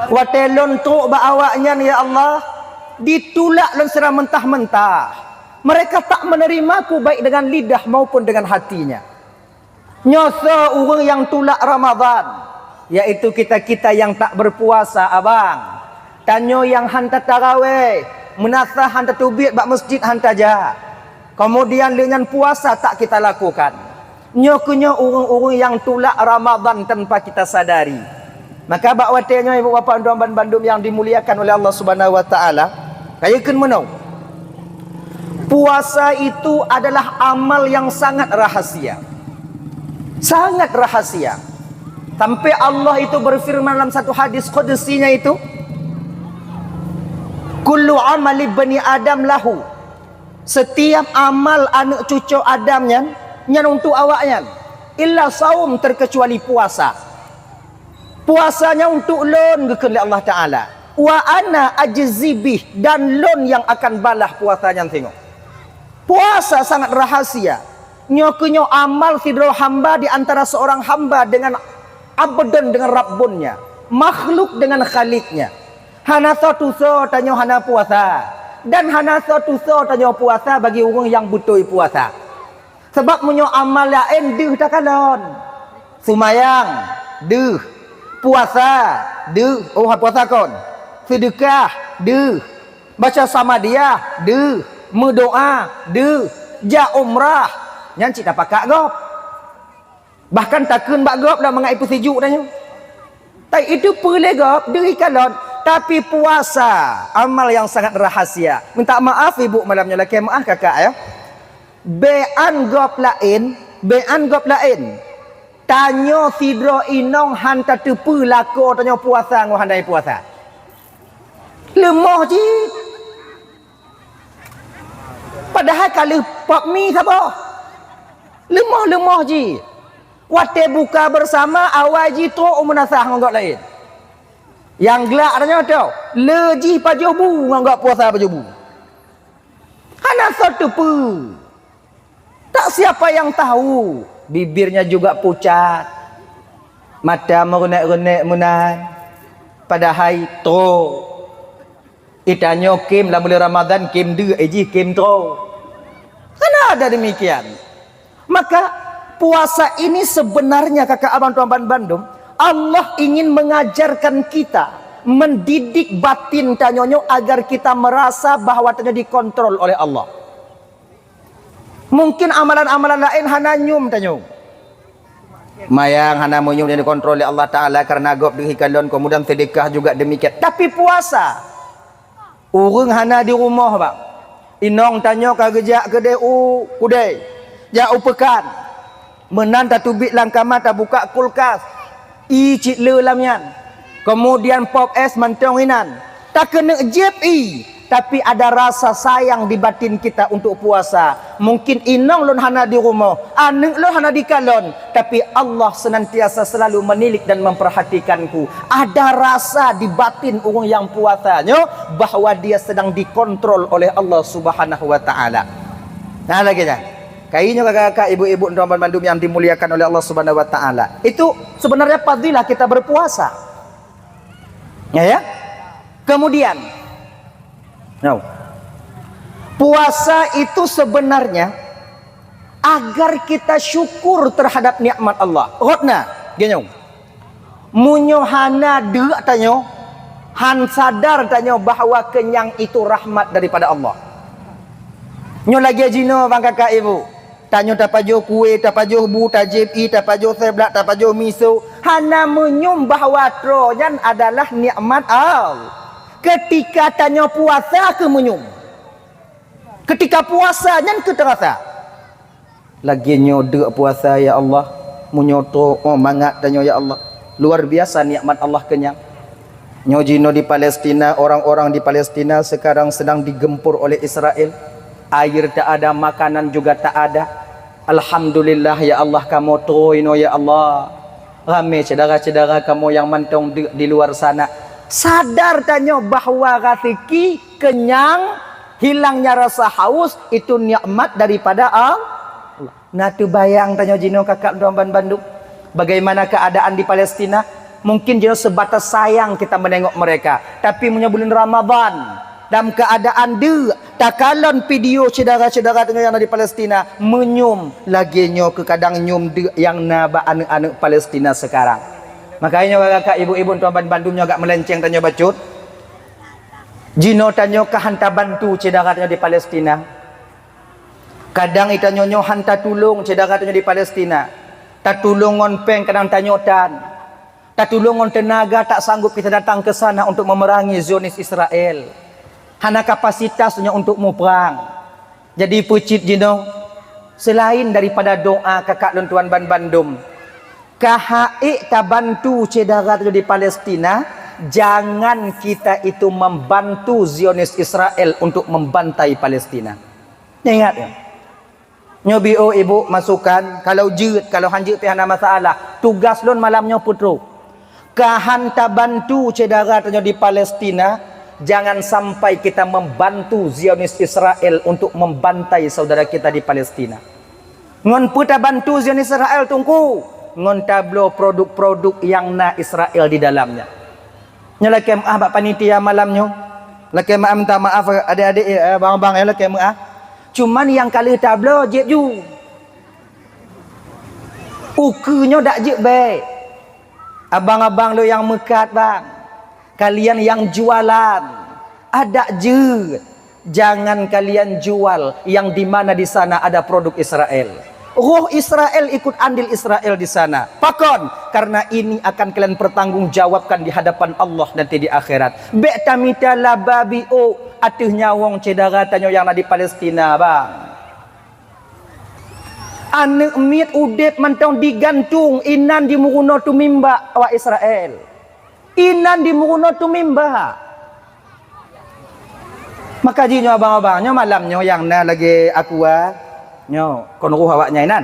Watée lôn trok bak awaknyan, ya Allah, ditulak lôn secara mentah-mentah. Mereka tak menerimaku, baik dengan lidah maupun dengan hatinya. Nyoe soe ureuëng nyang tulak Ramadan, yaitu kita-kita nyang tak berpuasa, abang. Tanyoe nyang han tatarawéh, meunasah han tateubiet bak masjid han tajak. Kemudian lé nyan puasa tak kita lakukan. Nyoe keuh nyoe ureuëng-ureuëng nyang tulak Ramadan tanpa kita sadari. Maka bak watée nyoe ibu bapak dan tuan bandum nyang dimuliakan oleh Allah Subhanahu wa taala, kayeukeun meunoe. Puasa itu adalah amal yang sangat rahasia. Sangat rahasia. Sampai Allah itu berfirman dalam satu hadis qudsinya itu, "Kullu amali bani Adam lahu." Setiap amal aneuk cucoe Adam nyan, nyan untuk awaknyan. Illa saum, terkecuali puasa. Puasanya untuk lôn, geukheun lé Allah Taala. Wa ana ajzi bih, dan lôn nyang akan balah puasa nyan singoh. Puasa sangat rahasia. Nyoe keuh nyoe amal sidroe hamba di antara seorang hamba dengan abdon, dengan rabbunnya, makhluk dengan khaliknya. Hana soe tusoe tanyoe hana puasa, dan hana soe tusoe tanyoe puasa bagi ureuëng nyang beutôi puasa. Sabab meunyoe amal laén deuh takalon. Seumayang, deuh. Puasa, deuh. Oh, puasa kon. Seudeukah, deuh. Baca Samadiyah, deuh. Meudoá, deuh. Jak umrah, nyan cit tapakat gob. Bahkan takheun bak gob dah mangat ipeusijuek tanyoe. Tapi itu peue lé gob, deuh ikalon. Tapi puasa, amal yang sangat rahasia. Minta maaf ibu malam nyoe, lakée meuáh kakak ya. Béan gob laén, béan gob laén. Tanyoe sidroe inong han tateupeue lakoe tanyoe puasa ngon hana puasa. Leumoh jih. Padahai ka lheueh pop mi saboh. Leumoh-leumoh jih. Watée buka bersama, awai jih trok u meunasah ngon gob laén. Nyang glak tanyoe tu, le jih pajoh bu ngon gob puasa pajoh bu. Hana soe teupeue. Tak siapa yang tahu, bibirnya juga pucat, mata meureunek-reunek meunan, padahai trok. Itanyoe kém lam buleuen Ramadhan, kém deuek, eh, jih kém trok. Kan ada demikian. Maka, puasa ini sebenarnya, kakak abang tuan ban bandum, Allah ingin mengajarkan kita, mendidik batin tanyoe nyoe agar kita merasa bahwa tanyoe dikontrol oleh Allah. Mungkin amalan-amalan laén hana nyoe tanyoe. Mayang hana meunyoe dikontrol lé Allah Taala karena gob deuh ikalon, kemudian sedekah juga demikian. Tapi puasa, ureuëng hana di rumoh, bang. Inong tanyoe ka geujak keudeh u kudée, jak u peukan. Meunan tateubiet lam kama, tabuka kulkas, ie cit le lam nyan. Kemudian pop es mantong inan. Takeuneuk jieb ie, tapi ada rasa sayang di batin kita untuk puasa. Mungkin inong lôn hana di rumoh, aneuëk lôn hana dikalon, tapi Allah senantiasa selalu menilik dan memperhatikanku. Ada rasa di batin ureuëng nyang puasa nyoe bahwa dia sedang dikontrol oleh Allah Subhanahu wa Taala. Nah, lagée nyan. Kainyoe kakak-kakak, ibu-ibu, teman-teman bandum yang dimuliakan oleh Allah Subhanahu wa Taala. Itu sebenarnya fadilah kita berpuasa. Ya, ya. Kemudian, no. Puasa itu sebenarnya agar kita syukur terhadap nikmat Allah. Rotna, genyong. Meunyoe hana deuk tanyoe, han sadar tanyoe bahwa kenyang itu rahmat daripada Allah. Nyoe lagée jinoe bang kakak ibu. Tanyoe tapajoh kue, tapajoh bu, tajieb ie, tapajoh seblak, tapajoh miso. Hana meunyoe bahwa troe nyan adalah nikmat Allah. Ketika tanyoe puasa keu meunyoe. Ketika puasa nyan keu terasa. Lagée nyoe deuk puasa, ya Allah. Meunyoe trok, oh, mangat tanyoe, ya Allah. Luar biasa nikmat Allah kenyang. Nyoe jinoe di Palestina, orang-orang di Palestina sekarang sedang digempur oleh Israel. Air tak ada, makanan juga tak ada. Alhamdulillah, ya Allah, kamoe trok inoe, ya Allah. Ramé syedara-syedara kamoe nyang mantong deuk di luar sana. Sadar tanyoe bahwa raseuki, kenyang, hilangnya rasa haus, itu nikmat daripada Allah. Na teubayang tanyoe jinoe kakak lôn ban bandum, bagaimana keadaan di Palestina? Mungkin jinoe sebatas sayang kita menengok mereka. Tapi meunyoe buleuen Ramadhan, dalam keadaan deuk, takalon video syedara-syedara tanyoe nyang na di Palestina, meunyoe lagée nyoe keu kadang nyoe deuk nyang na bak aneuëk-aneuëk Palestina sekarang. Makanya kakak, ibu-ibu, tuan ban bandum nyoe agak melenceng tanyoe bacut. Jinoe tanyoe ka han tabantu syedara tanyoe di Palestina. Kadang itanyoe nyoe han tatulông syedara tanyoe di Palestina. Tatulông ngon péng kadang tanyoe tan. Tatulông ngon teunaga tak sanggup kita datang ke sana untuk memerangi Zionis Israel. Hana kapasitas nyoe untuk muprang. Jadi peucit jinoe, selain daripada doa kakak lôn tuan ban bandum, ka han ék tabantu syedara tanyoe di Palestina, jangan kita itu membantu Zionis Israel untuk membantai Palestina. Ingat ya. Nyoe B O ibu masukan, kalau jeuet, kalau han jeuet pih hana masalah. Tugas lôn malam nyoe peutrok. Ka han tabantu syedara tanyoe di Palestina, jangan sampai kita membantu Zionis Israel untuk membantai saudara kita di Palestina. Ngon peue tabantu Zionis Israel, Teungku? Ngon tabloe produk-produk nyang na Israel di dalamnya. Nyoe lakée meuáh bak panitia malam nyoe. Lakée meuáh, minta maaf adék-adék, eh, abang-abang, eh, lakée meuáh. Cuman nyang ka lheueh tabloe jép ju. Ukeue nyoe dak jeuet bék. Abang-abang lôn nyang meukat, bang. Kalian yang jualan, adak jeuet. Jangan kalian jual yang di mana di sana ada produk Israel. Roh Israel ikut andil Israel di sana. Pakon? Karena ini akan kalian pertanggungjawabkan di hadapan Allah nanti di akhirat. Bèk tamita laba biôk ateueh nyawöng syedara tanyoe nyang na di Palestina, bang. Aneuk miet udép mantong digantung, inan jimeurunoe teumimbak awak Israel. Inan jimeurunoe teumimbak. Maka jih nyoe abang-abang, nyoe malam nyoe nyang na lagèe Aqua, nyoe kon roh awaknyan inan.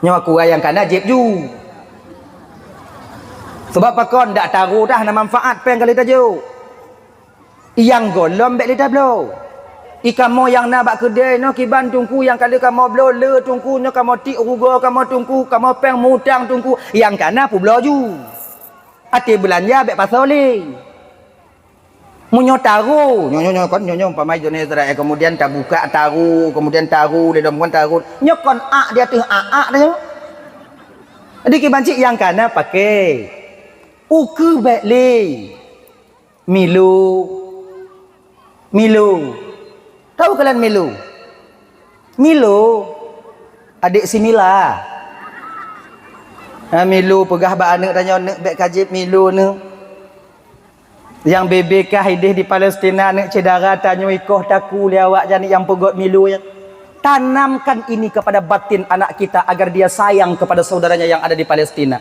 Nyoe Aqua nyang ka na jieb ju. Sabab pakon, dak taro dah na manfaat péng kali tajok. Nyang gohlom bèk lé tabloe. I kamoe nyang na bak keudè nyoe kiban teungku nyang ka lheueh kamoe bloe le teungku nyoe kamoe tiek rugoe kamoe teungku, kamoe péng mutang teungku, nyang ka na peubloe ju. Até beulanja bèk pasoe lé. Meunyoe taro, nyoe, nyoe, nyoe, kon, nyoe, nyoe, umpama Indonesia, eh, kemudian tabuka taro, kemudian taro, lé lom kon taro. Nyoe kon ak di ateueh ak-ak nyoe. Jadi kiban cit nyang ka na paké. Ukeue bèk lé. Milo. Milo. Tahu kalian Milo? Milo. Adik si Mila. Ha, Milo peugah bak aneuk tanyoe, "Neuk, bèk ka jieb Milo, neuk." Nyang bebe kah idéh di Palestina, aneuk syedara tanyoe ikoh takue lé awak nyan nyang peugöt Milo nyan. Tanamkan ini kepada batin anak kita agar dia sayang kepada saudaranya yang ada di Palestina.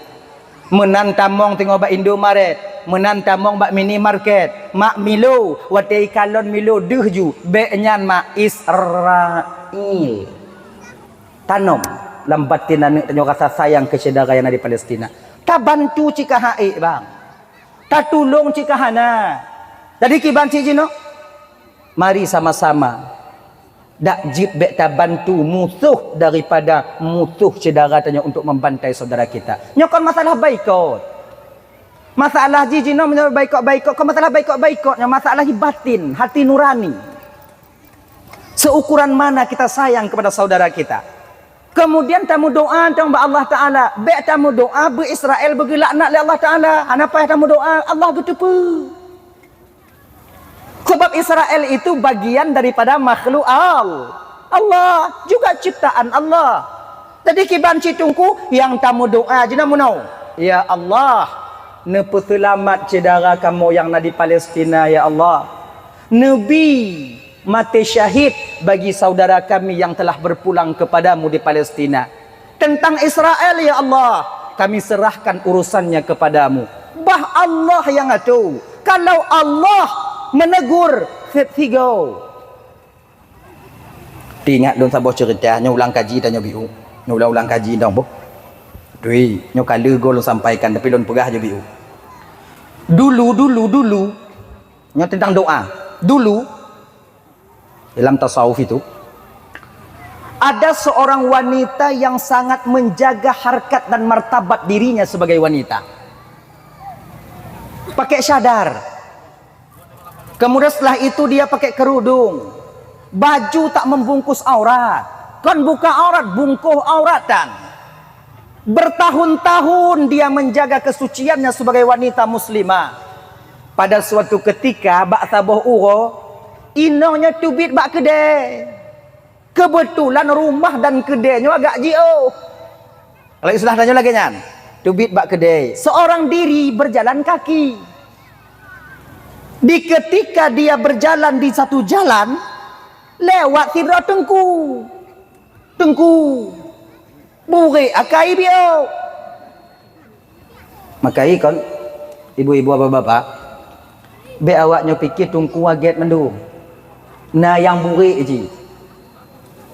Meunan tamong teungoh bak Indomaret, meunan tamong bak minimarket, mak Milo, watèe ikalon Milo deuh ju, bèk nyan mak Israel. Tanom lam batin aneuk tanyoe rasa sayang keu syedara nyang na di Palestina. Tabantu cit ka han ék, bang. Tatulông cit ka hana. Jadi kiban cit jinoe, mari sama-sama. Dak jeuet bèk tabantu musoh daripada musoh syedara tanyoe untuk membantai saudara kita. Nyoe kon masalah baikot. Masalah jih jinoe meunyoe baikot-baikot, kon masalah baikot-baikot, nyoe masalah batin, hati nurani. Seukuran mana kita sayang kepada saudara kita. Kemudian tameudoa tong bak Allah Taala. Bèk tameudoa beu Israel beugeulaknat lé Allah Taala. Hana payah tameudoa, Allah geuteupeue. Sebab Israel itu bagian daripada makhluk Al-, Allah, juga ciptaan Allah. Jadi kiban cit teungku nyang tameudoa jinoe meunoe, "Ya Allah, neupeuseulamat syedara kamoe nyang na di Palestina, ya Allah. Neubi maté syahid bagi saudara kami yang telah berpulang kepada-Mu di Palestina. Tentang Israel, ya Allah, kami serahkan urusannya kepada-Mu." Bah Allah nyang atô. Kalau Allah menegur, seb sigoe. Teuingat lôn saboh ceurita, nyoe ulang kaji tanyoe biôh. Nyoe ulang-ulang kaji dong boh. Tui, nyoe ka lheueh goe lôn sampaikan, tapi lôn peugah ju biôh. Dulu, dulu, dulu, nyoe tentang doa. Dulu, dalam tasawuf itu, ada seorang wanita yang sangat menjaga harkat dan martabat dirinya sebagai wanita. Pakai syadar. Kemudian setelah itu dia pakai kerudung. Baju tak membungkus aurat. Kon buka aurat, bungkôh auratan. Bertahun-tahun dia menjaga kesuciannya sebagai wanita muslimah. Pada suatu ketika, bak saboh uroe, inong nyoe teubiet bak keudè. Keubeutulan rumah dan keudè nyoe agak jiôh. Kalau istilah tanyoe lagèe nyan, teubiet bak keudè. Seorang diri berjalan kaki. Di ketika dia berjalan di satu jalan, lewat sidroe teungku. Teungku. Burék akai biôh. Maka ikon, ibu-ibu, bapak-bapak, bèk awak nyoe pike teungku agèt mandum. Na nyang burék jih.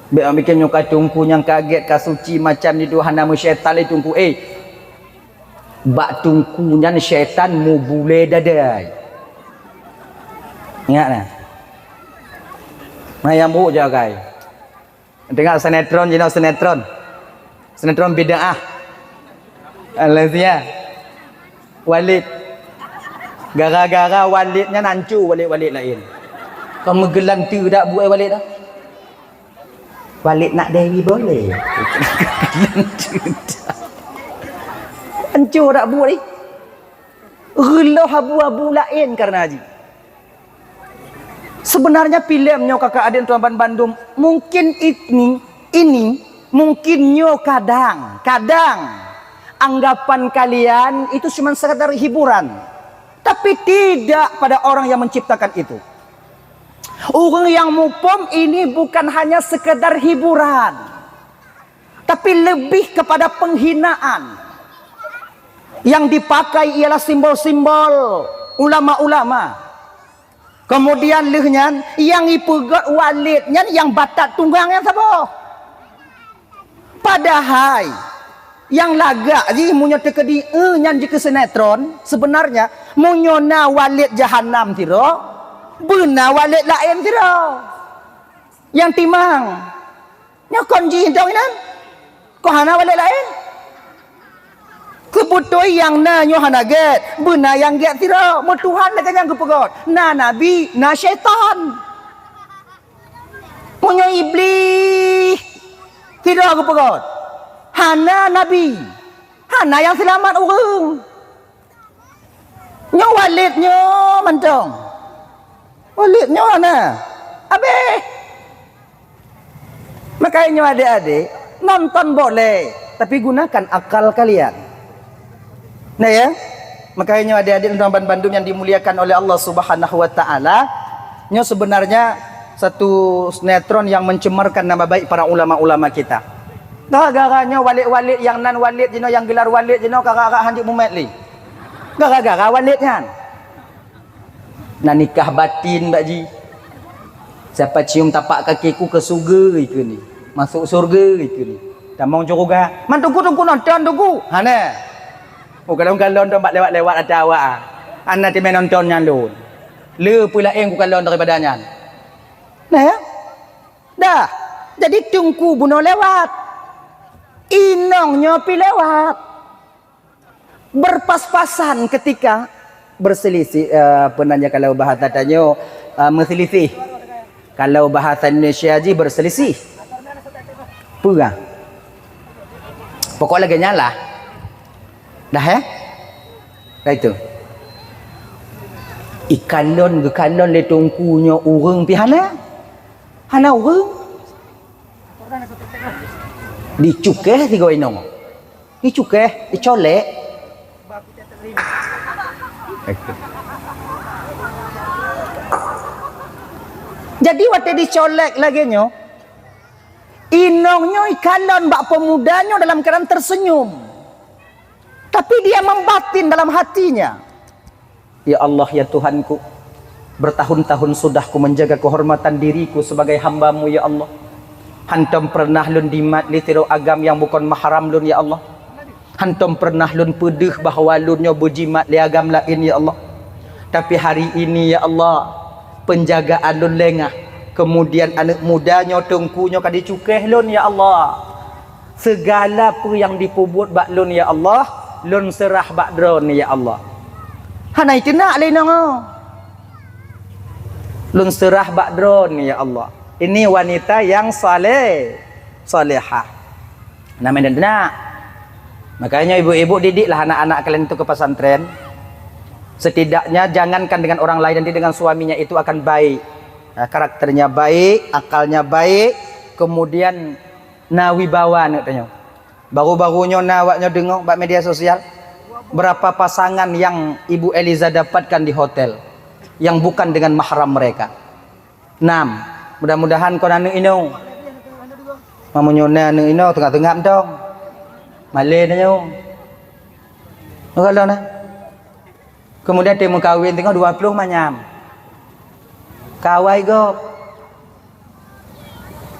Bèk awak pike nyoe ka teungku nyang ka agèt, ka suci, macam nyoe hana meusyaitan lé teungku. Eh, bak teungku nyan syaitan meubulèe dadai. Ingat nah. Na nyang burék jagai. Tengok sinetron jinoe, sinetron. Sinetron bid'ah. Malaysia. Walid. Gara-gara Walid nyan hanco Walid-Walid laén. Ka meugeulante dak buet Walid dah. Walid nak Dewi boleh. Hancô dak buet ni. Reuloh abu-abu laén kareuna jih. Sebenarnya filem nyoe kakak adik tuan ban bandum, mungkin ini, ini, mungkin nyoe kadang, kadang anggapan kalian itu cuma sekadar hiburan. Tapi tidak pada orang yang menciptakan itu. Ureuëng nyang muphom ini bukan hanya sekadar hiburan, tapi lebih kepada penghinaan. Yang dipakai ialah simbol-simbol ulama-ulama. Kemudian lheueh nyan, nyang ipeugét Walid nyan nyang batat tunggang nyang saboh. Padahai nyang lagak jih meunyoe teukeudi, eh, nyan jikeu sinetron, sebenarnya meunyoe na Walid Jahanam sidroe, beuna Walid laén sidroe. Nyang timang, nyoe kon jih dong inan. Kon hana Walid laén. Keubeutôi nyang na nyoe hana gét, beuna nyang gét sidroe. Meutuhan lagée nyang geupeugét, na nabi, na syaitan. Meunyoe Iblih sidroe geupeugét, hana nabi, hana nyang seulamat ureuëng. Nyoe Walid nyoe mantong. Walid nyoe hana. Habéh. Makanya nyoe adik-adik, nonton boleh, tapi gunakan akal kalian. Nah ya, makanya nyoe adik-adik dan bandum yang dimuliakan oleh Allah Subhanahu wa Ta'ala, nyoe sebenarnya satu sinetron yang mencemarkan nama baik para ulama-ulama kita. Gara-gara nyoe Walid-Walid yang nan Walid jinoe, yang gelar Walid jinoe, gara-gara hanjeuet mumet li. Gara-gara Walid nyan. Na nikah batin bak jih. Siapa cium tapak kakiku ke surga ikeu ni. Masuk surga ikeu ni. Tamong syeuruga. Man teungku, teungku nonton teungku. Hana. Oh, kalon-kalon tu bak lewat-lewat ata awak ah. Hana teumé nonton nyan lôn. Le peue laén ku kalon daripada nyan. Nah ya. Dah. Jadi teungku bunoe lewat. Inong nyoe pi lewat. Berpas-pasan ketika berselisih, eh, apa namanya kalau bahasa tanyoe, eh, meuselisih. Kalau bahasa Indonesia jih berselisih. Peue? Pokok lagée nyan lah. Dah eh? Dah itu. Ikalon geukalon lé teungku nyoe ureuëng pi hana? Hana ureuëng. Dicukéh sigoe inong. Dicukéh, dicolek. Jadi watée dicolek lagée nyoe, inong nyoe ikalon bak pemuda nyoe dalam keadaan tersenyum. Tapi dia membatin dalam hatinya. Ya Allah, ya Tuhanku, bertahun-tahun sudah ku menjaga kehormatan diriku sebagai hamba-Mu, ya Allah. Hantom pernah lôn dimat lé sidroe agam nyang bukon mahram lôn, ya Allah. Hantom pernah lôn peudeuh bahwa lôn nyoe beujimat lé agam laén, ya Allah. Tapi hari ini, ya Allah, penjagaan lôn lengah. Kemudian aneuk muda nyoe teungku nyoe ka dicukéh lôn, ya Allah. Segala peue nyang dipeubuet bak lôn, ya Allah, lôn seurah bak Droeneuh, ya Allah. Hana iteunak lé inong. Lôn seurah bak Droeneuh, ya Allah. Ini wanita yang saleh, salehah. Namanya dan teunak. Makanya ibu-ibu didiklah anak-anak kalian itu ke pesantren. Setidaknya jangankan dengan orang lain, nanti dengan suaminya itu akan baik. Ya, karakternya baik, akalnya baik, kemudian na wibawa aneuk tanyoe. Baru-baru nyoe na awak nyoe deungoe bak media sosial, berapa pasangan yang Ibu Eliza dapatkan di hotel yang bukan dengan mahram mereka. Enam. Mudah-mudahan kon aneuk inong. Meunyoe na aneuk inong teungoh-teungoh mantong. Malée tanyoe. Kalau na. Kemudian teuh meukawen teungoh dua ploh manyam. Kawai gob.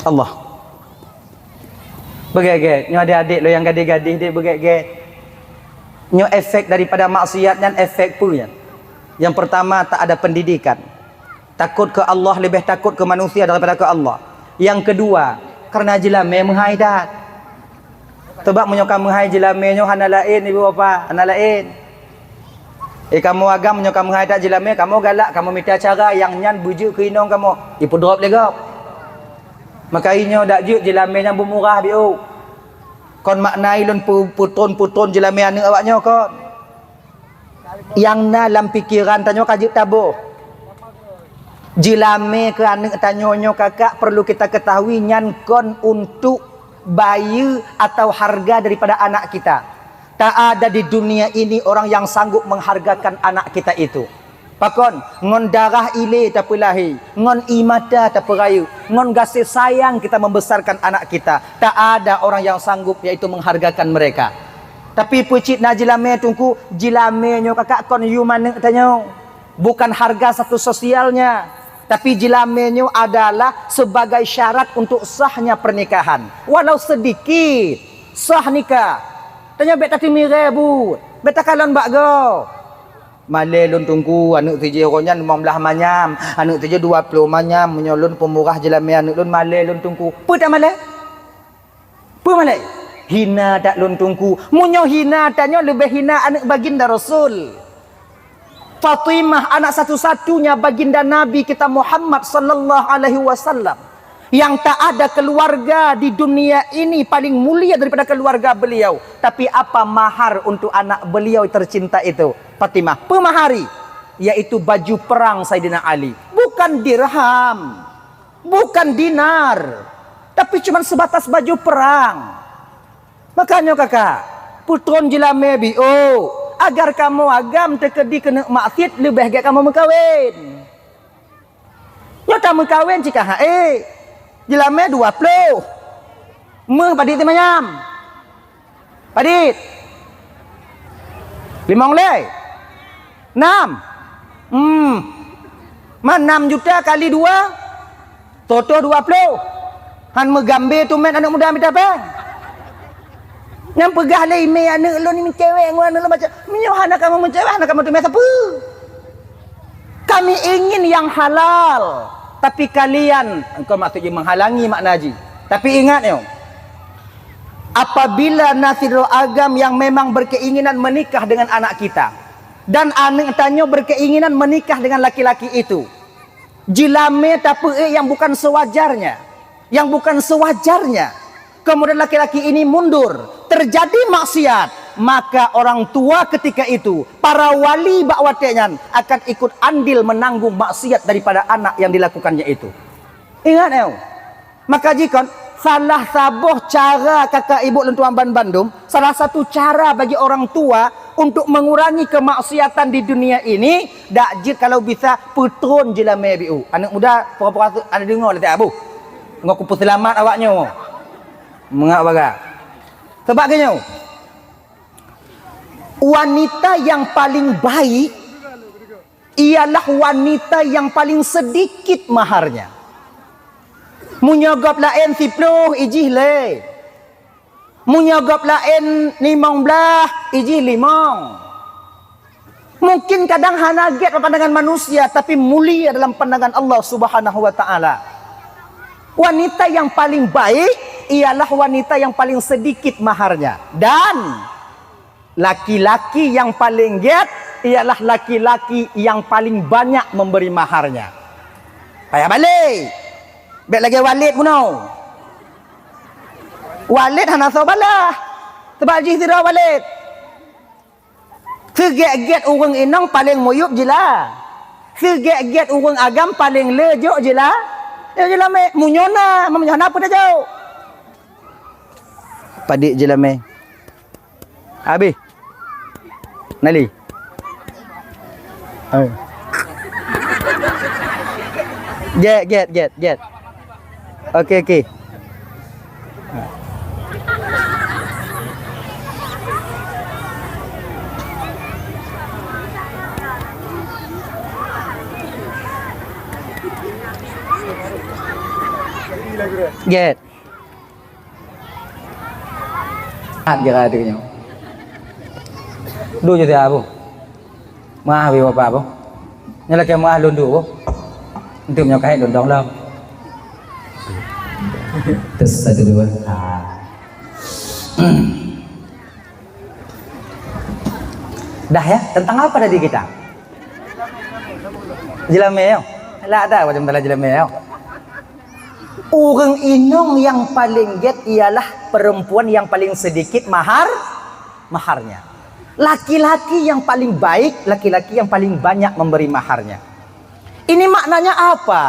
Allah. Beugét-gét. Nyoe adik-adik lôn nyang gadih-gadih deh beugét-gét. Nyoe efek daripada maksiat nyan efek peue nyan? Yang pertama, tak ada pendidikan. Takut ke Allah lebih takut ke manusia daripada ke Allah. Yang kedua, karena jeulamé meuhai that. Teubak meunyoe ka meuhai jeulamé nyoe hana laén, ibu bapa, hana laén. Eh, kamoe agam meunyoe ka meuhai that jeulamé, kamoe galak, kamoe mita cara nyang nyan beujeuet keu inong kamoe. Ipeudrop lé gob. Maka inyoe dak jeuet jeulamé nyang beumurah biôh. Kon makna ilôn peu-, peutrôn-peutrôn jeulamé aneuëk awak nyoe kon. Nyang na lam pikeran tanyoe ka jeuet taboh. Jeulamé keu aneuëk tanyoe nyoe kakak perlu kita ketahui nyan kon untuk bayeue atau harga daripada anak kita. Tak ada di dunia ini orang yang sanggup menghargakan anak kita itu. Pakon, ngon darah ilé tapeulahé, ngon ie mata tapeurayeuk, ngon gaséh sayang kita membesarkan anak kita. Tak ada orang yang sanggup yaitu menghargakan mereka. Tapi peucit na jeulamé Teungku, jeulamé nyoe kakak kon yum aneuëk tanyoe. Bukan harga status sosialnya, tapi jeulamé nyoe adalah sebagai syarat untuk sahnya pernikahan. Walau sedikit, sah nikah. Tanyoe bék tateumiré buet, bék takalon bak goe. Malée lôn Teungku, aneuëk sijih uroe nyan limong blaih manyam, aneuëk sijih dua ploh manyam, meunyoe lôn peumurah jeulamé aneuëk lôn, malée lôn Teungku. Peue tamalée? Peue malée? Hina that lôn Teungku. Meunyoe hina tanyoe leubeh hina aneuëk baginda Rasul. Fatimah, anak satu-satunya baginda Nabi kita Muhammad sallallahu alaihi wasallam. Yang tak ada keluarga di dunia ini paling mulia daripada keluarga beliau. Tapi apa mahar untuk anak beliau tercinta itu? Fatimah, peumahari, yaitu baju perang Saidina Ali. Bukan dirham, bukan dinar, tapi cuma sebatas baju perang. Makanya kakak, peutrôn jeulamé biôh, agar kamoe agam teukeudi keuneuk maksiet leubeh gét kamoe meukawen. Nyoe tameukawen cit ka ha'é. Jeulamé dua ploh. Méuh padit teumanyam? Padit? Limong lé? Nam? Hmm. Man nam juta kali dua? Soe-soe dua ploh. Han meugambé teumé aneuëk muda mita péng. Nyang peugah lé imé aneuëk lôn ni meucewek ngon aneuëk lôn macam, meunyoe hana kamoe meucewek, hana kamoe teumé sapeue. Kami ingin yang halal, tapi kalian, engkau maksud jih menghalangi makna jih. Tapi ingat nyoe, apabila na sidroe agam yang memang berkeinginan menikah dengan anak kita, dan aneuëk tanyoe berkeinginan menikah dengan laki-laki itu, jeulamé tapeuék yang bukan sewajarnya, yang bukan sewajarnya, kemudian laki-laki ini mundur, terjadi maksiat, maka orang tua ketika itu, para wali bak watée nyan akan ikut andil menanggung maksiat daripada anak yang dilakukannya itu. Ingat nyoe, maka jikon salah saboh cara kakak ibu lôn tuan ban bandum, salah satu cara bagi orang tua untuk mengurangi kemaksiatan di dunia ini, dak jeuet kalau bisa peutrôn jeulamé biôh. Aneuëk muda, pura-pura su-, ada deungoe lé abu. Ngon kupeuseulamat awak nyoe. Meungak bagak. Sebab keu nyoe, wanita yang paling baik ialah wanita yang paling sedikit maharnya. Meunyoe gob laén siploh, ijih lé. Meunyoe gob laén limong blaih, ijih limong. Mungkin kadang hana gét dalam pandangan manusia, tapi mulia dalam pandangan Allah Subhanahu wa Ta'ala. Wanita yang paling baik ialah wanita yang paling sedikit maharnya. Dan laki-laki yang paling gét ialah laki-laki yang paling banyak memberi maharnya. Payah balek. Bék lagée Walid bunoe. Walid hana soe balah. Sebab jih sidroe Walid. Seugét-gét ureuëng inong paleng muyueb jila. Seugét-gét ureuëng agam paleng le jok jila. Ya jila mé, meunyoe na, meunyoe na peue tajok. Padit jila mé. Habis. Nali. Hai. Gét, gét, gét, gét. Oke, oke. Gét. Hat kira tu nyoe. Duek je siat, Bu. Meuah bak bapak, Bu. Nyoe lakée meuah lôn duek, Bu. Enteuk nyoe kahét lôn dong lom. Tes, satu, dua. Ah. Dah ya, tentang apa tadi kita? Jeulamé, yo. Lah ada macam dalam jeulamé, yo. Ureuëng inong yang paling gét ialah perempuan yang paling sedikit mahar, maharnya. Laki-laki yang paling baik, laki-laki yang paling banyak memberi maharnya. Ini maknanya apa?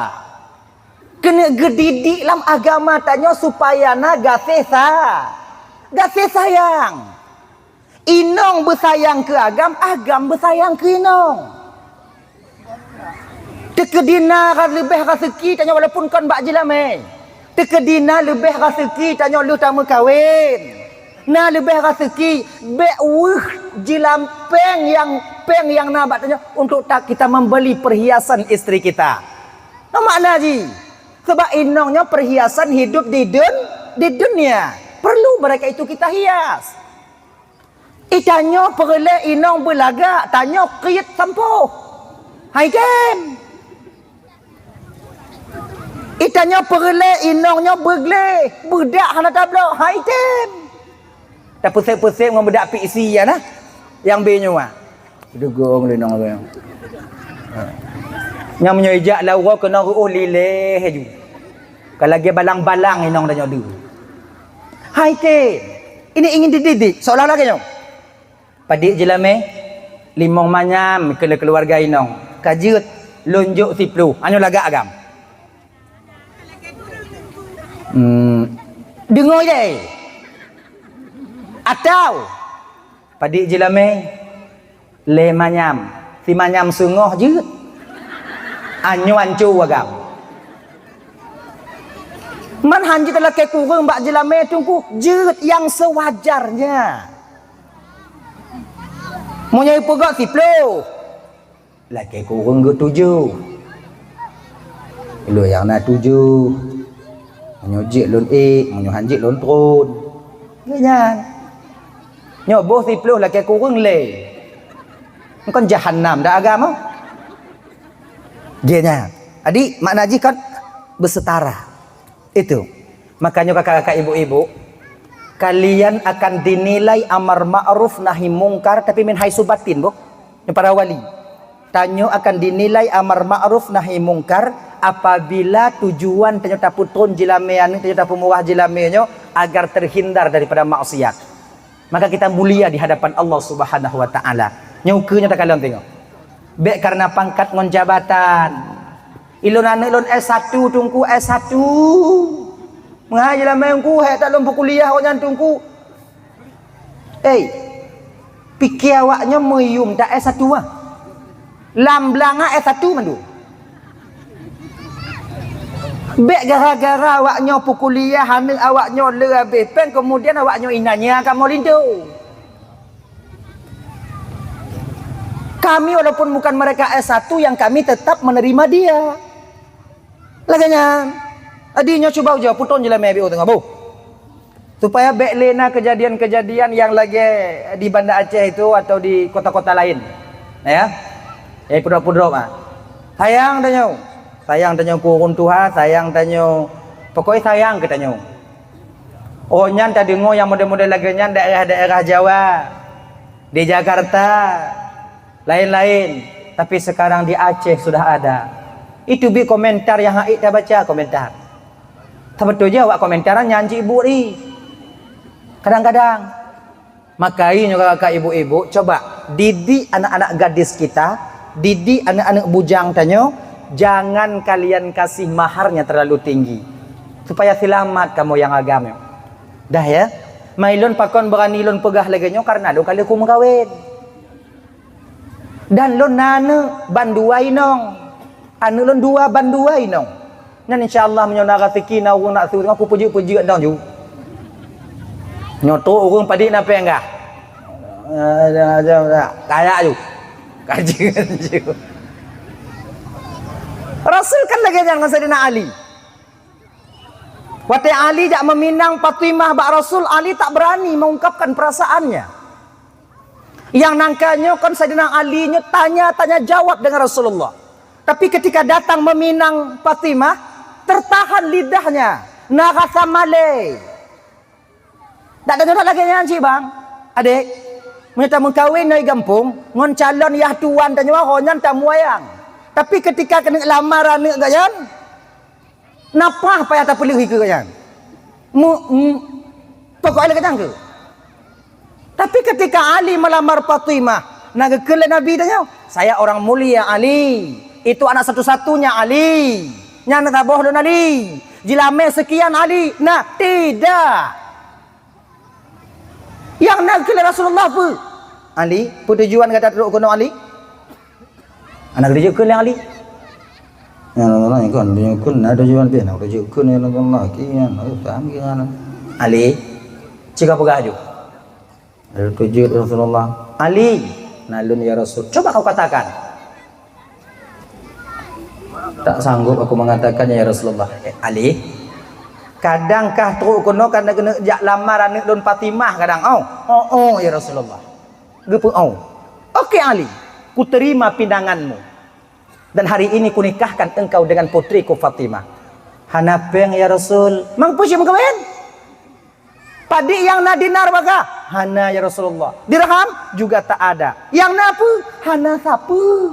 Keuneuk geudidik lam agama tanyoe supaya na gaséh sa-, gaséh sayang. Inong beusayang keu agam, agam beusayang keu inong. Teukeudi na leubeh raseuki tanyoe walaupun kon bak jeulamé. Teukeudi na leubeh raseuki tanyoe lheueh tameukawen. Na leubeh raseuki, bék weueh jilam péng nyang, péng nyang na bak tanyoe untuk ta-, kita membeli perhiasan istri kita. Nah, makna jih. Sebab inong nyoe perhiasan hidup di dun-, di dunia. Perlu mereka itu kita hias. Itanyoe peureulée inong beulagak, tanyoe kriet sampôh. Hai tem. Itanyoe peureulée inong nyoe beugleh, beudak hana tablok. Hai tem. Tapeusék-peusék ngon beudak piksi ya nah. Yang be nyoe ah. Degong lé nong tu. Nyang meunyoe ijak lam uroe keunoe reuôh lilée laju. Ka lagée balang-balang inong tanyoe deuh. Hai tem. Ini ingin dididik seolah-olah lagée nyoe. Padit jeulamé, limong manyam keu keuluwarga inong. Ka jeuet lôn jok siploh. Anyoe lagak agam. Hmm. Deungoe deh. Atau padit jeulamé, lé manyam, si manyam seungoh jeuet. Anyoe anco agam. Man han jeuet lakée kureueng bak jeulamé teungku, jeuet nyang sewajarnya. Meunyoe peugah siploh, lakée kureueng geutujoh. Lôn nyang na tujoh. Meunyoe jeuet lôn ék, meunyoe han jeuet lôn tron. Nyan. Nyoe boh siploh lakée kureueng lé. Kon jahanam dak agam. Geuh nyan. Jadi makna jih kan bersetara. Itu. Makanya kakak-kakak, ibu-ibu, kalian akan dinilai amar ma'ruf nahi mungkar tapi min haitsu batin, boh. Nyoe para wali. Tanyoe akan dinilai amar ma'ruf nahi mungkar apabila tujuan tanyoe tapeutron jeulamé aneuk, tanyoe tapeumurah jeulamé nyoe agar terhindar daripada maksiat. Maka kita mulia di hadapan Allah Subhanahu wa Ta'ala. Nyoe ukeue nyoe takalon teungoh. Bék karena pangkat ngon jabatan. Ilôn aneuk lôn S satu teungku, S satu. Meuhai jeulamé teungku, hék that lôn peukuliah awaknyan teungku. Hei, pike awaknyoe meuyum that S satu ah. Lam blang ah S satu mandum. Bék gara-gara awaknyoe peukuliah aneuk awaknyoe le habéh péng, kemudian awaknyoe inanya kamoe linto. Kami walaupun bukan mereka S satu yang kami tetap menerima dia. Lagée nyan. Jadi nyoe cuba ujoe putong jeulamé biôh teungoh boh. Supaya bék lé na kejadian-kejadian yang lagée di Banda Aceh itu atau di kota-kota lain. Ya. Eh pudrop-pudrop ah. Sayang tanyoe. Sayang tanyoe keu ureuëng tuha, sayang tanyoe. Pokoknya sayang keu tanyoe. Oh nyan tadeungoe nyang model-model lagée nyan daerah-daerah Jawa. Di Jakarta. Lain-lain, tapi sekarang di Aceh sudah ada. Itu bi komentar nyang hak ék tabaca komentar. Sabeutôi jih awak komentar nyan cit buet ri. Kadang-kadang. Maka nyoe kakak ibu-ibu, coba didik anak-anak gadis kita, didik anak-anak bujang tanyoe, jangan kalian kasih maharnya terlalu tinggi. Supaya selamat kamoe nyang agam nyoe. Dah ya? Mai lôn pakon berani lôn peugah lagée nyoe karena lôn ka lheueh kumeukawen. Dan lôn na aneuk ban dua inong. Aneuk lôn dua ban dua inong. Nyan insya Allah meunyoe na raseuki na ureuëng nak su teungoh kupeujeuet-peujeuet dong ju. Nyoe trok ureuëng padit na péng kah. Kaya ju. Kajeuen ju. Rasul kan lagée nyan ngon Saidina Ali. Watée Ali jak meuminang Fatimah bak Rasul, Ali tak berani mengungkapkan perasaannya. Nyang nangka nyoe kon Saidina Ali nyoe tanya-tanya jawab dengan Rasulullah. Tapi ketika datang meminang Fatimah, tertahan lidahnya, na rasa malée. Dak deungoe lagée nyan cit bang, adek. Meunyoe tameukawen nyoe gampông ngon calon yah tuan tanyoe ho nyan tamuayang. Tapi ketika keuneuk lamar aneuk geuh nyan, Napa payah tapeuleueh ikeue nyan? Mu, mu, pokok lé kacang ke? Tapi ketika Ali melamar Fatimah, na geukheun lé Nabi tanyoe, "Saya orang mulia Ali. Itu anak satu-satunya Ali. Nyan saboh lôn Ali. Jilamé sekian Ali." Nah, tidak. Nyang na geukheun lé Rasulullah peue? "Ali, peue tujuan gata trok keunoe Ali?" Hana geutujok kheun lé Ali. Ya Rasulullah, kon tujuok kheun, na tujuan pih, na tujuok kheun ya Rasulullah. Kian, oh, paham kian. Ali, cit kapeugah aju. Ada tujuok Rasulullah. Ali, na lôn ya Rasul. Coba kau katakan. Tak sanggup aku mengatakannya ya Rasulullah. Eh, Ali, kadang kah trok keunoe kan keuneuk jak lamar aneuk lôn Fatimah kadang. Oh, oh, oh ya Rasulullah. Geupeu oh. Oke Ali, kuterima pinanganmu. Dan hari ini kunikahkan engkau dengan putriku Fatimah. Hana péng ya Rasul. Mang peue meukawen? Padit nyang na dinar bagah? Hana ya Rasulullah. Dirham juga tak ada. Nyang na peue? Hana sapeue.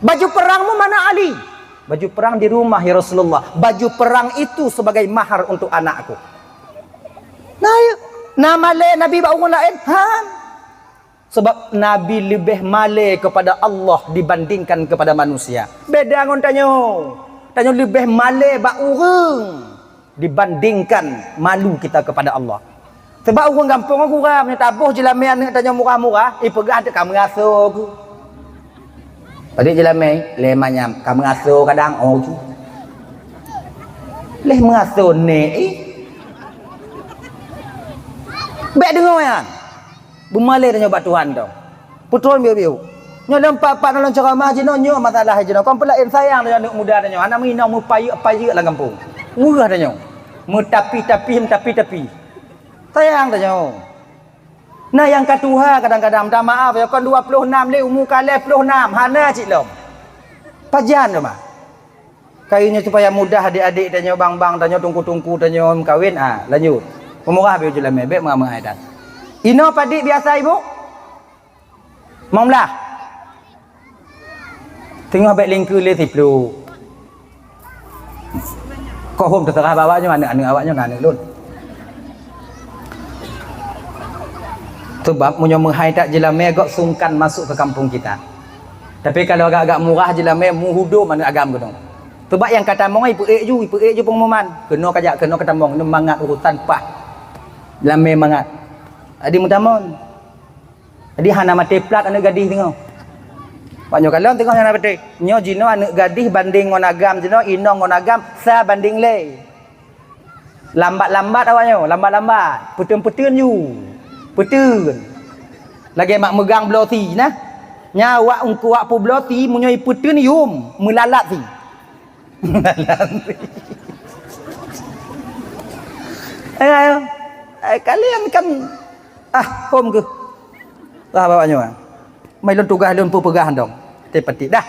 Baju perangmu mana Ali? Baju perang di rumah ya Rasulullah. Baju perang itu sebagai mahar untuk anakku. Nah, ya. Na malée Nabi bak ureuëng laén? Han. Sebab Nabi leubeh malée kepada Allah dibandingkan kepada manusia. Beda ngon tanyoe. Tanyoe leubeh malée bak ureuëng dibandingkan malu kita kepada Allah. Sebab ureuëng gampông gura meunyoe taboh jilamé aneuk tanyoe murah-murah, ipeugah teuka meuraso ku. Padit jilamé lé manyam ka meuraso kadang oh tu. Leh meuraso nek ih. Bèk deungoe nyan. Beumalée tanyoe bak Tuhan tu. Peutrôn biu-biu. Nyoe lom pat-pat lôn ceramah jinoe nyoe masalah jinoe. Kon peulaén sayang tanyoe aneuk muda tanyoe. Hana meuinong meupayeuek-payeuek lam gampông. Weueh tanyoe. Meutapi-tapi, meutapi-tapi. Sayang tanyoe. Na nyang ka tuha kadang-kadang, minta maaf ya, kon dua puluh enam lé, umu ka lhèe ploh nam, hana cit lom. Pajan teuma. Kayée nyoe supaya mudah adik-adik tanyoe, bang-bang tanyoe, teungku-teungku tanyoe meukawen, ah, lanjut. Peumurah beu jilamé, bèk meuhai that. Inoe padit biasa, Ibu? Limong blah. Teungoh bèk lingkeue lé siploh. Kohom teuseurah bak awak nyoe, aneuk-aneuk awak nyoe, aneuk lôn. Sebab meunyoe meuhai that jilamé, gok sungkan masuk ke kampung kita. Tapi kalau agak-agak murah jilamé, meuhudom aneuk agam keudong. Sebab nyang ka tamong ipeuék ju, ipeuék ju pengumuman. Keunoe kajak, keunoe ka tamong, nyoe mangat urusan pah. Jilamé mangat. Jadi meutamong. Jadi hana maté plat aneuk gadih teungoh. Pak nyoe kalon teungoh hana maté. Nyoe jinoe aneuk gadih banding ngon agam jinoe, inong ngon agam sa banding lé. Lambat-lambat awak nyoe, lambat-lambat. Peuteun-peuteun ju. Peuteun. Lagèe mak meugang bloe si nah. Nyan awak eungkôt wak peubloe si meunyoe ipeuteun yum, meulalat si. Eh, eh, eh, kalian kan, ah, hom keuh. Lah, bawa nyoe. Mai lôn tugaih lôn peupeugah dong. Teupetik dah.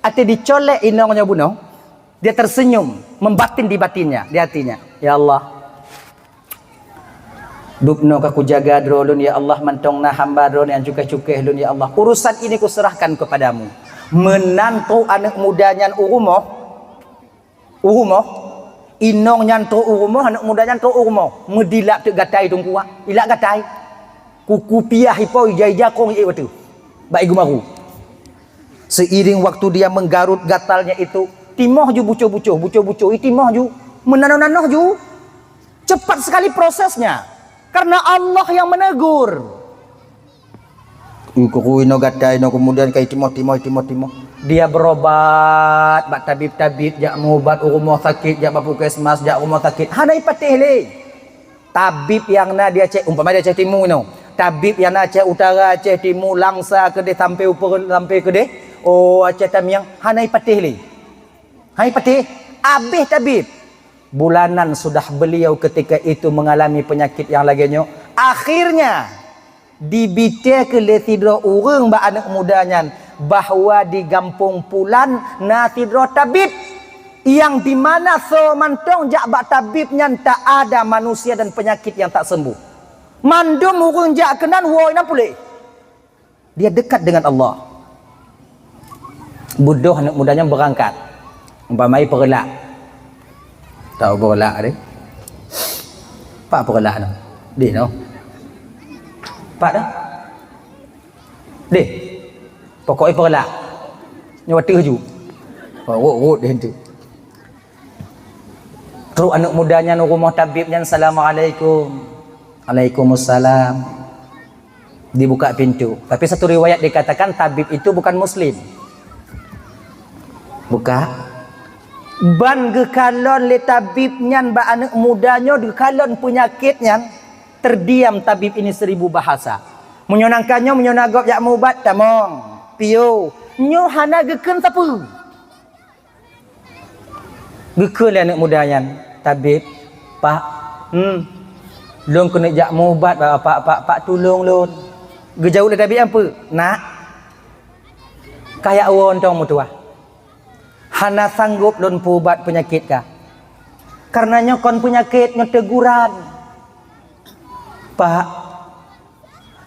Até dicolek inong nyoe bunoe, dia tersenyum, membatin di batinnya, di hatinya. Ya Allah, Dubnoe ka kujaga droe lôn, ya Allah, mantong na hamba droe nyang cukéh-cukéh lôn, ya Allah. Urusan ini kuserahkan kepadamu. Meunan trok aneuk muda nyan u rumoh, u rumoh, inong nyan trok u rumoh, aneuk muda nyan trok u rumoh, meudilak teuk gatai teungku, ilak gatai. Kuku piah ipo ija-ija kong ié watèe bak ié geumaru. Seiring waktu dia menggarut gatalnya itu, timoh ju bucoh-bucoh, bucoh-bucoh, i timoh ju, meunanoh-nanoh ju. Cepat sekali prosesnya, karena Allah yang menegur. Kukui no gatai no, kemudian kai timoh, timoh, timoh, timoh. Dia berobat bak tabib-tabib, jak meuubat u rumoh sakit, jak bak puskesmas, jak rumoh sakit. Hana ipatéh lé. Tabib nyang na di Aceh, umpama di Aceh Timu inoe. Tabib nyang na Aceh Utara, Aceh Timu, Langsa keudeh sampai upeue, sampai keudeh, oh, Aceh Tamiang, hana ipatéh lé. Hai patéh, abéh tabib. Bulanan sudah beliau ketika itu mengalami penyakit yang lagèe nyoe. Akhirnya, dibité keu lé sidroe ureueng bak aneuk muda nyan bahwa di gampông pulan na sidroe tabib, yang di mana soe mantong jak bak tabib nyan tak ada manusia dan penyakit yang tak sembuh. Mandum ureueng jak keunan woe na puléh. Dia dekat dengan Allah. Beudôh aneuk muda nyan beurangkat. Umpama i peureulak. Tahu peureulak deh. Pak peureulak tu. Deh no. Pak dah. Deh. Pokok i peureulak. Nyoe wateuh ju. Oh, rot, rot deh tu. Trok aneuk muda nyan u rumoh tabib nyan, "Assalamualaikum." "Waalaikumsalam." Dibuka pintu. Tapi satu riwayat dikatakan tabib itu bukan muslim. Buka. Ban geukalon lé tabib nyan bak aneuk muda nyoe, geukalon peunyakét nyan, terdiam tabib ini seribu bahasa. Meunyoe nangka nyoe, meunyoe na gob jak mubat, tamong, piôh. Nyoe hana geukheun sapeue. Geukheun lé aneuk muda nyan, "Tabib, Pak, hmm, lôn keuneuk jak mubat, Pak, Pak, Pak, Pak, tulông lôn." Geujaweueb lé tabib nyan peue? "Nak, kajak woe tong meutuwah. Hana sanggôp lôn peuubat peunyakét kah. Kareuna nyoe kon peunyakét, nyoe teguran." Pak,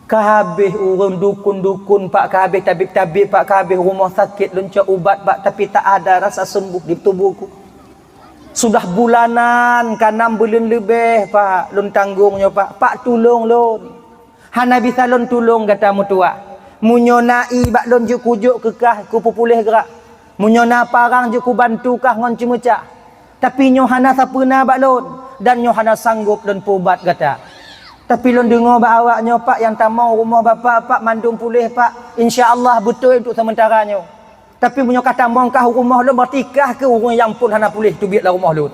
ka habéh ureuëng dukun-dukun, Pak, ka habéh tabib-tabib, Pak, ka habéh rumoh sakét lôn cok ubat, Pak, tapi tak ada rasa sembuh di tubuhku. Sudah bulanan, ka nam buleuen leubeh, Pak, lôn tanggong nyoe, Pak. Pak, tulông lôn. Hana bisa lôn tulông gata meutuwah. Meunyoe na ié bak lôn jeuet kujok keu kah, kupeupuléh grak. Meunyoe na parang jeuet kubantu kah ngon ceumeucah. Tapi nyoe hana sapeue na bak lôn, dan nyoe hana sanggôp lôn peuubat gata. Tapi lôn deungoe bak awak nyoe, Pak, nyang tamong u rumoh Bapak, Pak, mandum puléh, Pak. Insya Allah beutôi untuk sementara nyoe. Tapi meunyoe ka tamong kah u rumoh lôn, berarti kah keuh ureuëng nyang phon hana puléh teubiet lam rumoh lôn.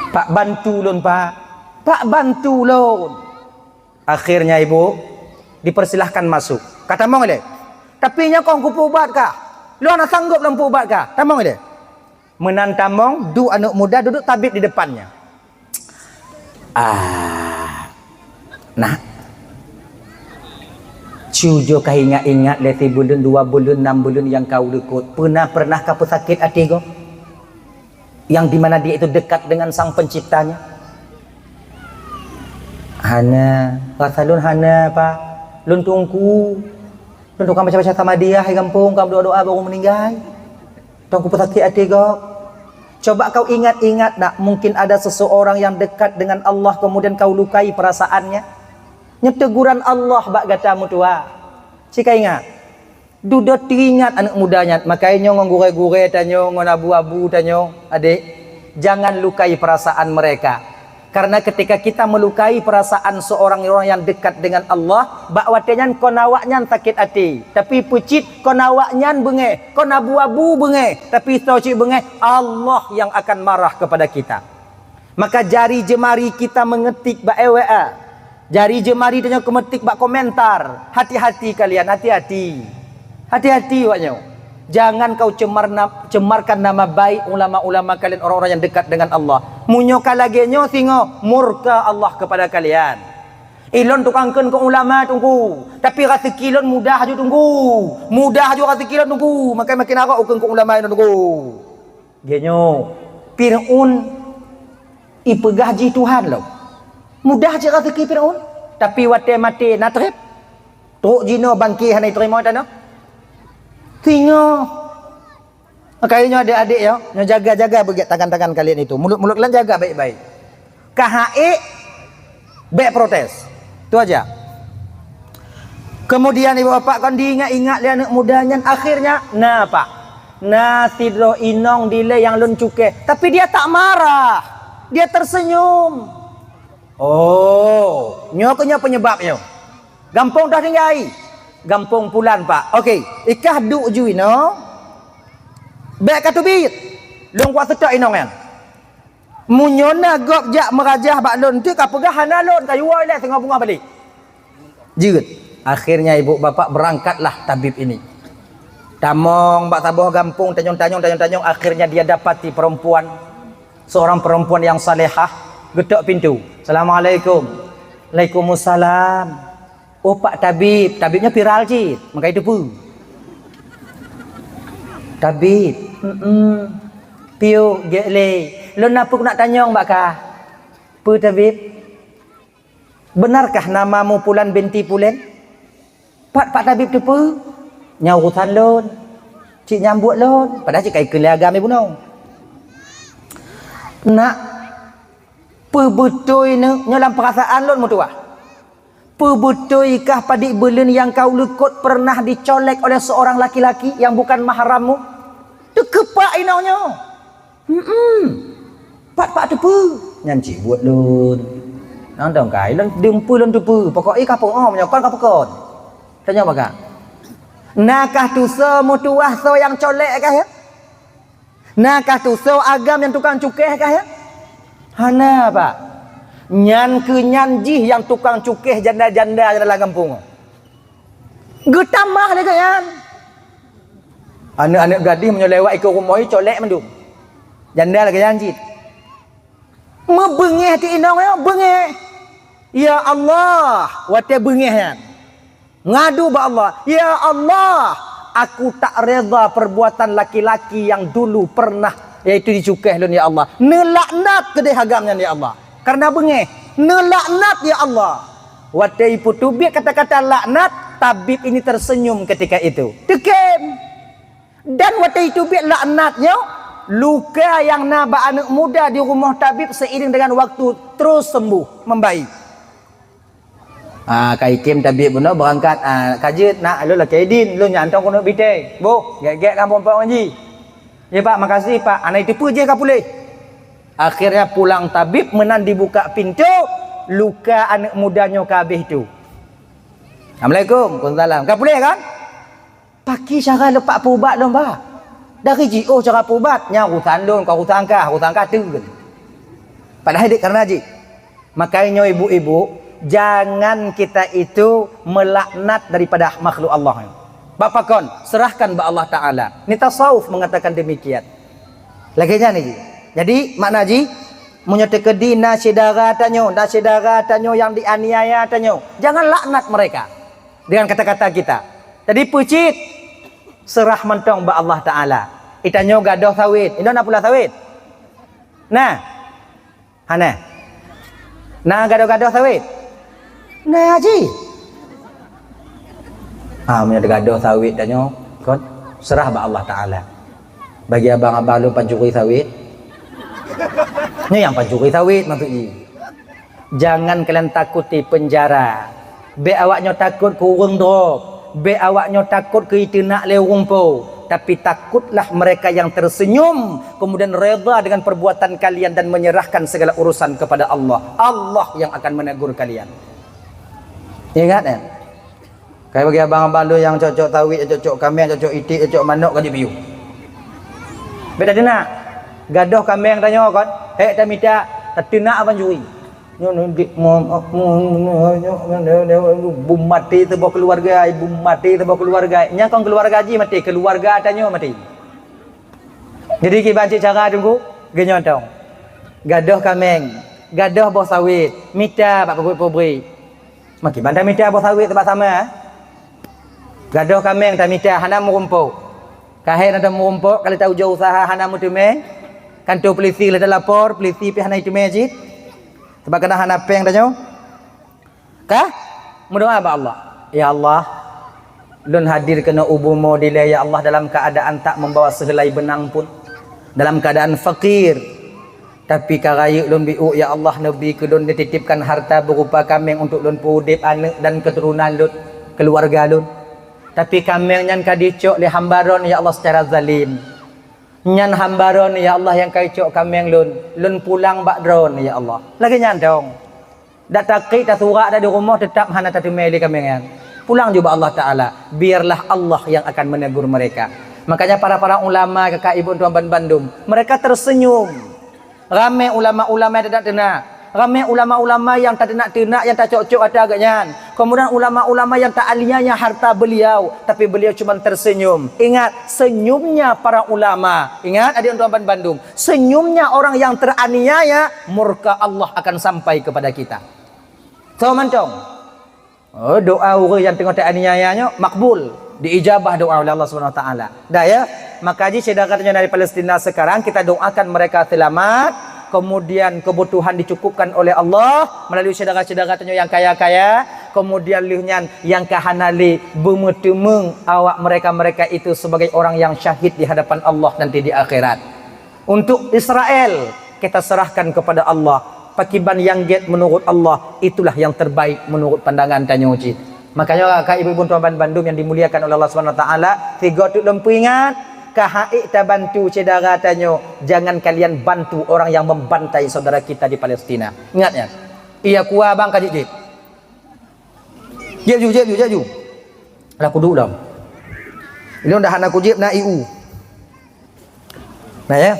Pak, bantu lôn, Pak. Pak, bantu lôn. Akhirnya ibu dipersilahkan masuk. Ka tamong ilée. Tapi nyoe kon kupeuubat kah. Lôn hana sanggôp lôn peuubat kah. Tamong ilée. Meunan tamong, duek aneuk muda, duduek tabib di depannya. Ah, nak. Cujo ka ingat-ingat lé sibuleuen, dua buleuen, nam buleuen nyang ka u likot. Pernah, pernah ka peusakét até gob? Yang di mana dia itu dekat dengan Sang Penciptanya? Hana, rasa lôn hana, Pak. Lôn teungku. Lôn tukang baca-baca samadiah di gampông, ka meudoa-doa baru meuninggai. Teungku peusakét até gob. Coba kau ingat-ingat nak, mungkin ada seseorang yang dekat dengan Allah, kemudian kau lukai perasaannya. Nyoe teguran Allah bak gata meutuwah. Cit ka ingat. Dudoe teuingat aneuk muda nyan, makajih nyoe ngon gurée-gurée tanyoe, ngon abu-abu tanyoe, adék, jangan lukai perasaan mereka. Karena ketika kita melukai perasaan seorang orang yang dekat dengan Allah, bak watée nyan kon awaknyan sakét até, tapi peucit kon awaknyan beungéh, kon abu-abu beungéh, tapi soe cit beungéh, Allah yang akan marah kepada kita. Maka jari jeumari kita mengetik bak W A. Jari jeumari tanyoe keumetik bak komentar. Hati-hati kalian, hati-hati. Hati-hati awak nyoe. Jangan kau cemar na-, cemarkan nama baik ulama-ulama kalian, orang-orang yang dekat dengan Allah. Meunyoe ka lagée nyoe singoh, murka Allah kepada kalian. Ilôn tukang kheun keu ulama teungku, tapi raseuki lôn mudah ju teungku. Mudah ju raseuki lôn teungku. Makai makin arok kheun keu ulama ilôn teungku. Geutanyoe, Fir'aun ipeugah jih Tuhan lom. Mudah cit raseuki Fir'aun, tapi watée maté na treb. Trok jinoe bangké hana jiteurimong tanoh. Singoh. Makajih nyoe adék-adék yo, nyoe jaga-jaga beugét tangan-tangan kalian itu. Mulut-mulut kalian jaga baik-baik. Ka hana ék, bék protes. Tu aja. Kemudian ibu bapak kon diingat-ingat lé aneuk muda nyan, akhirnya na, Pak. Na sidroe inong dilée nyang lôn cukéh, tapi dia tak marah. Dia tersenyum. Oh, nyoe keuh nyoe penyebab nyoe. Gampông dah tinggai. Gampông pulan, Pak. Oke, ikah duek ju inoe. Bék ka teubiet. Lôn kuat seutôt inong nyan. Meunyoe na gob jak meurajah bak lôn, teuk ka peugah hana lôn, ka yuwoe lé singoh beungoh balek. Jeuet. Akhirnya ibu bapak berangkatlah tabib ini. Tamong bak saboh gampông, tanyong-tanyong, tanyong-tanyong, akhirnya dia dapati perempuan, seorang perempuan yang salehah, geutôk pintu. "Assalamualaikum." "Waalaikumsalam." "Oh, Pak Tabib." Tabib nyoe viral cit, meukai teupeue. "Tabib." "Mm-mm." "Piôh, gét lé. Lôn na peue keuneuk tanyong bak kah." "Peue, Tabib?" "Beunarkah namamu Pulan binti Pulen?" "Pat, Pak Tabib, teupeue?" "Nyan urusan lôn." Cit nyang buet lôn, padahai cit ka ikheun lé agam ibunoe. Nak, peubeutôi nyoe lam peurasaan lôn meutuwah. Peubeutôi kah padik beuleuen nyang ka u likot pernah dicolek oleh seorang laki-laki yang bukan mahrammu? Teukeupak inong nyoe. Hmm. Pat-pat teupeue? Nyan cit buet lôn. Nang dong kai lôn deumpeu lôn teupeue. Pokok i ka peue oh meunyoe kon ka peukon. Tanya baka. Na kah tusoe meutuwah soe nyang colek kah ya? Na kah tusoe agam nyang tukang cukeh kah ya? Hana, Pak. Nyan keu nyan jih nyang tukang cukeh janda-janda dalam gampông. Geutamah lagée nyan. Aneuk-aneuk gadih meunyoe lewat ikeue rumoh i colek mandum. Janda lagée nyan cit. Meubeungéh ti inong nyoe, beungéh. Ya Allah, watée beungéh nyan. Ngadu bak Allah, "Ya Allah, aku tak reda perbuatan laki-laki yang dulu pernah, yaitu dicukeh lôn, ya Allah. Neulaknat keudeh agam nyan, ya Allah." Karena beungéh, "Neulaknat, ya Allah." Watée ipeuteubiet kata-kata laknat, tabib ini tersenyum ketika itu. Teukem. Dan watée iteubiet laknat nyoe, luka nyang na bak aneuk muda di rumoh tabib seiring dengan waktu terus sembuh, membaik. Ah, ka ikem tabib bunoe beurangkat, ah, ka jeuet, nak, lôn lakée idin, lôn nyang tong keuneuk bitée. Boh, gét-gét kamoe peuet ngaji. Ya, Pak, makasih, Pak. Hana iteupeue jih ka puléh. Akhirnya pulang tabib meunan dibuka pintoe, luka aneuk muda nyoe ka habéh tu. Assalamualaikum. Waalaikumsalam. Ka puléh kan? Paki cara leupah peuubat lôn, Bah. Dari jiôh cara peuubat, nyan urusan lôn, kon urusan kah, urusan kah teuk. Padahai dek karena jih. Makanya ibu-ibu, jangan kita itu melaknat daripada makhluk Allah. Bak pakon, serahkan bak Allah Ta'ala. Ni tasawuf mengatakan demikian. Lagée nyan ni. Jadi, makna jih, meunyoe teukeudi na syedara tanyoe, na syedara tanyoe nyang dianiaya tanyoe, jangan laknat mereka dengan kata-kata kita. Jadi, peucit, serah mantong bak Allah Ta'ala. Itanyoe gadoh sawét. Inong na pula sawét? Nah. Hana. Na gadoh-gadoh sawét? Na jih. Ha, meunyoe teugadoh sawét tanyoe, kon, serah bak Allah Ta'ala. Bagi abang-abang lôn pancuri sawét. Nyoe nyang pancuri sawét maksud jih. Jangan kalian takuti penjara. Bék awak nyoe takot keu ureuëng drob. Bék awak nyoe takot keu iteunak lé ureuëng po. Tapi takutlah mereka yang tersenyum, kemudian reda dengan perbuatan kalian dan menyerahkan segala urusan kepada Allah. Allah yang akan menegur kalian. Ingat ya. Kai bagi abang-abang tu nyang cocok tawit, cocok kameng, cocok itik, cocok manok ka jipiu. Beda teunak. Gadoh kameng tanyoe kon, hek tamita, tateunak abang juri. Nyoe, nyoe, dik, mo-, mo-, mo-, nyoe, bum maté teuboh keuluwarga, bum maté teuboh keuluwarga. Nyang kon keuluwarga jih maté, keuluwarga tanyoe maté. Jadi kiban cit cara teungku, geunyotong. Gadoh kameng, gadoh boh sawit, mita bak pabrik-pabrik. Makiban tamita boh sawit bak sama. Gadoh kameng tamita hana meurumpok. Kahé na meurumpok, kali tau jauh usaha hana meuteumé. Kanto polisi lé talapor, polisi pih hana iteumé cit. Sebab keunan hana péng tanyoe. Ka? Meudoá bak Allah. Ya Allah, lôn hadir keunoe u bumoe dilée ya Allah dalam keadaan tak membawa sehelai benang pun. Dalam keadaan fakir. Tapi ka rayeuk lôn biôk ya Allah neubi keu lôn neutitipkan harta berupa kameng untuk lôn peuudeb aneuk dan keuturonan lôn, keuluwarga lôn. Tapi kameng nyan ka jicok lé hamba droen ya Allah secara zalim. Nyan hamba droen ya Allah nyang ka jicok kameng lôn, lôn pulang bak droen ya Allah. Lagée nyan dong. Dak takrik tasurak dak di rumoh teutap hana tateumé lé kameng nyan. Pulang ju bak Allah Taala, biarlah Allah yang akan menegur mereka. Makanya para-para ulama kakak ibu tuan ban bandum, mereka tersenyum. Ramé ulama-ulama yang tadak teunak, ramé ulama-ulama yang tateunak-teunak yang tacok-cok ata geuh nyan. Kemudian ulama-ulama yang taaniaya harta beliau, tapi beliau cuma tersenyum. Ingat, senyumnya para ulama. Ingat adik tuan ban bandum, senyumnya orang yang teraniaya, murka Allah akan sampai kepada kita. Soe mantong? Oh, doa ureuëng nyang teungoh teuaniaya nyoe makbul, diijabah doa oleh Allah Subhanahu Wa Taala. Dah ya, maka jih syedara tanyoe dari Palestina sekarang kita doakan mereka selamat. Kemudian kebutuhan dicukupkan oleh Allah melalui syedara-syedara tanyoe nyang kaya-kaya, kemudian lheueh nyan nyang ka hana lé beumeuteumeung awak mereka-mereka itu sebagai orang yang syahid di hadapan Allah nanti di akhirat. Untuk Israel, kita serahkan kepada Allah. Pakiban nyang gét menurut Allah, itulah yang terbaik menurut pandangan tanyoe cit. Makanya, ka ibu-ibu tuan bandum yang dimuliakan oleh Allah Subhanahu Wa Taala, tiga tu lom peuingat, ka hek tabantu syedara tanyoe, jangan kalian bantu orang yang membantai saudara kita di Palestina. Ingat ya. Iya kuah bang ka jijit. Jep ju, jep ju, jep ju. Lah kudu dah. Ini udah hana kujep na I U. Nah ya.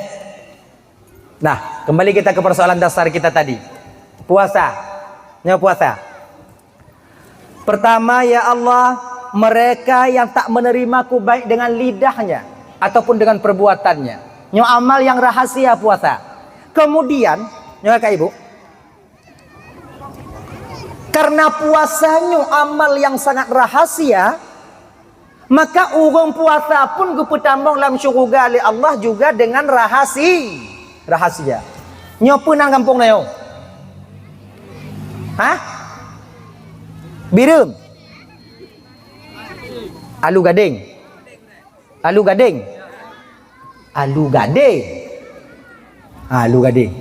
Nah, kembali kita ke persoalan dasar kita tadi. Puasa. Nyoe puasa. Pertama, ya Allah, mereka yang tak menerimaku baik dengan lidahnya ataupun dengan perbuatannya. Nyoe amal yang rahasia puasa. Kemudian, nyoe ka ibu, karena puasa nyoe amal yang sangat rahasia, maka ureuëng puasa pun geupeutamong lam syuruga lé Allah juga dengan rahasi-, rahasia. Nyoe peue nan gampông na nyoe? Hah? Bireuen. Alu gadeng. Alu gadeng. Alu gadeng. Alu gadeng.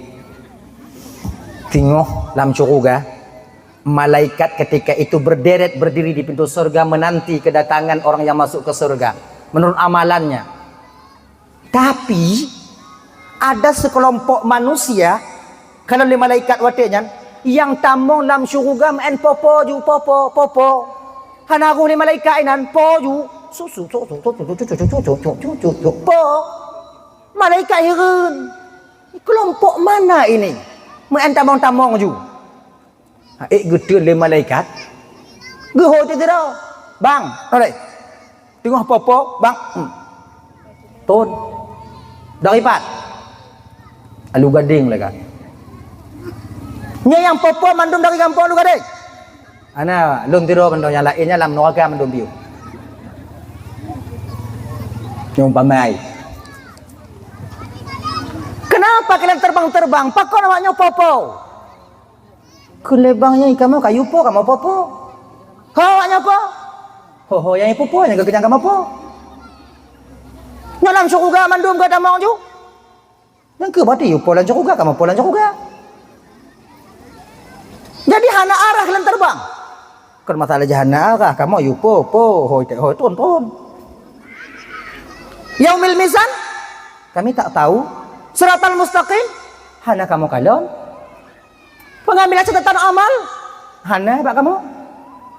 Singoh lam syuruga, malaikat ketika itu berderet berdiri di pintu surga menanti kedatangan orang yang masuk ke surga menurut amalannya. Tapi ada sekelompok manusia, kalau lé malaikat watée nyan, nyang tamong lam syuruga meu'en popo ju, popo, popo. Hana roh lé malaikat inan, po ju. Su, su, su, su, su, su, su, su, su, su, su, su, su, su, po. Malaikat hireuen. Kelompok mana ini? Meu'en tamong-tamong ju. Ha, ék geuteun lé malaikat. Geuhôi teuh sidroe. Bang, toleh. Teungoh popo, bang. Hmm. Ton. Dari pat? Alu gadeng lagak. Nyoe nyang popo mandum dari gampông Alu gadeng. Ana lôn tiroe mandum nyang laén nyan lam neuraka mandum biu. Nyang pamai. Kenapa kalian terbang-terbang? Pakon awak nyoe popo? Kheun lé bang nyan, "Kamoe kayu po, kamoe popo." Ho, awak nyan po? Ho, ho, nyang popo, nyang geukeujang kamoe po. Nyoe lam syuruga mandum geutamong ju. Nyang keu berarti yue po lam syuruga, kamoe po lam syuruga. Jadi hana arah lôn terbang. Kon masalah jih hana arah, kamoe yue po, po, hôi, hôi, tron, tron. Yaumil mizan, kami tak tahu. Siratal mustaqim, hana kamoe kalon. Pengambilan catatan amal, hana bak kamoe.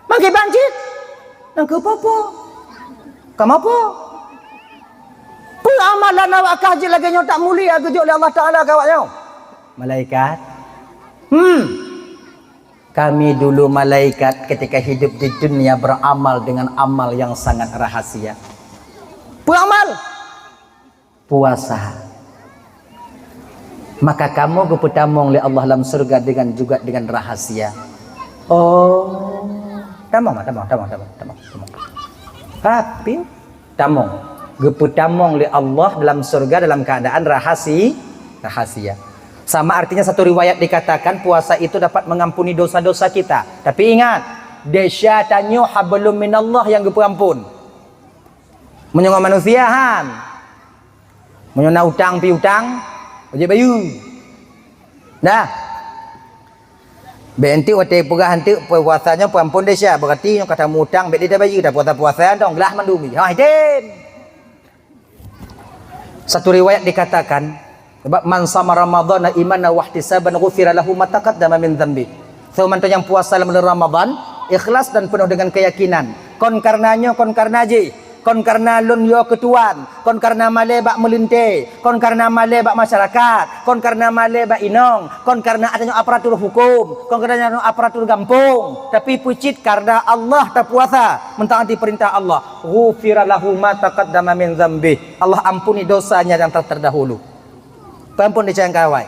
Mangkiban cit, nang keu popo. Kamoe po. Peue amalan awak kah jeuet lagée nyoe tak mulia geujok lé Allah Taala keu awak nyoe? Malaikat. Hmm. Kami dulu malaikat ketika hidup di dunia beramal dengan amal yang sangat rahasia. Peue amal? Puasa. Maka kamoe geupeutamong lé Allah lam syeuruga dengan juga dengan rahasia. Oh, tamong, tamong, tamong, tamong, tamong, tamong. Tapi tamong geupeutamong lé Allah dalam syeuruga dalam keadaan rahasi-, rahasia. Sama artinya satu riwayat dikatakan puasa itu dapat mengampuni dosa-dosa kita. Tapi ingat, desya tanyoe hablum minallah nyang geupeuampon. Meunyoe ngon manusia han. Meunyoe na utang piutang, wajéb bayeue. Dah. Bék enteuk watée peugah enteuk puasa nyoe peuampon desya, berarti nyoe ka tamu utang bék lé tabayeue, tapuasa-puasa dong glah mandum. Ha, item. Satu riwayat dikatakan, sebab, "Man shama Ramadhana imanan wahtisaban ghufira lahu ma taqaddama min dzanbi." Soe mantong nyang puasa lam buleuen Ramadhan, ikhlas dan penuh dengan keyakinan, kon kareuna nyoe, kon kareuna jih, kon kareuna lôn yo keu tuan, kon kareuna malée bak meulintée, kon kareuna malée bak masyarakat, kon kareuna malée bak inong, kon kareuna ata nyoe aparatur hukum, kon kareuna nyoe aparatur gampông, tapi peucit kareuna Allah tapuasa, mentaati peurintah Allah, ghufira lahu ma taqaddama min dzanbih. Allah ampuni dosanya yang telah terdahulu. Peuampon desya nyang ka awai.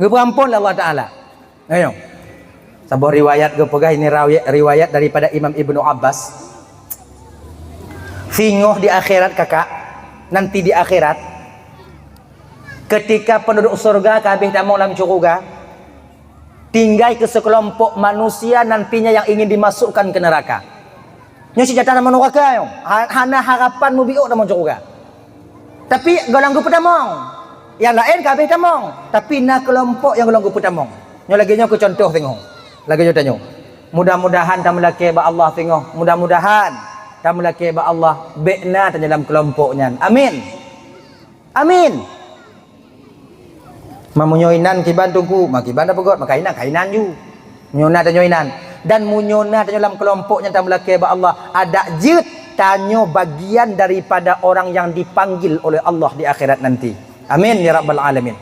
Geupeuampon lé Allah Taala. Ayo. Saboh riwayat geupeugah ini rawi-, riwayat daripada Imam Ibnu Abbas. Singoh di akhirat, kakak, nanti di akhirat, Ketika penduduk surga ka habéh tamong lam syeuruga, tinggai keu sekelompok manusia nantinya yang ingin dimasukkan ke neraka. Nyoe cit jatah tamong neuraka nyoe. Ha-, hana harapan mubiôk tamong syeuruga. Tapi gohlom geupeutamong. Nyang laén ka habéh tamong, tapi na keulompok nyang gohlom geupeutamong. Nyoe lagée nyoe keu contoh singoh. Lagée nyoe tanyoe. Mudah-mudahan tameulakée bak Allah singoh. Mudah-mudahan tameulakée bak Allah bék na tanyoe lam keulompok nyan. Amin. Amin. Ma meunyoe inan kiban teungku, ma kiban tapeugot, maka inan kainan ju. Meunyoe na tanyoe inan, dan meunyoe na tanyoe lam keulompok nyang tameulakée bak Allah, adak jeuet tanyoe bagian daripada orang yang dipanggil oleh Allah di akhirat nanti. Amin ya rabbal alamin.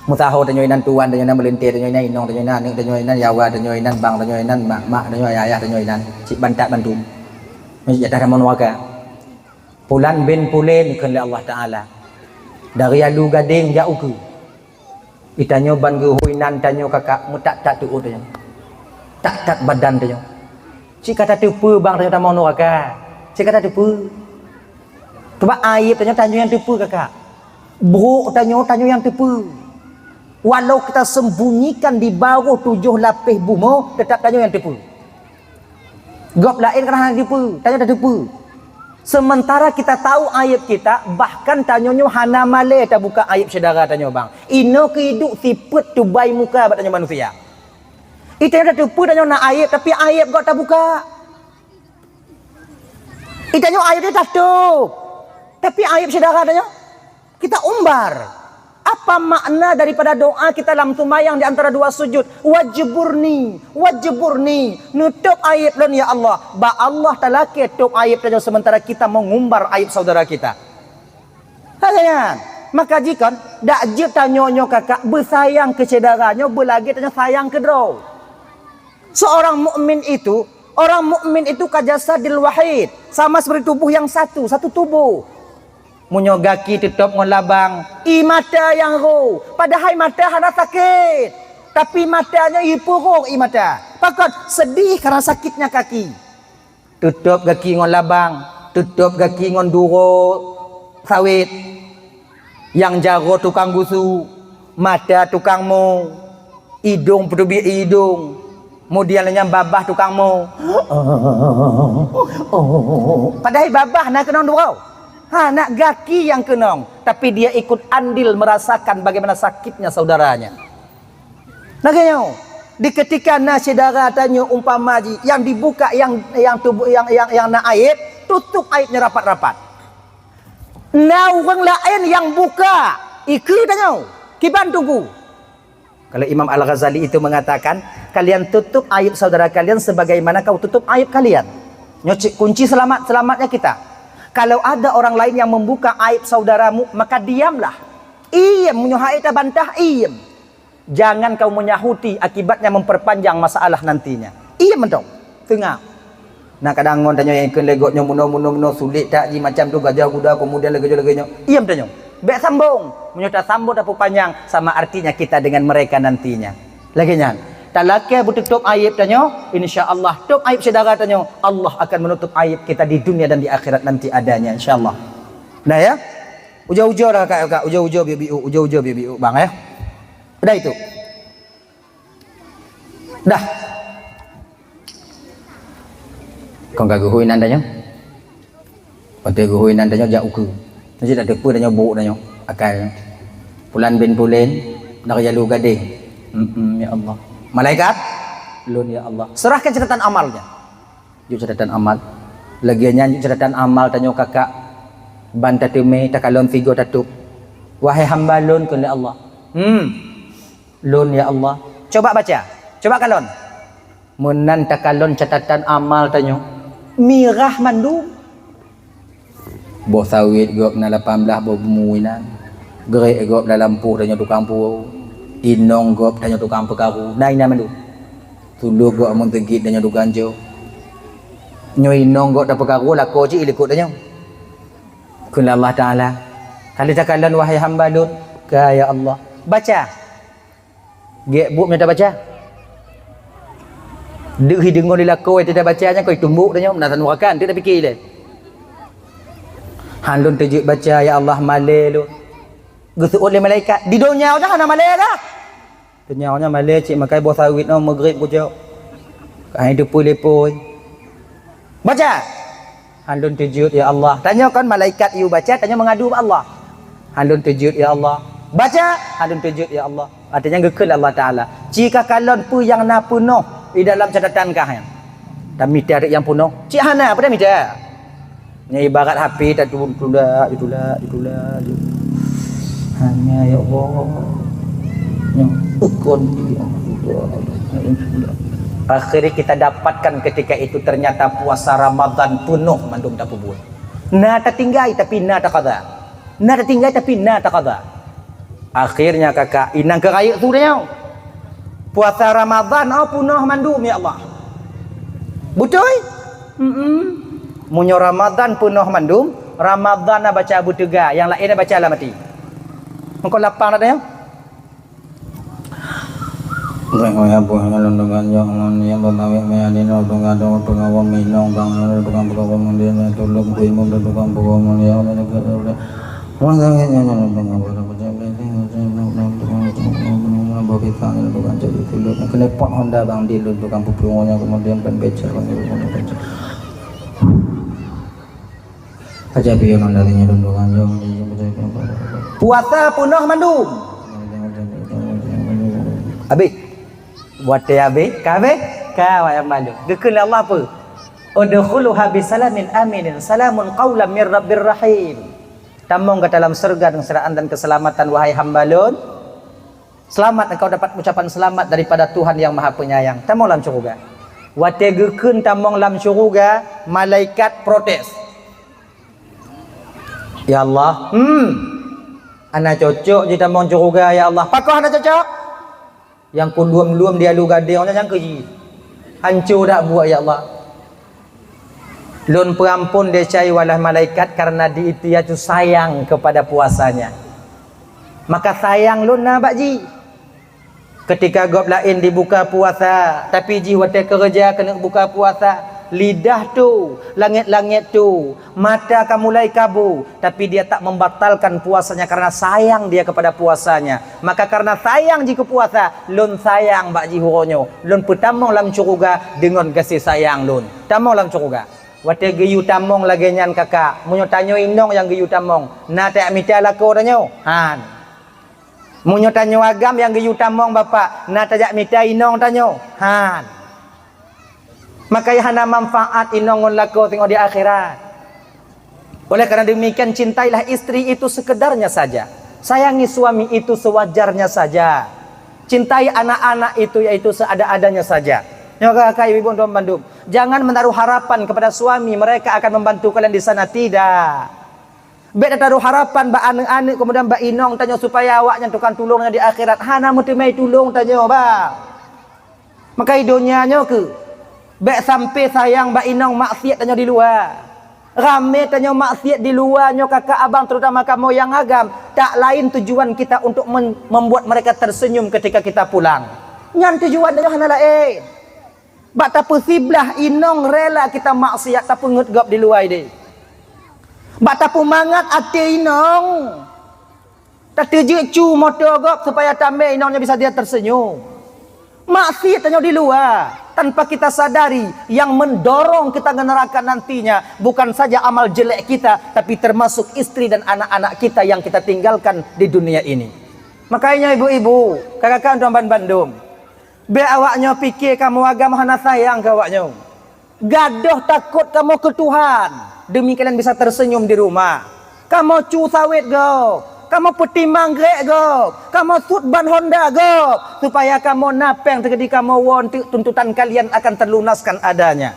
Meusaho tanyoe inan tuan, tanyoe inan meulintée, tanyoe inan inong, tanyoe inan aneuk, tanyoe inan yawa, tanyoe inan bang, tanyoe inan mak, mak, tanyoe ayah, tanyoe inan cit bantat bantu. Nyoe jatah tamong neuraka. Pulan bin Pulen kheun lé Allah Taala. Dari Alu Gadeng jak ukeue. Di tanyoe ban geuhôi nan tanyoe kakak meutat-tat tuot tanyoe. Tat-tat badan tanyoe. Cit ka tateupeue bang tanyoe tamong neuraka. Cit ka tateupeue. Coba aib tanyoe, tanyoe nyang teupeue kakak. Brok tanyoe, tanyoe nyang teupeue. Walau kita sembunyikan di bawah tujoh lapéh bumoe, tetap tanyoe nyang teupeue. Gob laén kan hana teupeue, tanyoe tateupeue. Sementara kita tahu aib kita, bahkan tanyoe nyoe hana malée tabuka aib syedara tanyoe bang. Inoe keuiduek sifeuet tubai muka bak tanyoe manusia. Di tanyoe tateupeue tanyoe na aib, tapi aib gob tabuka. Di tanyoe aib nyoe tatôb, tapi aib syedara tanyoe kita umbar. Apa makna daripada doa kita lam seumayang di antara dua sujud? "Wajburni, wajburni." Neutôb aib lôn, ya Allah. Bak Allah talakée tôb aib tanyoe sementara kita mengumbar aib saudara kita. Hai nyan, maka jikon dak jeuet tanyoe nyoe kakak beusayang keu syedara nyoe beulagée tanyoe sayang keu droe. Seorang mukmin itu, orang mukmin itu kajasadil wahid, sama seperti tubuh yang satu, satu tubuh. Meunyoe gaki teutôb ngon labang, i mata nyang ro, padahai mata hana sakét, tapi mata nyoe ipeurok i mata. Pakon? Sedih karena sakitnya kaki. Teutôb gaki ngon labang, teutôb gaki ngon duro sawét. Nyang jaroe tukang gusu, mata tukang mo, idong peuteubiet idong, kemudian lé nyan babah tukang mo. Padahai babah na keunong duro. Ha, nak gaki nyang keunong, tapi dia ikut andil merasakan bagaimana sakitnya saudaranya. Lagée nyoe, di keutika na syedara tanyoe umpama jih nyang dibuka nyang, nyang tuboh nyang, nyang, nyang na aib, tutôb aib nyoe rapat-rapat. Na ureuëng laén nyang buka, ikeue tanyoe, kiban teungku. Kalau Imam Al-Ghazali itu mengatakan, "Kalian tutup aib saudara kalian sebagaimana kau tutup aib kalian." Nyoe cit kunci selamat-selamatnya kita. Kalau ada orang lain yang membuka aib saudaramu, maka diamlah. Iem, meunyoe hana tabantah, iem. Jangan kau menyahuti akibatnya memperpanjang masalah nantinya. Iem mantong. Teungoh. Nah, kadang ngon tanyoe nyang kheun lé gobnyoe meunoe, meunoe, meunoe sulet that jih macam tu gajah guda, kemudian lagée nyoe, lagée nyoe. Iem tanyoe. Bék sambong. Meunyoe tasambong tapeupanjang, sama artinya kita dengan mereka nantinya. Lagée nyan. Talakée beututôb aib tanyoe, insya Allah tôb aib syedara tanyoe, Allah akan menutup aib kita di dunia dan di akhirat nanti adanya, insya Allah. Nah ya. Ujoe-ujoe dah kakak, ujoe-ujoe biuk-biuk, ujoe-ujoe biuk-biuk bang ya. Udah itu. Dah. Kon ka geuhôi nan tanyoe. Watée geuhôi nan tanyoe jak ukeue. Nyoe cit tateupeue tanyoe bôk tanyoe. Akai. Pulan bin Pulen, dari Alu Gadeng. Mm-mm, ya Allah. Malaikat, lôn ya Allah. Serahkan catatan amalnya. Jok catatan amal. Lagée nyan jok catatan amal tanyoe kakak. Ban tateumé takalon sigoe tatôb. Wahai hamba lôn kheun lé Allah. Hmm. Lôn ya Allah. Coba baca. Coba kalon. Meunan takalon catatan amal tanyoe. Mirah mandum. Boh sawét gob na lapan blaih boh bumu inan. Grék gob dalam poh tanyoe tukang puwoe. Inong gob tanyoe tukang peukaru. Na inan mandum. Tuloh gob meuteugét tanyoe tukang jok. Nyoe inong gob tapeukaru lakoe cit ilikot tanyoe. Kheun Allah Taala, "Ka lheueh takalon wahai hamba lôn?" "Ka ya Allah." "Baca." Gét buet meunyoe tabaca. Deuh hi deungon lé lakoe teuh tabaca nyan kon itumbok tanyoe, meunan tanyoe rakan teuh tapike lé. Han lôn teujeuet baca, ya Allah, malée lôn. Geuseuôt lé malaikat, di donya nyoe hana malée dah. Donya nyoe malée cit makai boh sawit nyoe, Maghrib kucok. Ka hai teupeu lé phon. Baca. Han lôn teujeuet ya Allah. Tanyoe kon malaikat yue baca, tanyoe meungadu bak Allah. Han lôn teujeuet ya Allah. Baca, han lôn teujeuet ya Allah. Artinya geukheun lé Allah Taala. Ci ka kalon peue nyang na peunoh di dalam catatan kah nyan. Tamita nyang peunoh. Cit hana, peue tamita? Nyan ibarat H P tatulak, ditulak, ditulak, ditulak. Hanya ya Allah. Nyan ukon di Allah. Akhirnya kita dapatkan ketika itu ternyata puasa Ramadan peunoh mandum tapeubuet. Na tatinggai tapi na taqadha. Na tatinggai tapi na taqadha. Akhirnya kakak, inong keu rayeuk su tanyoe. Puasa Ramadan oh peunoh mandum ya Allah. Beutôi? Mm-mm. Meunyoe Ramadan peunoh mandum, Ramadan na baca beuteuga, nyang laén na baca lam até. Meuko lapang dah tanyoe. Ureueng nyang boh ngon lôn deungon nyoe ngon nyang beumawét meunan nyoe deungon deungon peungawong minong bang nyoe tukang peungawong mandum tulung kuimun tukang peungawong mandum. Wong nyang nyoe nyoe deungon boh nyoe tukang boh pisang nyoe tukang jadi tulung keuneuk pot honda bang di lôn tukang peupulung nyoe kemudian ban becak bang nyoe kemudian becak. Aja piye mandari nyoe lôn tukang nyoe. Puasa peunoh mandum. Habéh. Watée habéh, ka habéh, ka awak nyang mandum. Geukheun lé Allah peue? Udkhuluha bisalamin aminin, salamun qaulam mir rabbir rahim. Tamong gata lam syeuruga deungon keuseulamatan, wahai hamba lôn. Selamat engkau dapat ucapan selamat daripada Tuhan yang Maha Penyayang. Tamong lam syeuruga. Watée geukheun tamong lam syeuruga, malaikat protes. Ya Allah, hmm, hana cocok jitamong syeuruga, ya Allah. Pakon hana cocok? Nyang kudum-dum di alu gadéng nyan nyang keu jih. Hanco dak buet, ya Allah. Lôn peuampon desya i walah malaikat karena di itu ia tu sayang kepada puasanya. Maka sayang lôn na bak jih. Ketika gob laén dibuka puasa, tapi jih watée keureuja keuneuk buka puasa, lidah tu, langét-langét tu, mata ka mulai kabu, tapi dia tak membatalkan puasanya karena sayang dia kepada puasanya. Maka karena sayang jih keu puasa, lôn sayang bak jih uroe nyoe, lôn peutamong lam syeuruga deungon gaséh sayang lôn. Tamong lam syeuruga. Watée geuyue tamong lagée nyan kakak, meunyoe tanyoe inong nyang geuyue tamong, na tajak mita lakoe tanyoe? Han. Meunyoe tanyoe agam nyang geuyue tamong bapak, na tajak mita inong tanyoe? Han. Maka hana manfaat inong ngon lakoe singoh di akhirat. Oleh karena demikian, cintailah istri itu sekedarnya saja. Sayangi suami itu sewajarnya saja. Cintai anak-anak itu yaitu seada-adanya saja. Nyoe kakak ibu-ibu bandum, jangan menaruh harapan kepada suami mereka akan membantu kalian di sana, tidak. Bék tataruh harapan bak aneuk-aneuk kemudian bak inong tanyoe supaya awaknyan tukang tulông nyan di akhirat. Hana meuteumé tulông tanyoe, bah. Maka i donya nyoe keuh, bék sampai sayang bak inong maksiat tanyoe di luwa. Ramé tanyoe maksiat di luwa nyoe kakak abang, terutama kamoe nyang agam, tak lain tujuan kita untuk men-, membuat mereka tersenyum ketika kita pulang. Nyan tujuan tanyoe hana laén. Bak tapeusiblah inong rela kita maksiat tapeungeut gob di luwa idéh. Bak tapeumangat até inong. Tateujeuk cu moto gob supaya tamé inong nyoe bisa dia tersenyum. Maksiat tanyoe di luwa, tanpa kita sadari, yang mendorong kita ke neraka nantinya bukan saja amal jelek kita, tapi termasuk istri dan anak-anak kita yang kita tinggalkan di dunia ini. Makanya ibu-ibu, kakak-kakak tuan ban bandum, bék awaknyoe pike kamoe agam hana sayang keu awaknyoe. Gadôh takot kamoe keu Tuhan, demi kalian bisa tersenyum di rumah. Kamoe cu sawét gob, kamoe peutimang grék gob, kamoe sut ban honda gob, supaya kamoe na péng teukeudi kamoe woe eunteuk tuntutan kalian akan terlunaskan adanya.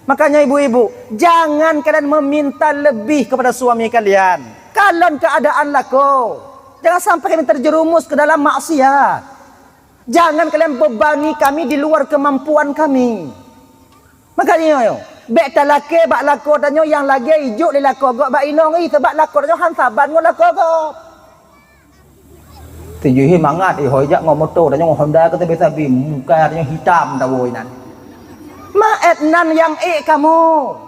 Makanya ibu-ibu, jangan kalian meminta lebih kepada suami kalian. Kalon keadaan lakoe. Jangan sampai kalian terjerumus ke dalam maksiat. Jangan kalian bebani kami di luar kemampuan kami. Makanya, bék talakée bak lakoe tanyoe nyang lagée ijok lé lakoe gob bak inong ih, sabab lakoe tanyoe han saban ngon lakoe gob. Tujoh mangat ih, hôi jak ngon moto tanyoe ngon Honda keu sabe-sabe, muka tanyoe hitam tawoe inan. Maet nan nyang ék kamoe.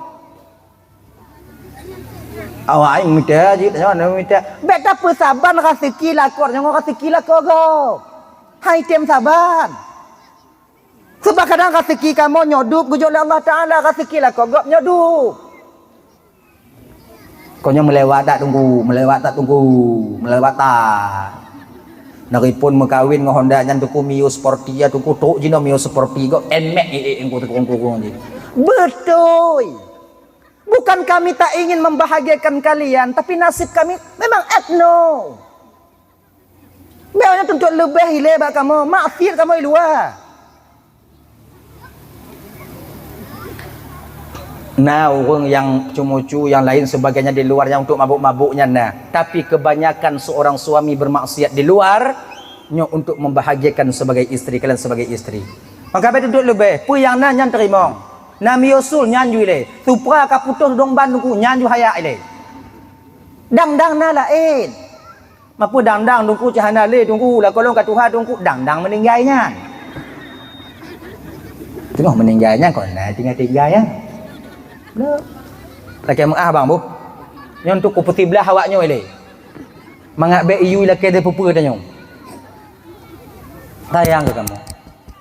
Awak ai mita jih, tanyoe na mita. Bèk tapeusaban raseuki lakoe nyoe ngon raseuki lakoe gob. Hai tem saban. Sebab kadang raseuki kamoe nyoe dub geujok lé Allah Taala, raseuki lakoe gob nyoe dub. Kon nyoe meulewat that Teungku, meulewat that Teungku, meulewat that. Nari phon meukawen ngon Honda nyan Teungku, Mio Sporty ya Teungku, trok jinoe Mio Sporty gob, Nmax, eh, eh, Teungku, Teungku, Teungku, Teungku. Beutôi. Bukan kami tak ingin membahagiakan kalian, tapi nasib kami memang etno. Bèk nyoe tuntut leubeh ilèe bak kamoe, maksiat kamoe i luwa. Na ureueng nyang ceumucu, nyang lain sebagainya di luar nyang untuk mabök-mabök nyan na. Tapi kebanyakan seorang suami bermaksiat di luar, nyoe untuk membahagiakan sebagai istri, kalian sebagai istri. Maka bèk tuntut leubeh, peue nyang na nyan teurimong. Na miyueb sul nyan ju ilèe. Supra ka putôh dong ban Teungku nyan ju hayak ilèe. Dang-dang na laén. Mapeue dang-dang Teungku cit hana lé Teungku, lakoe lôn ka tuha Teungku, dang-dang meuninggai nyan. Teungoh meuninggai nyan kon na tinggai-tinggai nyan. Lakèe meu'ah bang boh. Nyoe untuk kupeusiblah awak nyoe ilèe. Mangat bèk iyue lakèe deuh peue-peue tanyoe. Sayang keu kamoe.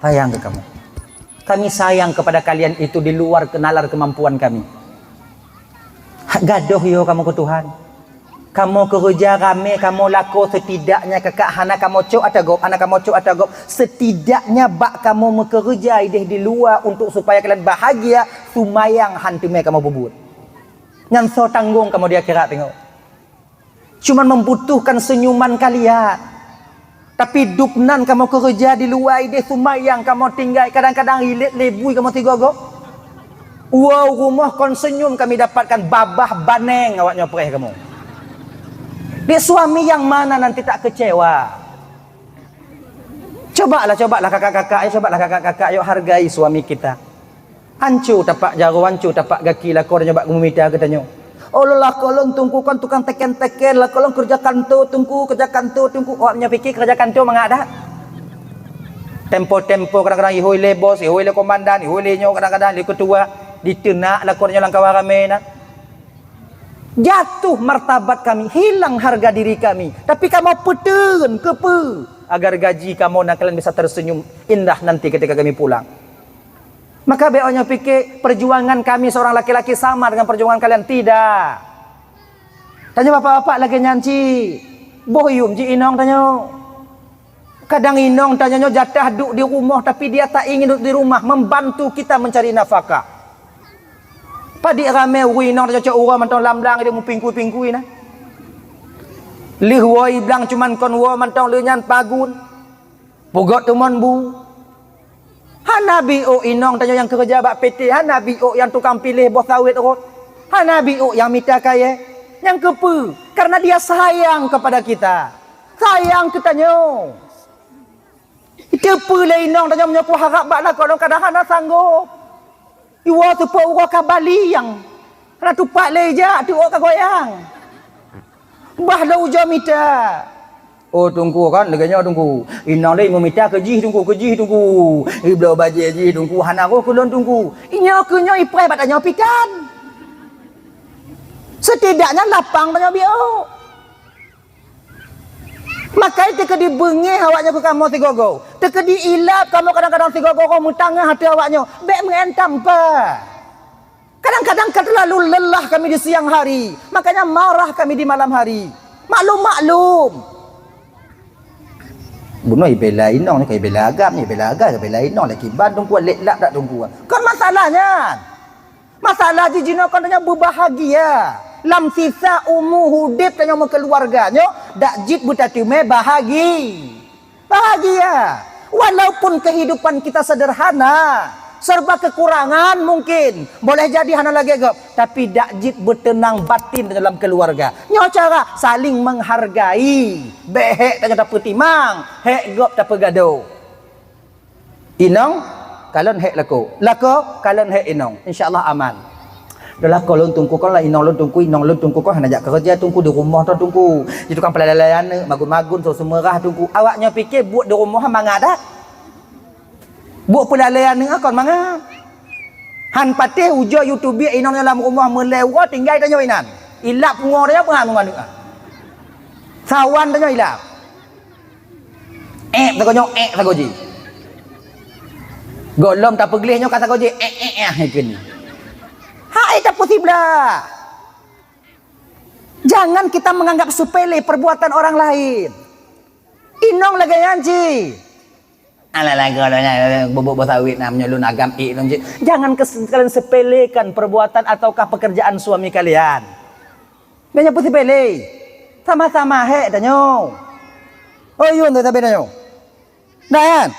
Sayang keu kamoe. Kami sayang kepada kalian itu di luar ke-, nalar kemampuan kami. Hak gadôh yo kamoe keu Tuhan. Kamoe keureuja ramè, kamoe lakoe, setidaknya kakak hana kamoe cok ata gob, hana kamoe cok ata gob. Setidaknya bak kamoe meukeureuja idéh di luwa untuk supaya kalian bahagia, sumayang han teumè kamoe peubuet. Nyan soe tanggong kamoe di akhirat teungoh. Cuman membutuhkan senyuman kalian. Tapi dub nan kamoe keureuja di luwa idéh, sumayang kamoe tinggai, kadang-kadang ilét lé bui kamoe sigoe-goe. Woe u rumoh kon senyum kami dapatkan, babah baneng awak nyoe preh kamoe. Di suami yang mana nanti tak kecewa? Cobalah, cobalah kakak-kakak, ya, cobalah kakak-kakak, yuk hargai suami kita. Anco tapak jaroe, anco tapak gaki lakoe tanyoe bak geumita geutanyoe. Oh, lakoe lôn Teungku kon tukang teken-teken, lakoe lôn keureuja kanto Teungku, keureuja kanto Teungku. Awak nyoe pike keureuja kanto mangat that. Tempo-tempo kadang-kadang ihôi lé bos, ihôi lé komandan, ihôi lé nyoe kadang-kadang lé ketua, diteunak lakoe nyoe lam kawan ramè na. Jatuh martabat kami, hilang harga diri kami. Tapi kamoe peuteun keupeue? Agar gaji kamoe na kalian bisa tersenyum indah nanti ketika kami pulang. Maka bèk awak nyoe pike perjuangan kami seorang laki-laki sama dengan perjuangan kalian. Tidak. Tanyoe bapak-bapak lagèe nyan cit. Boh yuem jih inong tanyoe. Kadang inong tanyoe nyoe jatah duek di rumoh, tapi dia tak ingin duduk di rumah, membantu kita mencari nafkah. Padit ramè ureueng inong tanyoe cok uroe mantong lam blang dia meupingkui-pingkui na. Lheueh woe i blang cuman kon woe mantong lheueh nyan pagun. Peugot teumon bu. Hana biôk inong tanyoe nyang keureuja bak P T, hana biôk nyang tukang piléh boh sawét rot, hana biôk nyang mita kayèe. Nyang keupeue? Karena dia sayang kepada kita. Sayang keu tanyoe. Teupeue lé inong tanyoe meunyoe kuharab bak lakoe lôn kadang hana sanggob. Iwoe teupeu uroe ka bali nyang hana tupat lé ijak, teuôt ka goyang. Bah lôn ujoe mita. Oh, Teungku kan, lagèe nyoe, Teungku. Inong lé meumita keu jih, Teungku, keu jih, Teungku. Ibloe bajèe jih, Teungku, hana roh keu lôn, Teungku. Inyoe keu nyoe ipreh bak tanyoe pitan. Setidaknya lapang tanyoe biôk. Makai teukeudi beungéh awak nyoe keu kamoe sigoe-goe. Teukeudi ilab kamoe kadang-kadang sigoe-goe meutanggah até awak nyoe. Bèk meu'en tampa. Kadang-kadang ka terlalu lelah kami di siang hari. Makanya marah kami di malam hari. Maklum-maklum. Bunoe ibela inong nyoe, ka ibela agam nyoe, ibela agam, ibela inong, lé kiban Teungku, lé lap dak Teungku. Kon masalah nyan. Masalah jih jinoe kon tanyoe beubahagia. Lam sisa umu udép tanyoe meukeuluwarga nyoe, dak jeuet beutateumé bahagi-, bahagia. Walaupun kehidupan kita sederhana, serba kekurangan mungkin, boleh jadi hana lagèe gob, tapi dak jeuet beuteunang batin tanyoe lam keuluwarga. Nyoe cara saling menghargai. Bèk hék tanyoe tapeutimang, hék gob tapeugado. Inong, kalon hék lakoe. Lakoe, kalon hék inong. Insya Allah aman. Dah lakoe lôn Teungku kon lah inong lôn Teungku, inong lôn Teungku kon hana jak keureuja Teungku di rumoh droe Teungku. Di tukang peulalaian aneuk, magun-magun, so seumeurah Teungku. Awak nyoe pike buet di rumoh mangat dak? Buet peulalaian aneuk kon mangat. Han patéh ujoe YouTube inong nyoe lam rumoh meulée uroe tinggai tanyoe inan. Ilap pungo tanyoe peungan ngon aneuk. Sawan tanyoe ilap. Ék sagoe nyoe, ék sagoe jih. Gohlom tapeugleh nyoe ka sagoe jih, ék, ék, ék, kheun. Hai tapeusiblah. Jangan kita menganggap sepele perbuatan orang lain. Inong lagèe nyan cit. Alah lagoe lôn nyan, bubuk boh sawit na meunyoe lôn agam ék lôn cit. Jangan kes-, kalian sepelekan perbuatan ataukah pekerjaan suami kalian. Nyan peusipele. Sama-sama hék tanyoe. Oh, yue tu sabe tanyoe. Dah kan?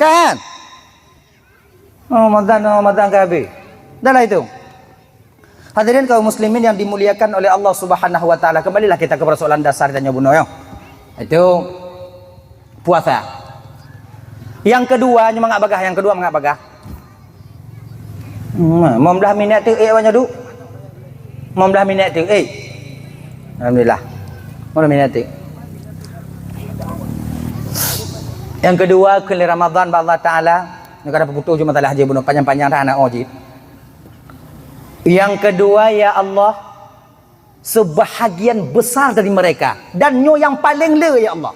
Kan? Oh, Ramadan, oh, Ramadan ka habéh. Dah lah itu. Hadirin kaum muslimin yang dimuliakan oleh Allah Subhanahu wa taala, kembalilah kita ke persoalan dasar tanyoe bunoe, ya. Itu puasa. Yang kedua, nyoe mangat bagah, yang kedua mangat bagah. Hmm, lima belas minit tu, eh, awak nyoe duk. Lima belas minit tu, eh. Alhamdulillah. Lima belas minit tu. Yang kedua, keu lé Ramadan bak Allah Taala, ni kada peuputoh cuma masalah je bunoe panjang-panjang dah anak oh jih. Yang kedua, ya Allah, sebahagian besar dari mereka, dan nyoe yang paling le, ya Allah.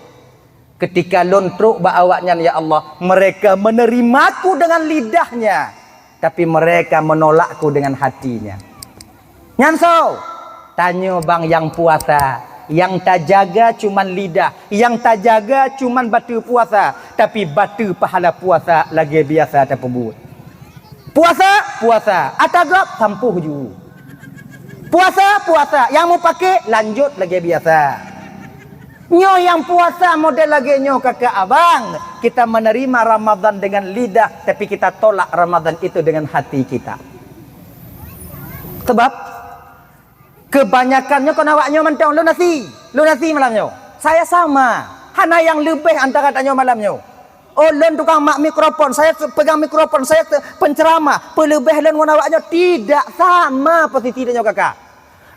Ketika lôn trok bak awaknyan, ya Allah, mereka menerimaku dengan lidahnya, tapi mereka menolakku dengan hatinya. Nyan soe? Tanyoe bang nyang puasa, nyang tajaga cuman lidah, nyang tajaga cuman bateue puasa, tapi bateue pahala puasa lagèe biasa tapeubuet. Puasa, puasa, ata gob sampoh ju. Puasa, puasa, nyang mupake lanjut lagèe biasa. Nyoe nyang puasa model lagèe nyoe kakak abang, kita menerima Ramadan dengan lidah, tapi kita tolak Ramadan itu dengan hati kita. Sebab kebanyakan nyoe kon awak nyoe mantong, lôn asie, lôn asie malam nyoe. Saya sama, hana nyang leubeh antara tanyoe malam nyoe. Oh, lôn tukang mak mikrofon, saya te-, pegang mikrofon, saya te-, penceramah. Peuleubeh lôn ngon awak nyoe tidak sama posisi tanyoe kakak.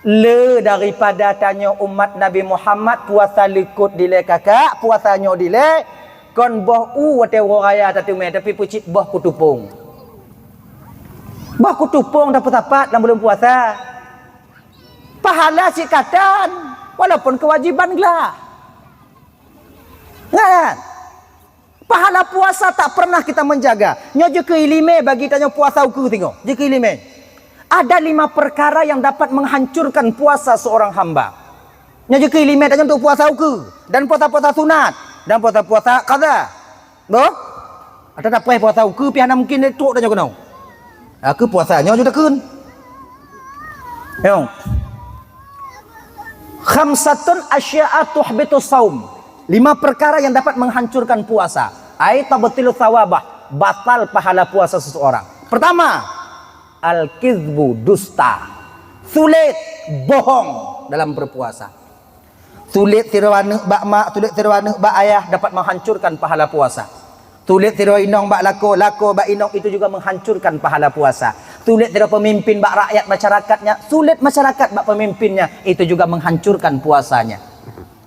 Le daripada tanyoe umat Nabi Muhammad, puasa likot dilèe kakak, puasa nyoe dilèe, kon boh u watèe uroe raya tateumèe, tapi peucit boh kutupông. Boh kutupông tapeusapat lam buleuen puasa. Pahala cit ka tan, walaupun kewajiban glah. Kan? Pahala puasa tak pernah kita menjaga. Nyoe jeuet keu iéleumé bagi tanyoe puasa ukeue singoh. Jeuet keu iéleumé. Ada lima perkara yang dapat menghancurkan puasa seorang hamba. Nyoe jeuet keu iéleumé tanyoe untuk puasa ukeue dan puasa-puasa sunat dan puasa-puasa qadha. Boh? Ata tapreh puasa ukeue pih hana mungkin trok tanyoe keunoe. Aku puasa nyoe jeuet takheun. Nyong. Khamsatun asya'a tuhbitu saum. Lima perkara yang dapat menghancurkan puasa. Ai tabtilu tsawabah, batal pahala puasa seseorang. Pertama, al-kizbu, dusta. Sulet, bohong dalam berpuasa. Sulet sidroe aneuk bak mak, sulet sidroe aneuk bak ayah dapat menghancurkan pahala puasa. Sulet sidroe inong bak lakoe, lakoe bak inong itu juga menghancurkan pahala puasa. Sulet sidroe pemimpin bak rakyat masyarakatnya, sulet masyarakat bak pemimpinnya, itu juga menghancurkan puasanya.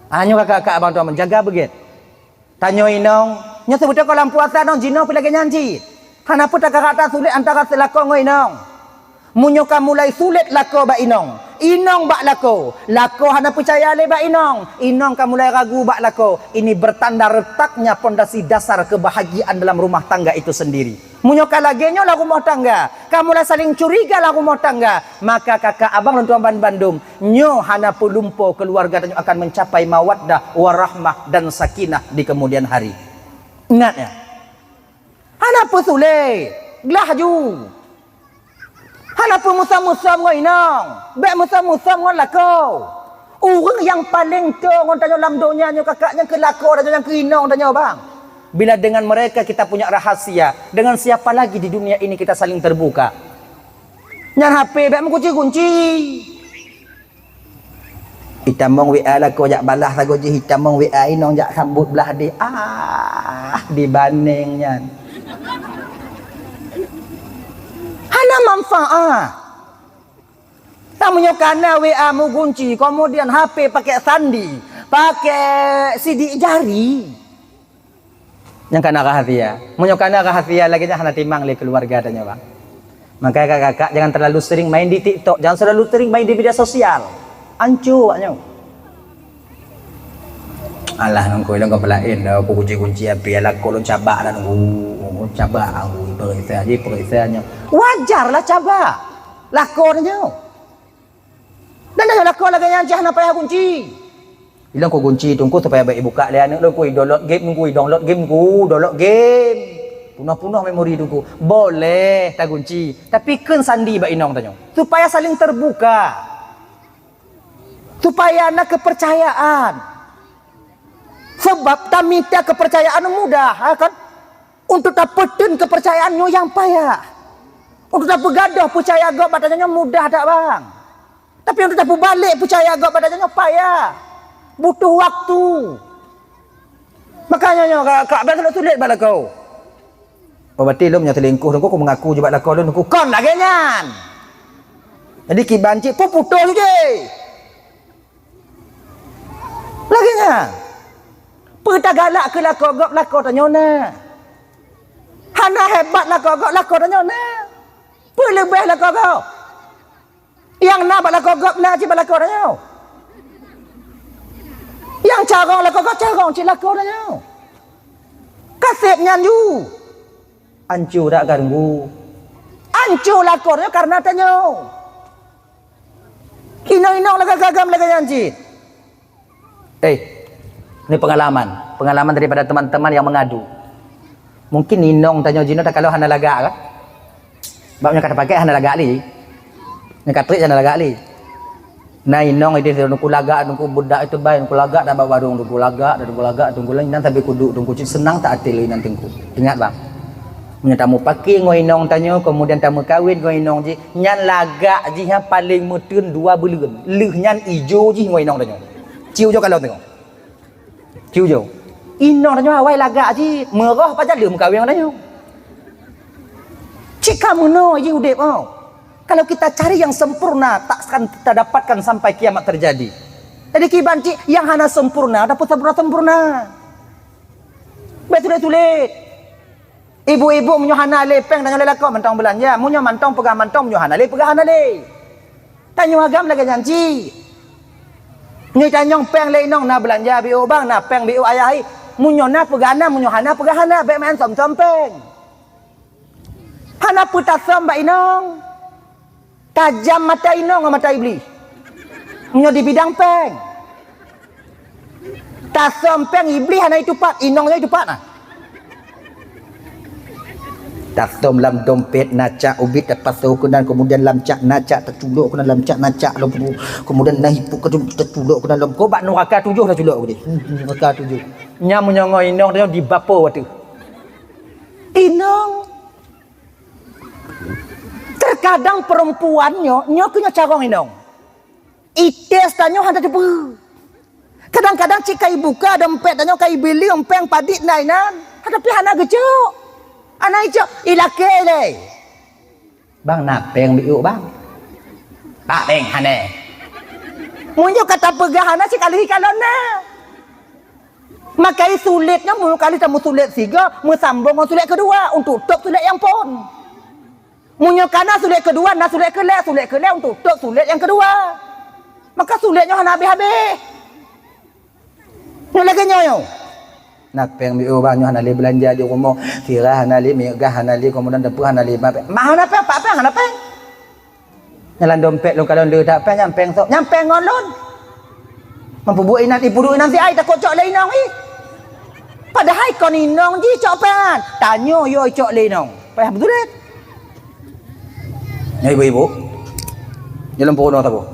Hanya kakak-kakak abang tuan jaga beugét. Tanyoe inong, nyoe seubeutôi kon lam puasa nong jinoe pih lagèe nyan cit. Hana peue takarak ta sulet antara lakoe ngon inong. Meunyoe ka mulai sulet lakoe bak inong, inong bak lakoe, lakoe hana peucaya lé bak inong, inong ka mulai ragu bak lakoe, ini bertanda retaknya pondasi dasar kebahagiaan dalam rumah tangga itu sendiri. Meunyoe ka lagèe nyoe lam rumoh tangga, ka mulai saling curiga lam rumoh tangga, maka kakak abang lôn tuan bandum, nyoe hana peulumpo keuluwarga tanyoe akan mencapai mawaddah, warahmah, dan sakinah di kemudian hari. Ingat ya, hana peusulet, glah ju. Hana peumusom-musom ngon inong, bèk musom-musom ngon lakoe. Ureueng nyang paleng toe ngon tanyoe lam donya nyoe kakak, nyang keu lakoe tanyoe, nyang keu inong tanyoe bang. Bila dengan mereka kita punya rahasia, dengan siapa lagi di dunia ini kita saling terbuka? Nyan H P bèk meugunci-gunci. Itamong W A lakoe jak balah sagoe jih, itamong W A inong jak sambot blah deh. Ah, dibaneng nyan. Hana manfaat. Tamu nyoe kana W A meugunci, kemudian H P pakai sandi, pakai sidik jari. Nyang kana rahasia. Meunyoe kana rahasia lagèe nyan hana timang lé keuluwarga tanyoe, bang. Makanya kakak-kakak jangan terlalu sering main di TikTok, jangan terlalu sering main di media sosial. Anco awak nyoe. Alah, nangkoi lôn ka peulaén dah, peue kunci-kunci api, alah, kok lôn cabak dah nunggu, cabak nunggu, peuriksa jih, peuriksa nyoe. Wajar lah cabak. Lakoe nyoe. Dan dah lakoe lagèe nyan jih hana payah kunci. Ilôn ku kunci teungku supaya bèk ibuka lé aneuk lôn, ku i-download game, ku i-download game, ku download game. Punoh-punoh memori teungku. Boleh tagunci, tapi kheun sandi bak inong tanyoe supaya saling terbuka. Supaya na kepercayaan. Sebab tamita kepercayaan mudah, ha kan? Untuk tapeuteun kepercayaan nyoe nyang payah. Untuk tapeugadôh peucaya gob bak tanyoe nyoe mudah that, bang. Tapi untuk tapeubalek peucaya gob bak tanyoe nyoe payah. Butuh waktu. Makanya nyoe ka, ka abang sulet-sulet bak lakoe. Oh, berarti lôn meunyoe selingkuh, lôn ku mengaku je bak lakoe lôn, lôn ku kon lagèe nyan. Jadi kiban cit pun putôh ju jih. Lagèe nyan. Peue tagalak keu lakoe gob, lakoe tanyoe na. Hana hebat lakoe gob, lakoe tanyoe na. Peue leubeh lakoe gob? Nyang na bak lakoe gob na cit bak lakoe tanyoe. Nyang carông lakoe gob, carông cit lakoe tanyoe. Ka sép nyan ju. Anco that ka teungku. Anco lakoe tanyoe kareuna tanyoe. Inong-inong lagèe gagam lagèe nyan cit. Eh, ini pengalaman. Pengalaman daripada teman-teman yang mengadu. Mungkin inong tanyoe jinoe takalon hana lagak kan? Bab nyang ka tapakai hana lagak lé. Nyang ka trép hana lagak lé. Na inong idéh teungku lagak, teungku beudak itu bai, teungku lagak dah bak warong, teungku lagak, teungku lagak, teungku lagak, nan sabe kuduek teungku cit seunang that até lé nan teungku. Ingat bang. Meunyoe tameupaké ngon inong tanyoe, kemudian tameukawen ngon inong jih, nyan lagak jih nyang paleng meuteun dua buleuen. Lheueh nyan ijo jih ngon inong tanyoe. Ciu jo kalon teungoh. Ciu jo. Inong tanyoe awai lagak jih, meurôh pajan lheueh meukawen ngon tanyoe. Cit ka meunoe jih udép, oh. Kalau kita cari yang sempurna, tak akan kita dapatkan sampai kiamat terjadi. Jadi kiban cit nyang hana sempurna, dapeuet sempurna-sempurna. Bèk sulet-sulet. Ibu-ibu meunyoe hana lé péng tanyoe lé lakoe mantong beulanja, meunyoe mantong peugah mantong, meunyoe hana lé peugah hana lé. Tanyoe agam lagèe nyan cit. Nyoe tanyong péng lé inong na beulanja biôh bang, na péng biôh ayah i. Meunyoe na peugah na, meunyoe hana peugah hana, bèk maén som-som péng. Hana peue tasom bak inong. Tajam mata inong ngon mata Iblih. Meunyoe di bidang péng. Tasom péng Iblih hana itupat, inong nyoe itupat na. Tasom lam dompet na cak ubit tapasoe keunan, kemudian lam cak na cak taculok keunan, lam cak na cak lom, kemudian na ipuk keu taculok keunan lom. Ko bak nuraka tujoh taculok keudeh. Nuraka tujoh. Nyan meunyoe ngon inong nyoe dibapo watèe. Inong. Terkadang perempuan nyoe, nyoe keuh nyoe carông inong. Ites tanyoe hana teupeue. Kadang-kadang cit ka ibuka dompet tanyoe, ka ibili péng padit na inan, tapi hana geucok. Hana icok, ilakèe lé. Bang, na péng biôh bang? Pak péng hana. Meunyoe ka tapeugah hana, sikali kalon na. Maka sulet nyan meunyoe kali tameusulet sigoe, meusambong ngon sulet keudua untuk tôb sulet nyang phôn. Meunyoe ka na sulet keudua, na sulet keulhèe, sulet keulhèe untuk tôb sulet nyang keudua. Maka sulet nyoe hana habéh-habéh. Nyoe lagèe nyoe nyoe. Na péng biôh bang, nyoe hana lé beulanja di rumoh, sira hana lé, minyeuk gas hana lé, keumudian dapur hana lé, ma péng. Ma hana péng, pat péng hana péng. Nyan lam dompet lôn kalon le that péng, nyan péng sôk, nyan péng ngon lôn. Meupeubuet inan, ipeuduek inan siat, takot cok lé inong ih. Padahai kon inong jih cok péng nyan. Tanyoe yo cok lé inong. Payah beusulet. Nyoe ibu-ibu. Nyoe lôn peurunoe saboh.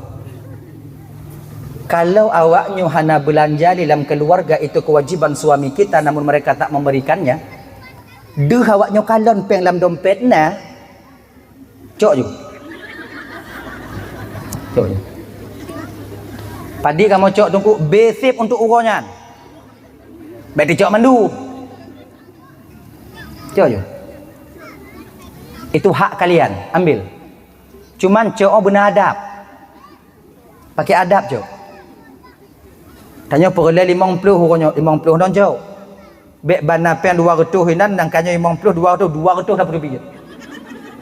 Kalau awak nyoe hana beulanja di lam keluarga, itu kewajiban suami kita, namun mereka tak memberikannya, deuh awak nyoe kalon péng lam dompet na, cok ju. Cok ju. Padit kamoe cok teungku, beusiep untuk uroe nyan. Bèk teucok mandum. Cok ju. Itu hak kalian, ambil. Cuman cok beuna adab. Pakai adab cok. Tanyoe peureulèe limong ploh uroe nyoe, limong ploh nyoe cok. Bèk ban na péng dua reutôh inan, nangka nyoe limong ploh, dua reutôh, dua reutôh dapeuet pih.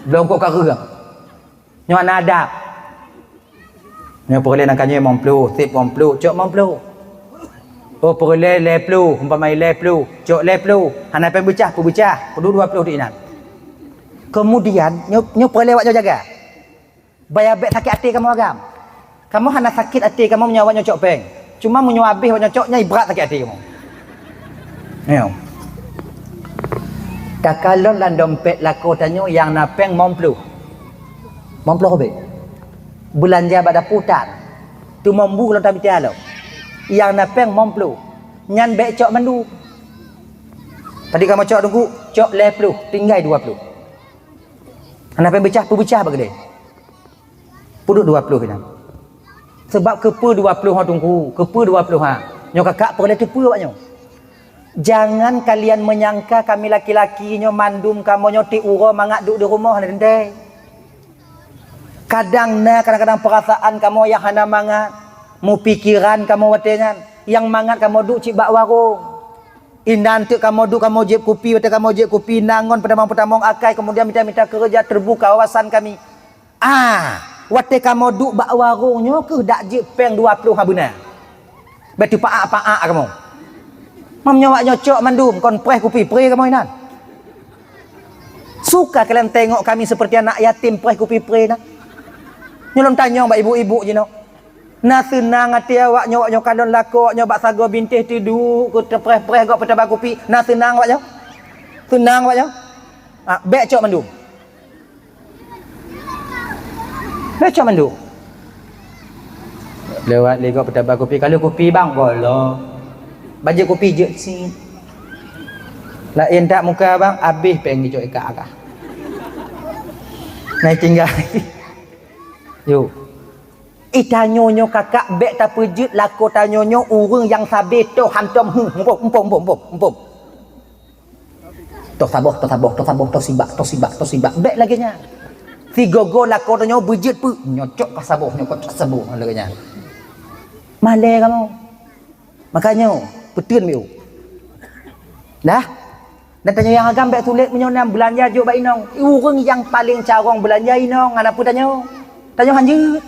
Bloe kok ka reueng. Nyoe hana adab. Nyoe peureulèe nangka nyoe limong ploh, sép limong ploh, cok limong ploh. Oh, peureulèe lhèe ploh, umpama lhèe ploh, cok lhèe ploh. Hana péng beucah, peubeucah, peuduek dua ploh di inan. Kemudian, nyoe, nyoe peureulèe awak nyoe jaga. Baya bèk sakét até kamoe agam. Kamoe hana sakét até kamoe meunyoe awak nyoe cok péng. Cuma meunyoe habéh awak nyoe cok, nyan brat sakét até kamoe. Nyoe. Takalon lam dompet lakoe tanyoe nyang na péng limong ploh. Limong ploh ribèe. Beulanja bak dapu tan. Teuma bu lom tamita lom. Nyang na péng limong ploh. Nyan bèk cok mandum. Tadi kamoe cok teungku, cok lhèe ploh, tinggai dua ploh. Hana péng beucah, peubeucah bak keudè. Peuduek dua ploh inan. Sabab keupeue dua ploh ha teungku, keupeue dua ploh ha? Nyoe kakak peureulèe teupeue awak nyoe. Jangan kalian menyangka kami laki-laki nyoe mandum kamoe nyoe tiep uroe mangat duek di rumoh, hana teuntèe. Kadang na kadang-kadang peurasaan kamoe nyang hana mangat, meupikiran kamoe watèe nyan, nyang mangat kamoe duek cit bak warong. Inan teuk kamoe duek kamoe jieb kupi, watèe kamoe jieb kupi, na ngon peutamong-peutamong akai, kemudian mita-mita keureuja, teubuka wawasan kami. Ah, watèe kamoe duek bak warong nyoe keuh dak jeuet péng dua ploh ha beuna. Bèk teupaak-paak kamoe. Meunyoe awak nyoe cok mandum kon preh kupi pré kamoe inan. Suka kalian tengok kami seperti anak yatim preh kupi pré inan. Nyoe lôn tanyong bak ibu-ibu jinoe. Na seunang até awak nyoe, awak nyoe kalon lakoe awak nyoe bak sagoe bintéh teuduek keu teupreh-preh gob peutaba kupi. Na seunang awak nyoe? Seunang awak nyoe? Ah, bèk cok mandum. Bèk cok mandum. Lewat lé gob peutaba kupi. Kalau kupi bang, golo. Bajèe kupi jeuet sit. Laén that muka bang, abéh péng jicok ikat agah. Nah, tinggai. Yuk. Eh, tanyoe nyoe kakak bèk tapeujeuet lakoe tanyoe nyoe ureueng nyang sabé toh hantom, hmm, muphom, muphom, muphom, muphom, muphom. Toh saboh, toh saboh, toh saboh, toh sibak, toh sibak, toh sibak. Bèk lagèe nyan. Sigoe-goe lakoe tanyoe beujeuet peue, nyoe cok ka saboh, nyoe cok ka saboh, lagèe nyan. Malèe kamoe. Makanya, peuteun miu. Dah? Dan tanyoe nyang agam bèk sulet meunyoe na beulanja jok bak inong. Ureueng nyang paleng carông beulanja inong, hana peue tanyoe. Tanyoe hanjeuet.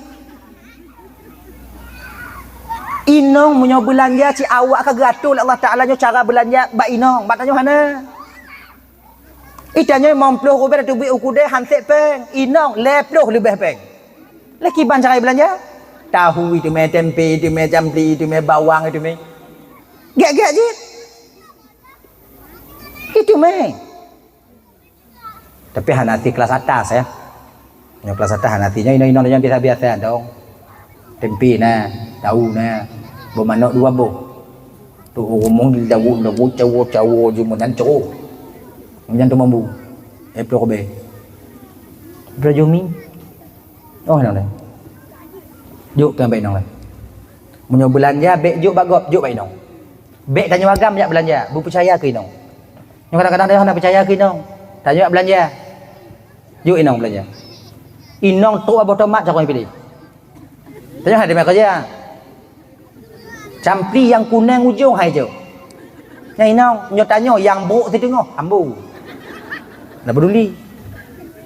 Inong meunyoe beulanja cit awak ka geuatur lé Allah Taala nyoe cara beulanja bak inong, bak tanyoe hana. Ih, tanyoe limong ploh ribèe teubiet u keudè han sép péng, inong lhèe ploh leubeh péng. Lé kiban cara beulanja? Tahu iteumèe, tempe iteumèe, campli iteumèe, bawang iteumèe. Gèt-gèt jih. Iteumèe. Tapi hana ti kelas atas, ya. Nyoe kelas atas hana ti, nyoe inong-inong nyoe biasa-biasa dong. Tempe na, tahu na, boh manok dua boh. Tu ngomong di dawu, dawu, cawo, cawo, je meunan cawo. Nyan tu mambu. Eh, ploh ribèe. Ploh jumi. Oh, inong deh. Jok keu bak inong deh. Meunyoe beulanja, bèk jok bak gob, jok bak inong. Bèk tanyoe agam jak beulanja, beupeucaya keu inong. Nyoe kadang-kadang tanyoe hana peucaya keu inong. Tanyoe jak beulanja. Jok inong beulanja. Inong trok boh tomat carông piléh. Tanyoe hana teuma keureuja. Campli nyang kuneng ujong hai jok. Nyan inong, nyoe tanyoe nyang brok siteungoh, ambo. Hana peduli.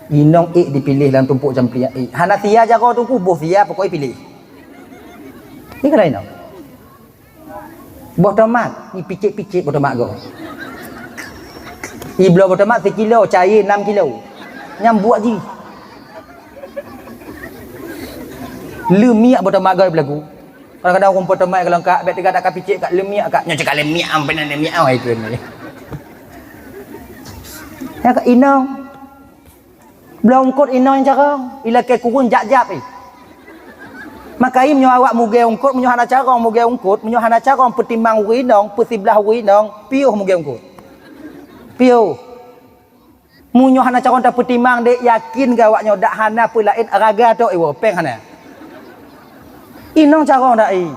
Inong ék dipiléh lam tumpok campli nyan ék. Hana sia jaroe teungku, boh sia pokok ék piléh. Nyan keuh inong. Boh tomat, ni picit-picit boh tomat goe. Ibloe boh tomat sikilo, cair enam kilo. Nyan buet jih. Leumiak boh tomat goe beulagu. Kadang-kadang ureueng boh tomat kalau ka bèk teuga dak ka picit ka leumiak ka. Nyoe cit ka leumiak, ampai na leumiak, oh, itu ni. Ya ka inong. Bloe eungkôt inong carông, ilakèe kureueng jak-jak pih. Maka meunyoe awak mugèe eungkôt, meunyoe hana carông mugèe eungkôt, meunyoe hana carông peutimang ureueng inong, peusiblah ureueng inong, piôh mugèe eungkôt. Piôh. Meunyoe hana carông tapeutimang dek, yakin gawak nyoe dak hana peulaén raga tok iwoe, péng hana. Inong carông dak i.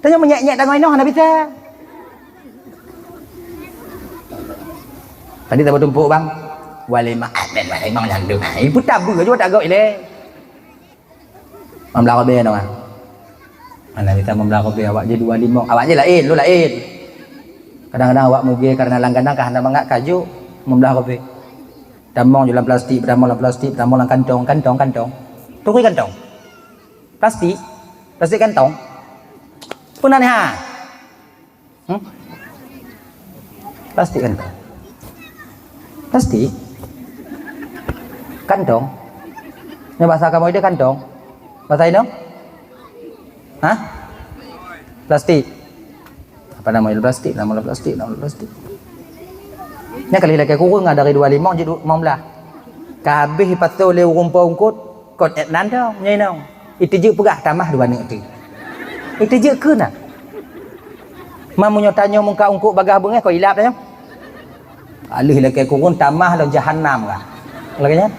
Tanyoe meunyèk-nyèk tanyoe inong hana bisa. Tadi tabeutumpok bang. Waléma aben waléma nyang deuh. Ibu tabu aja tak gok ilé. Mamla robe nong ah. Mana bisa mamla robe awak je dua lima. Awak je lain, lu lain. Kadang-kadang awak muge karena langganan kah hana mangat kaju mamla robe. Tamong je lam plastik, tamong lam plastik, tamong lam kantong, kantong, kantong. Tukui kantong. Plastik? Plastik kantong? Peue nan nyan? Hmm? Plastik kantong. Plastik? Kantong? Nyoe bahasa kamoe dia kantong. Bahasa inong? Hah? Plastik. Apa nama plastik? Nama plastik, nama plastik. Nyan kali lakée kureueng dari dua limong jeuet limong blah. Ka habéh pasoe lé ureuëng po eungkôt, kon ék nan dong, nyoe inong. Iteujeuet peugah tamah dua neuk teuh. Iteujeuet keu na. Ma meunyoe tanyoe mungka eungkôt bagaih beungéh kon ilap tanyoe. Aleuh lakée kureueng tamah lam jahanam kah. Lagée nyan.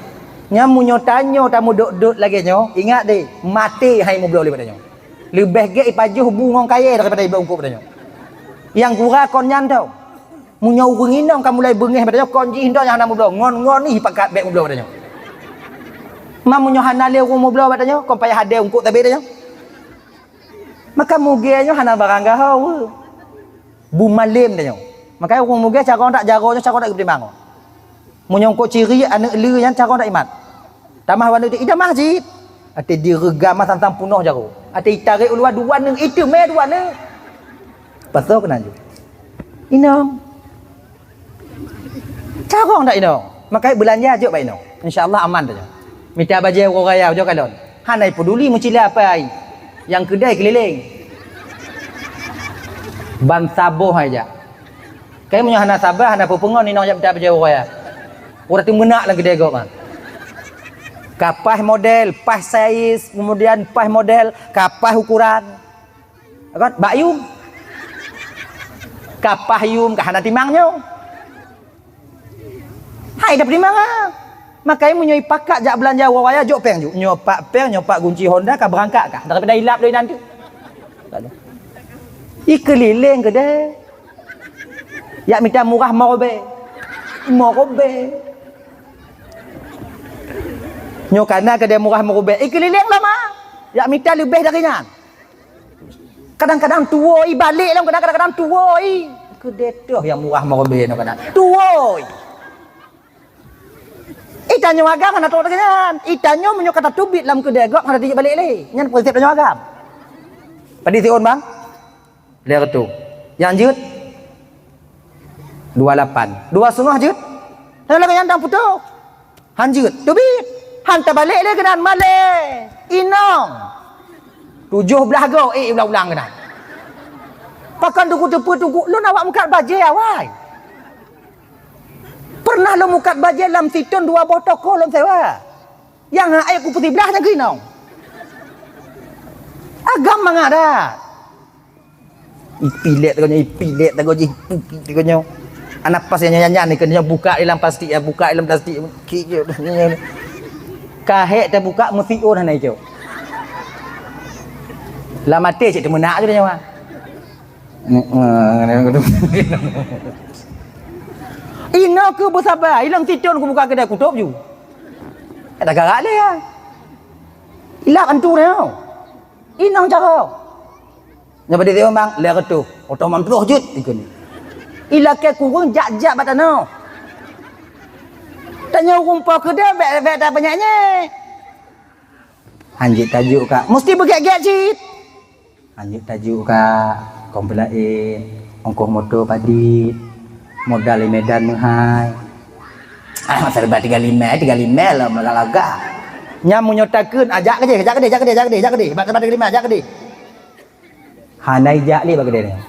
Nyan meunyoe tanyoe tameudot-dot lagée nyoe, ingat deh, maté hai meubloe lé bak tanyoe. Leubeh gét ipajoh bu ngon kayée daripada ibloe eungkôt bak tanyoe. Nyang gura kon nyan tau. Meunyoe ureuëng inong ka mulai beungéh bak tanyoe, kon jih ndoe nyang hana meubloe, ngon-ngon ih pakat bék meubloe bak tanyoe. Ma meunyoe hana lé ureuëng meubloe bak tanyoe, kon payah adé eungkôt tabé tanyoe. Maka mugée nyoe hana barang gaho weu. Bu malem tanyoe. Maka ureuëng mugée carông that jaroe nyoe carông that geupeutimang. Meunyoe eungkôt ciri aneuëk lé nyan carông that imat. Tamah dua neuk teuh, idamah cit. Até direugam mah sang-sang punoh jaroe. Até itarek u luwa dua neuk, iteumé dua neuk. Pasoe keunan ju. Inong. Carông that inong. Makajih beulanja jok bak inong. Insya Allah aman tanyoe. Mita bajée uroe raya ujoe kalon. Hana ipeduli meucila apai. Nyang keudai keulileng. Ban saboh hai jak. Kai meunyoe hana saba, hana peue-peue ngon inong jak mita bajée uroe raya. Uroe teumeunak lam keudai gob, ha. Ka paih model, paih saiz, kemudian paih model, ka paih ukuran. Kan? Bak yum. Ka paih yum, ka hana timang nyoe. Hai dah timang ah. Makajih meunyoe ipakat jak beulanja uroe raya, jok péng ju. Nyoe pat péng, nyoe pat gunci Honda, ka beurangkat kah. Daripada ilap lé nanti. Ikeulileng keudai. Jak mita murah meurobée. Meurobée. Nyoe kana keudai murah meurobée. Ikeulileng lama. Jak mita leubeh dari nyan. Kadang-kadang tuwoe balek lom, kadang-kadang tuwoe. Keudai toh nyang murah meurobée nyoe kana. Tuwoe. Itanyoe agam hana trok lagée nyan. Itanyoe meunyoe ka tateubiet lam keudai gob hana tajak balek lé. Nyan prinsip tanyoe agam. Padit siôn bang? Lhée reutôh. Nyang jeuet? Dua lapan. Dua seungoh jeuet? Hana lagée nyan dang putôh. Han jeuet. Teubiet. Han tabalek lé keunan malée. Inong. Tujoh blaih goe, eh, ulang-ulang keunan. Pakon teungku teupeu teungku lôn awak mukat bajée awai. Pernah lôn mukat bajée lam sithon dua boh toko lôn sewa. Nyang hai ku peusiblaih nyang keuinong. Agam mangat dah. Ipilet teuk nyoe, ipilet teuk jih, ipilet teuk nyoe. Anak pas nyang nyan, nyan, nyan, buka dalam plastik ya, buka dalam plastik. Ki-, ki-, ka hék tabuka meusiôn hana icok. Lam até cit teumeunak je nyawa. Inoe keuh beusaba, ilang sithon kubuka keudè kutôb ju. Ada garak lé ya. Ilak antu nyoe. Inong jaroe. Nyoe badi timbang, lhèe reutôh. Oto mantong jeuet ikheun. Ilakèe kureueng jak-jak bak tanoh. Tanyoe ureueng po keudè bèk, bèk tapeunyak-nyak. Hanjeuet tajuk ka, musti beugèt-gèt cit. Hanjeuet tajuk ka, kong peulaén, ongkoh moto padit, modal di Medan meuhai. Ah, masa debat tiga lima, tiga lima lah, lagak-lagak. Nyan meunyoe takheun, ah, jak keudeh, jak keudeh, jak keudeh, jak keudeh, jak keudeh. Bak debat tiga lima, jak keudeh. Hana ijak lé bak keudè nyan.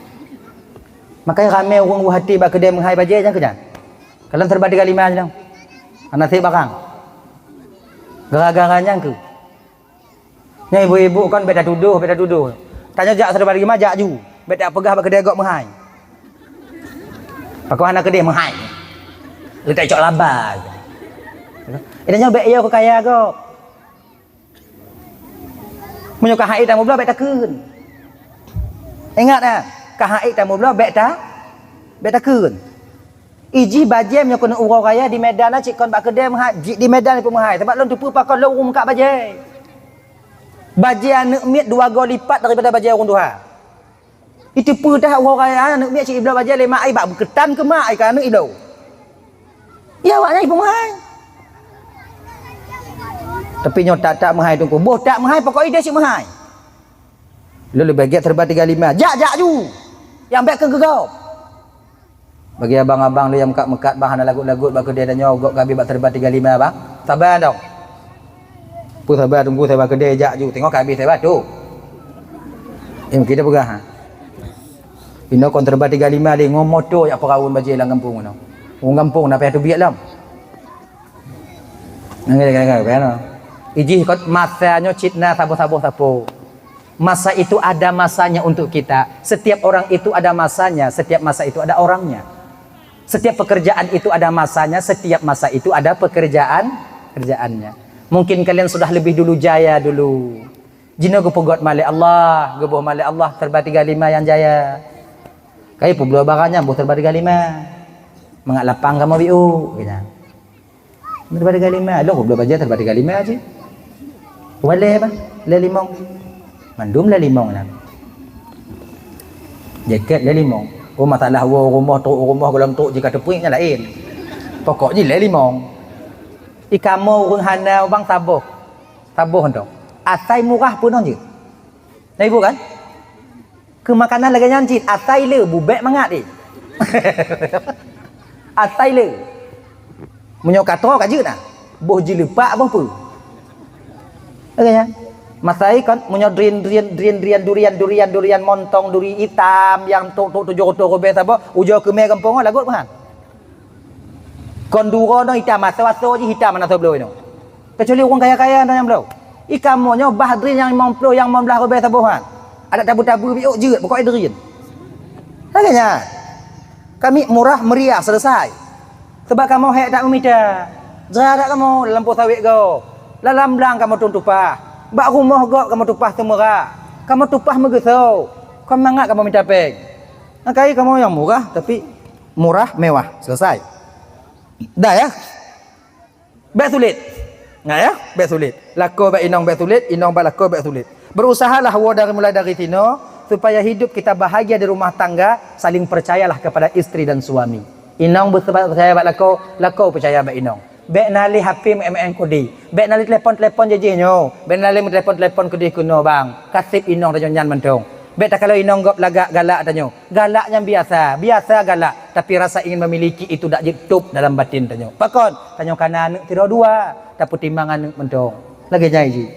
Makanya ramé ureueng u até bak keudè meuhai bajèe nyan keuh nyan. Kalon serba tiga lima nyan. Hana sép barang. Gara-gara nyan keuh. Nyan ibu-ibu kan bèk tatudoh, bèk tatudoh. Tanyoe jak serba tiga lima jak ju. Bèk tapeugah bak keudè gob meuhai. Pakon hana keudeh meuhai. Leutak cok laba. Tanyoe bèk yo keu kaya gob. Meunyoe ka han ék tameubloe bèk takheun. Ingat, eh, ka han ék tameubloe bèk ta-, bèk takheun. Ijih bajèe meunyoe keuneuk uroe raya di Medan na cit kon bak keudè meuhai, jih di Medan pun meuhai. Sabab lôn teupeue pakon lôn ureueng meukat bajèe. Bajèe aneuk miet dua goe lipat daripada bajèe ureueng tuha. Iteupeue teuh uroe raya aneuk miet cit ibloe bajèe lé mak ai bak beukeutan keu mak ai keu aneuk ibloe. Ya awak nyan ipeumeuhai. Tapi nyoe tak-tak meuhai Teungku. Boh tak meuhai, pokok idéh cit meuhai. Lôn leubeh gét teureuba tiga lima. Jak, jak ju. Nyang bék keu geugop. Bagi abang-abang lé nyang meukat-meukat bang hana lagot-lagot bak keudè tanyoe gop ka abéh bak teureuba tiga lima bang. Saba dong. Peue saba Teungku, saba keudè jak ju. Teungoh ka abéh saba tu. Eh, kita peugah, ha. Inoe kon teureuba tiga lima lé ngon moto jak peuraun bajèe lam gampông inoe. Ureueng gampông na payah teubiet lom. Nyan, nyan, nyan, nyan, nyan. Ijih kot masa nyoe cit na saboh-saboh sapo. Masa itu ada masanya untuk kita. Setiap orang itu ada masanya, setiap masa itu ada orangnya. Setiap pekerjaan itu ada masanya, setiap masa itu ada pekerjaan kerjaannya. Mungkin kalian sudah lebih dulu jaya dulu. Jinoe geupeugöt malèe Allah, geuboh malèe Allah teureuba tiga lima nyang jaya. Kai peubloe barang nyan boh teureuba tiga lima. Mangat lapang kamoe biu, keu nyan. Teureuba tiga lima, lôn peubloe bajèe teureuba tiga lima cit. Walèe bah, lhèe limong. Mandum lhèe limong nyan. Jakét lhèe limong. Oh, masalah woe u rumoh, trok u rumoh, gohlom trok jih ka teupeue nyan laén. Pokok jih lhèe limong. I kamoe ureueng hana bang saboh. Saboh nyoe. Asai murah peunoh jeuet. Na ibu kan? Keu makanan lagèe nyan cit, asai le bubek mangat deh. Asai le. Meunyoe ka troh ka jeuet nah. Boh jileupak boh peue. Lagèe nyan. Masai kon meunyoe durian, durian, durian, durian, durian, durian, durian montong, duri itam nyang tok-tok tujoh reutôh ribèe saboh, ujoe keumè gampông lagot meuhan. Kon duroe nyoe itam, asoe-asoe jih itam hana soe bloe nyoe. Kecuali ureueng kaya-kaya nyoe nyang bloe. I kamoe nyoe bah dri nyang limong ploh, nyang limong blah ribèe saboh nyan. Adak tabu-tabu biôk jeuet pokok dri. Lagèe nyan. Kami murah meriah selesai. Sebab kamoe hék that meumita. Jra that kamoe lam lampôh sawét gob. Lam blang kamoe tueng tupah. Bak rumoh gob kamoe tupah seumeurah. Kamoe tupah meugeusoe. Kon mangat kamoe mita péng. Nah, kai kamoe nyang murah tapi murah, mewah. Selesai. Dah ya? Bèk sulet. Nah ya, bèk sulet. Lakoe bak inong bèk sulet, inong bak lakoe bèk sulet. Berusahalah woe dari, mulai dari sinoe supaya hidup kita bahagia di rumah tangga, saling percayalah kepada istri dan suami. Inong beusebat percaya bak lakoe, lakoe percaya bak inong. Bèk na lé H P meu'en-meu'en keudéh. Bèk na lé telepon-telepon jih-jih nyoe. Bèk na lé meutelepon-telepon keudéh keunoe bang. Ka sép inong tanyoe nyan mantong. Bèk takalon inong gob lagak galak tanyoe. Galak nyan biasa, biasa galak, tapi rasa ingin memiliki itu dak jeuet top dalam batin tanyoe. Pakon? Tanyoe ka na aneuk sidroe dua, tapeutimang aneuk mantong. Lagèe nyan jih.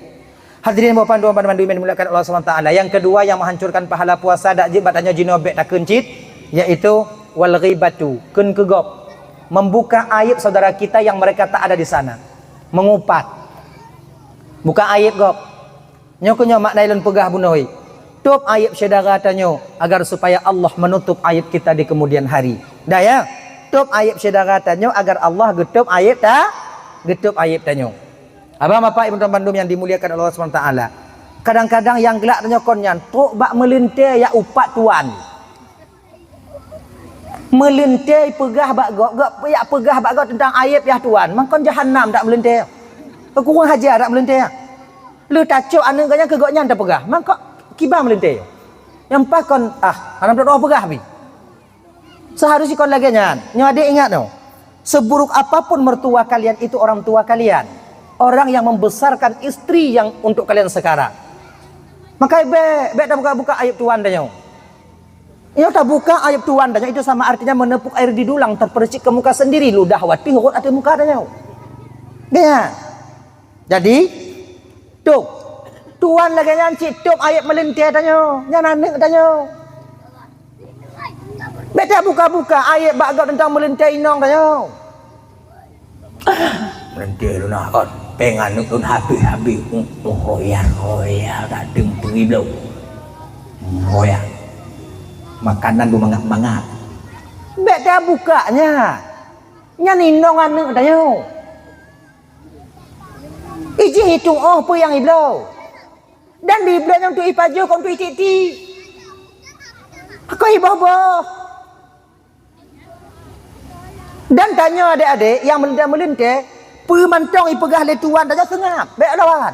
Hadirin buah panduan banmandum yang dimuliakan Allah Subhanahu wa Taala. Yang kedua yang menghancurkan pahala puasa dak jeuet bak tanyoe jinoe bèk takheun cit, yaitu wal ghibatu, kheun keu gob. Membuka aib saudara kita yang mereka tak ada di sana. Mengupat. Buka aib gob. Nyoe keuh nyoe makna lôn peugah bunoe. Tôb aib syedara tanyoe agar supaya Allah menutup aib kita di kemudian hari. Dah ya? Tôb aib syedara tanyoe agar Allah geutôb aib ta-, geutôb aib tanyoe. Abang bapak ibu tuan bandum yang dimuliakan Allah Subhanahu wa taala. Kadang-kadang nyang glak tanyoe kon nyan trok bak meulintèe jak upat tuan. Meulintèe peugah bak gob, gob jak peugah bak gob teuntang aib yah tuan. Mangkon jahanam dak meulintèe. Kureueng aja dak meulintèe. Lheueh tacok aneuk gobnyan keu gobnyan tapeugah. Mangkon kiban meulintèe. Nyang paih kon, ah, hana droe peugah pih. Seharusnya kon lagèe nyan. Nyoe adék ingat nyoe. Seburuk apapun mertua kalian, itu orang tua kalian. Orang yang membesarkan istri yang untuk kalian sekarang. Maka bèk, bèk tabuka-buka aib tuan tanyoe. Nyoe tabuka aib tuan tanyoe itu sama artinya menepuk air di dulang terpercik ke muka sendiri, ludah watèe rhot ateueh muka tanyoe. Nyan. Jadi, tôb. Tuan lagèe nyan cit tôb aib meulintèe tanyoe, nyan aneuk tanyoe. Bèk tabuka-buka aib bak gob teuntang meulintèe inong tanyoe. Meulintèe lôn kon, péng aneuk lôn habéh-habéh, roya-roya, gadeng peuribloe. Roya. Makanan beumangat-mangat. Bèk tabuka nyan. Nyan inong aneuk tanyoe. Ijih itueng 'oh peue nyang ibloe. Dan di ibloe nyan untuk ipajoh, kon untuk itiek-tiek. Kon iboh-boh. Dan tanyoe adék-adék nyang meulintèe-meulintèe, peue mantong ipeugah lé tuan tanyoe seungab, bèk lawan.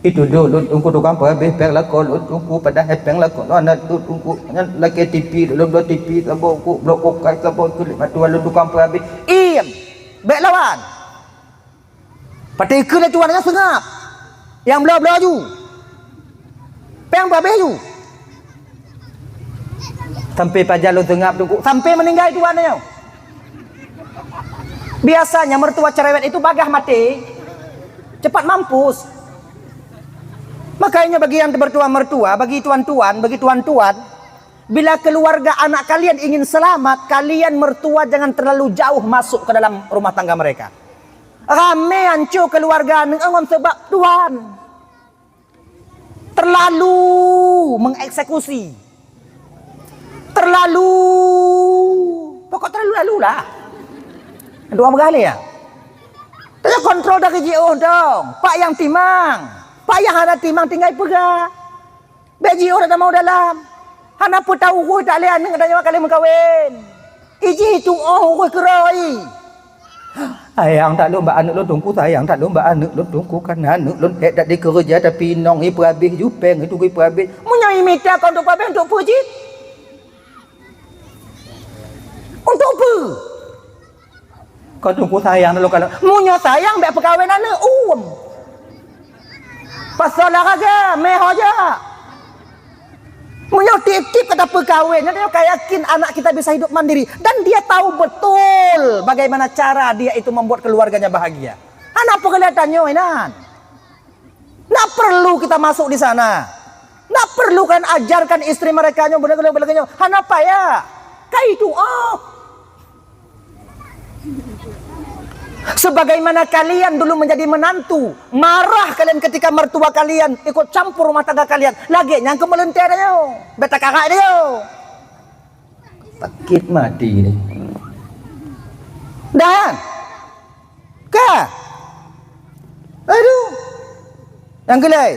Itu dulu lôn teungku tukang peuhabéh péng lakoe lôn teungku padahai péng lakoe lôn hana lôn teungku. Nyan lakèe T V, lôn bloe T V saboh, ku bloe kulkas saboh, keu lima tuan lôn tukang peuhabéh. Iem, bèk lawan. Patéh keu lé tuan nyan seungab. Nyang bloe-bloe ju. Péng peuhabéh ju. Sampai pajan lôn seungab Teungku, sampai meuninggai tuan nyoe. Biasanya mertua cerewet itu bagah maté, cepat mampus. Makanya bagi yang bertua-mertua, bagi tuan-tuan, bagi tuan-tuan, bila keluarga anak kalian ingin selamat, kalian mertua jangan terlalu jauh masuk ke dalam rumah tangga mereka. Ramé hancô keluarga aneuk ngon sebab tuan. Terlalu mengeksekusi. Terlalu, pokok terlalu-lalu lah. Dua beurah lé ya. Tanya kontrol dari jiôh dong. Pak nyang timang. Pak nyang hana timang tinggai peugah. Bék jiôh dak tamong dalam. Hana peue tau ureuëng tak lé aneuk dak nyoe ka lheueh meukawen. Iji tuoh ureuëng keuroi. Sayang that lôn bak aneuk lôn Teungku, sayang that lôn bak aneuk lôn Teungku, kan aneuk lôn ék that dikeureuja tapi inong i peurabéh ju péng itu i peurabéh. Meunyoe imita kon untuk peurabéh untuk peue cit? Untuk peue? Kon Teungku sayang lôn kalon. Meunyoe sayang bék peukawen aneuk, uem. Pasal olahraga, meuho jak. Meunyoe tiep-tiep ka tapeukawen, nyan ka yakin anak kita bisa hidup mandiri dan dia tahu betul bagaimana cara dia itu membuat keluarganya bahagia. Hana peureulee tanyoe inan. Ndak perlu kita masuk di sana. Ndak perlu kan ajarkan istri mereka nyoe beuna-beuna nyoe. Hana payah. Kai tuoh. Sebagaimana kalian dulu menjadi menantu, marah kalian ketika mertua kalian ikut campur rumah tangga kalian, lagée nyan keumeuleuntée tanyoe, bék takarak tanyoe. Sakét maté ni. Dah. Ka. Aduh. Nyang keulai.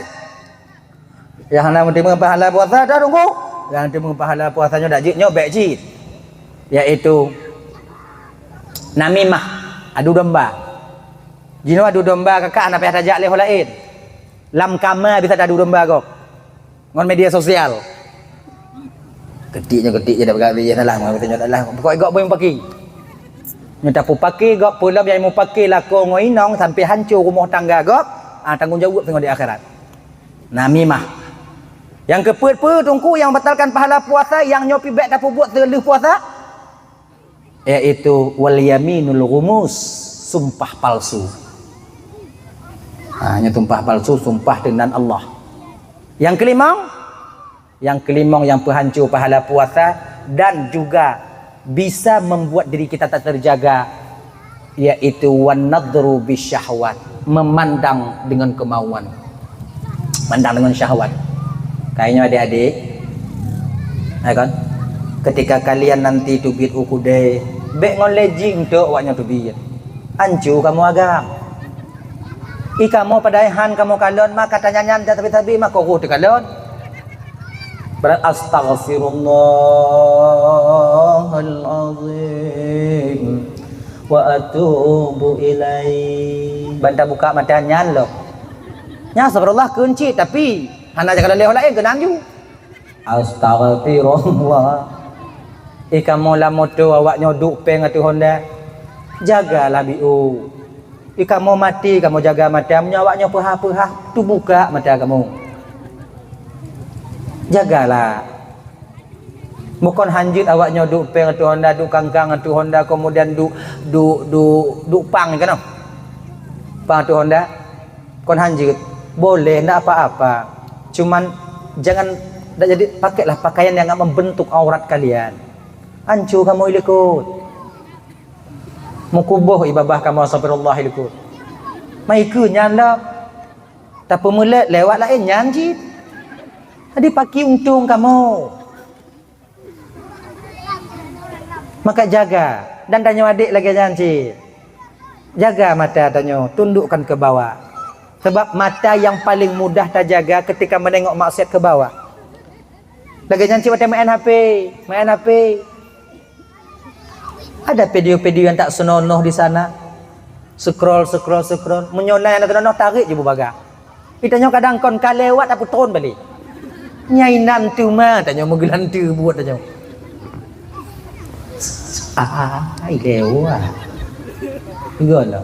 Nyang hana meuteumé pahala puasa dah tunggu. Nyang teumé pahala puasa nyoe dak jeuet nyoe bék cit. Yaitu namimah, adu domba. Jinoe adu domba kakak hana payah tajak lé ho laén. Lam kama bisa tadu domba gob. Ngon media sosial. Ketik nyoe ketik je dah peugah media salah, ngon media salah. Pokok gob boh mupaki. Nyoe tapupaki gob peulom nyang mupaki lakoe ngon inong sampai hancô rumoh tangga gob, ah, tanggong jaweueb singoh di akhirat. Namimah. Nyang keupeuet peue Teungku nyang batalkan pahala puasa nyang nyoe pih bék tapeubuet seuleuh puasa? Yaitu wal yaminul ghumus, sumpah palsu. Ha, nyoe sumpah palsu, sumpah dengan Allah. Yang kelima, yang kelima yang peuhancu pahala puasa dan juga bisa membuat diri kita tak terjaga, yaitu wan nadhru bisyahwat, memandang dengan kemauan. Mandang dengan syahwat. Kainyoe adik-adik, hai kan? Ketika kalian nanti teubiet u keudè, bék ngon lé jing tok awaknyoe teubiet. Ancu kamoe agam. I kamoe padahai han kamoe kalon, maka tanyan-nyan tabi-tabi maka roh teukalon. Berat astaghfirullahal azim wa atubu ilaih. Ban tabuka mata nyan lom. Nya astagfirullah keuncit, tapi hana jaga lé laén keunan ju. Astagfirullah. Eh kamoe lam moto awaknyoe duek péng ateueh honda. Jagalah biôh. Eh kamoe maté kamoe jaga mata, meunyoe awaknyoe peuhah-peuhah, teubuka mata kamoe. Jagalah. Bukon hanjeuet awaknyoe duek péng ateueh honda, duek kangkang ateueh honda, kemudian duek, duek, duek, duek pang keunoe. Pang ateueh honda. Kon hanjeuet. Boleh, ndak apa-apa. Cuman jangan, ndak jadi, pakailah pakaian yang membentuk aurat kalian. Ancu kamoe ilikot. Meukuboh i babah kamoe astagfirullah ilikot. Mai keu nyan lah. Tapeumeulet lewat laén nyan cit. Jadi paki untông kamoe. Maka jaga, dan tanyoe adik lagée nyan cit. Jaga mata tanyoe, tundukkan ke bawah. Sebab mata yang paling mudah tajaga ketika menengok maksiat ke bawah. Lagée nyan cit watée main H P, main H P. Ada video-video yang tak senonoh di sana. Scroll, scroll, scroll. Meunyoe na nyang na teunoh, tarék jih bubagaih. Di tanyoe kadang kon ka lewat, tapeutron balek. Nyang inan teuma tanyoe meugeulante buet tanyoe. Ai lewat. Geulah.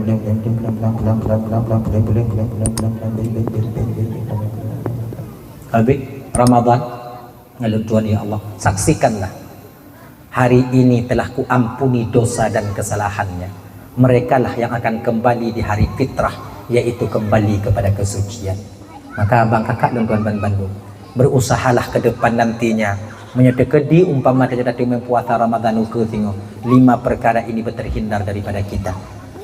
Habis Ramadan, ngon lôn tuan, ya Allah, saksikanlah. Hari ini telah kuampuni dosa dan kesalahannya. Merekalah yang akan kembali di hari fitrah, yaitu kembali kepada kesucian. Maka abang kakak dan tuan-tuan bandum, berusahalah ke depan nantinya. Meunyoe teukeudi umpama tanyoe tateumé puasa Ramadan ukeue singoh, lima perkara ini beuterhindar daripada kita.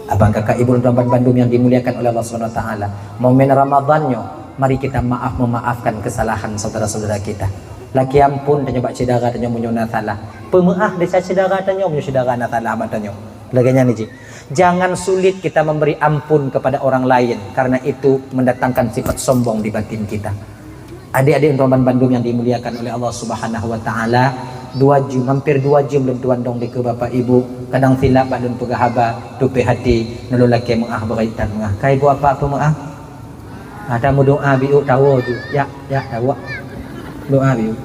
Abang kakak ibu dan tuan-tuan bandum yang dimuliakan oleh Allah Subhanahu Wa Taala, momen Ramadan nyoe, mari kita maaf memaafkan kesalahan saudara-saudara kita. Lakée ampôn tanyoe bak syedara tanyoe meunyoe na salah. Peumeu'ah desya syedara tanyoe meunyoe syedara na salah bak tanyoe. Lagée nyan jih. Jangan sulit kita memberi ampun kepada orang lain, karena itu mendatangkan sifat sombong di batin kita. Adik-adik dan tuan bandum yang dimuliakan oleh Allah Subhanahu Wa Taala, dua jam, hampir dua jam lôn tuan dong dikeue bapak ibu, kadang silap bak lôn peugah haba, tupéh hati, nulôn lakée meu'ah beuraitan meu'ah. Kai buet apa peumeu'ah? Ada meudoa biuk tawa tu. Ya, ya, tawa. Doa biuk.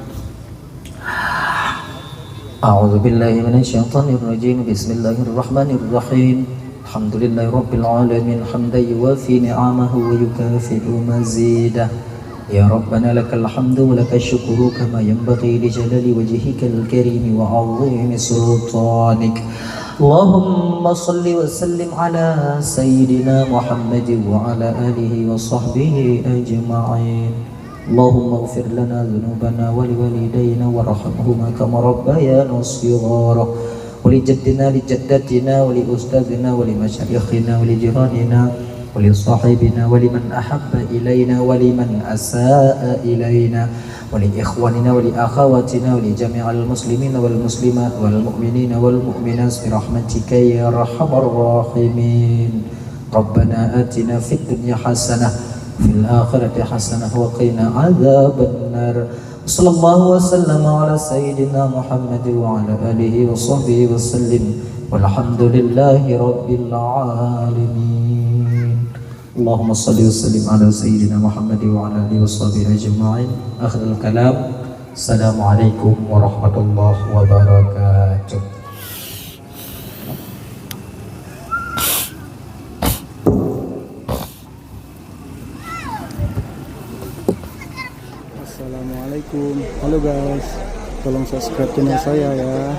أعوذ بالله من الشيطان الرجيم. بسم الله الرحمن الرحيم. الحمد لله رب العالمين، حمدا يوافي نعمه ويكافئ مزيده. يا ربنا لك الحمد ولك الشكر كما ينبغي لجلال وجهك الكريم وعظيم سلطانك. اللهم صل وسلم على سيدنا محمد وعلى آله وصحبه أجمعين. اللهم اغفر لنا ذنوبنا ولوالدينا وارحمهما كما ربيانا صغارا. ولجدنا لجدتنا ولأستاذنا ولمشايخنا ولجيراننا ولصاحبنا ولمن أحب إلينا ولمن أساء إلينا ولإخواننا ولأخواتنا ولجميع المسلمين والمسلمات والمؤمنين والمؤمنات برحمتك يا أرحم الراحمين. ربنا آتنا في الدنيا حسنة وفي الآخرة حسنة وقنا عذاب النار. صلى الله وسلم على سيدنا محمد وعلى آله وصحبه وسلم. والحمد لله رب العالمين. اللهم صل وسلم على سيدنا محمد وعلى آله وصحبه أجمعين. آخر الكلام. السلام عليكم ورحمة الله وبركاته. Assalamualaikum. Halo guys. Tolong subscribe channel saya ya.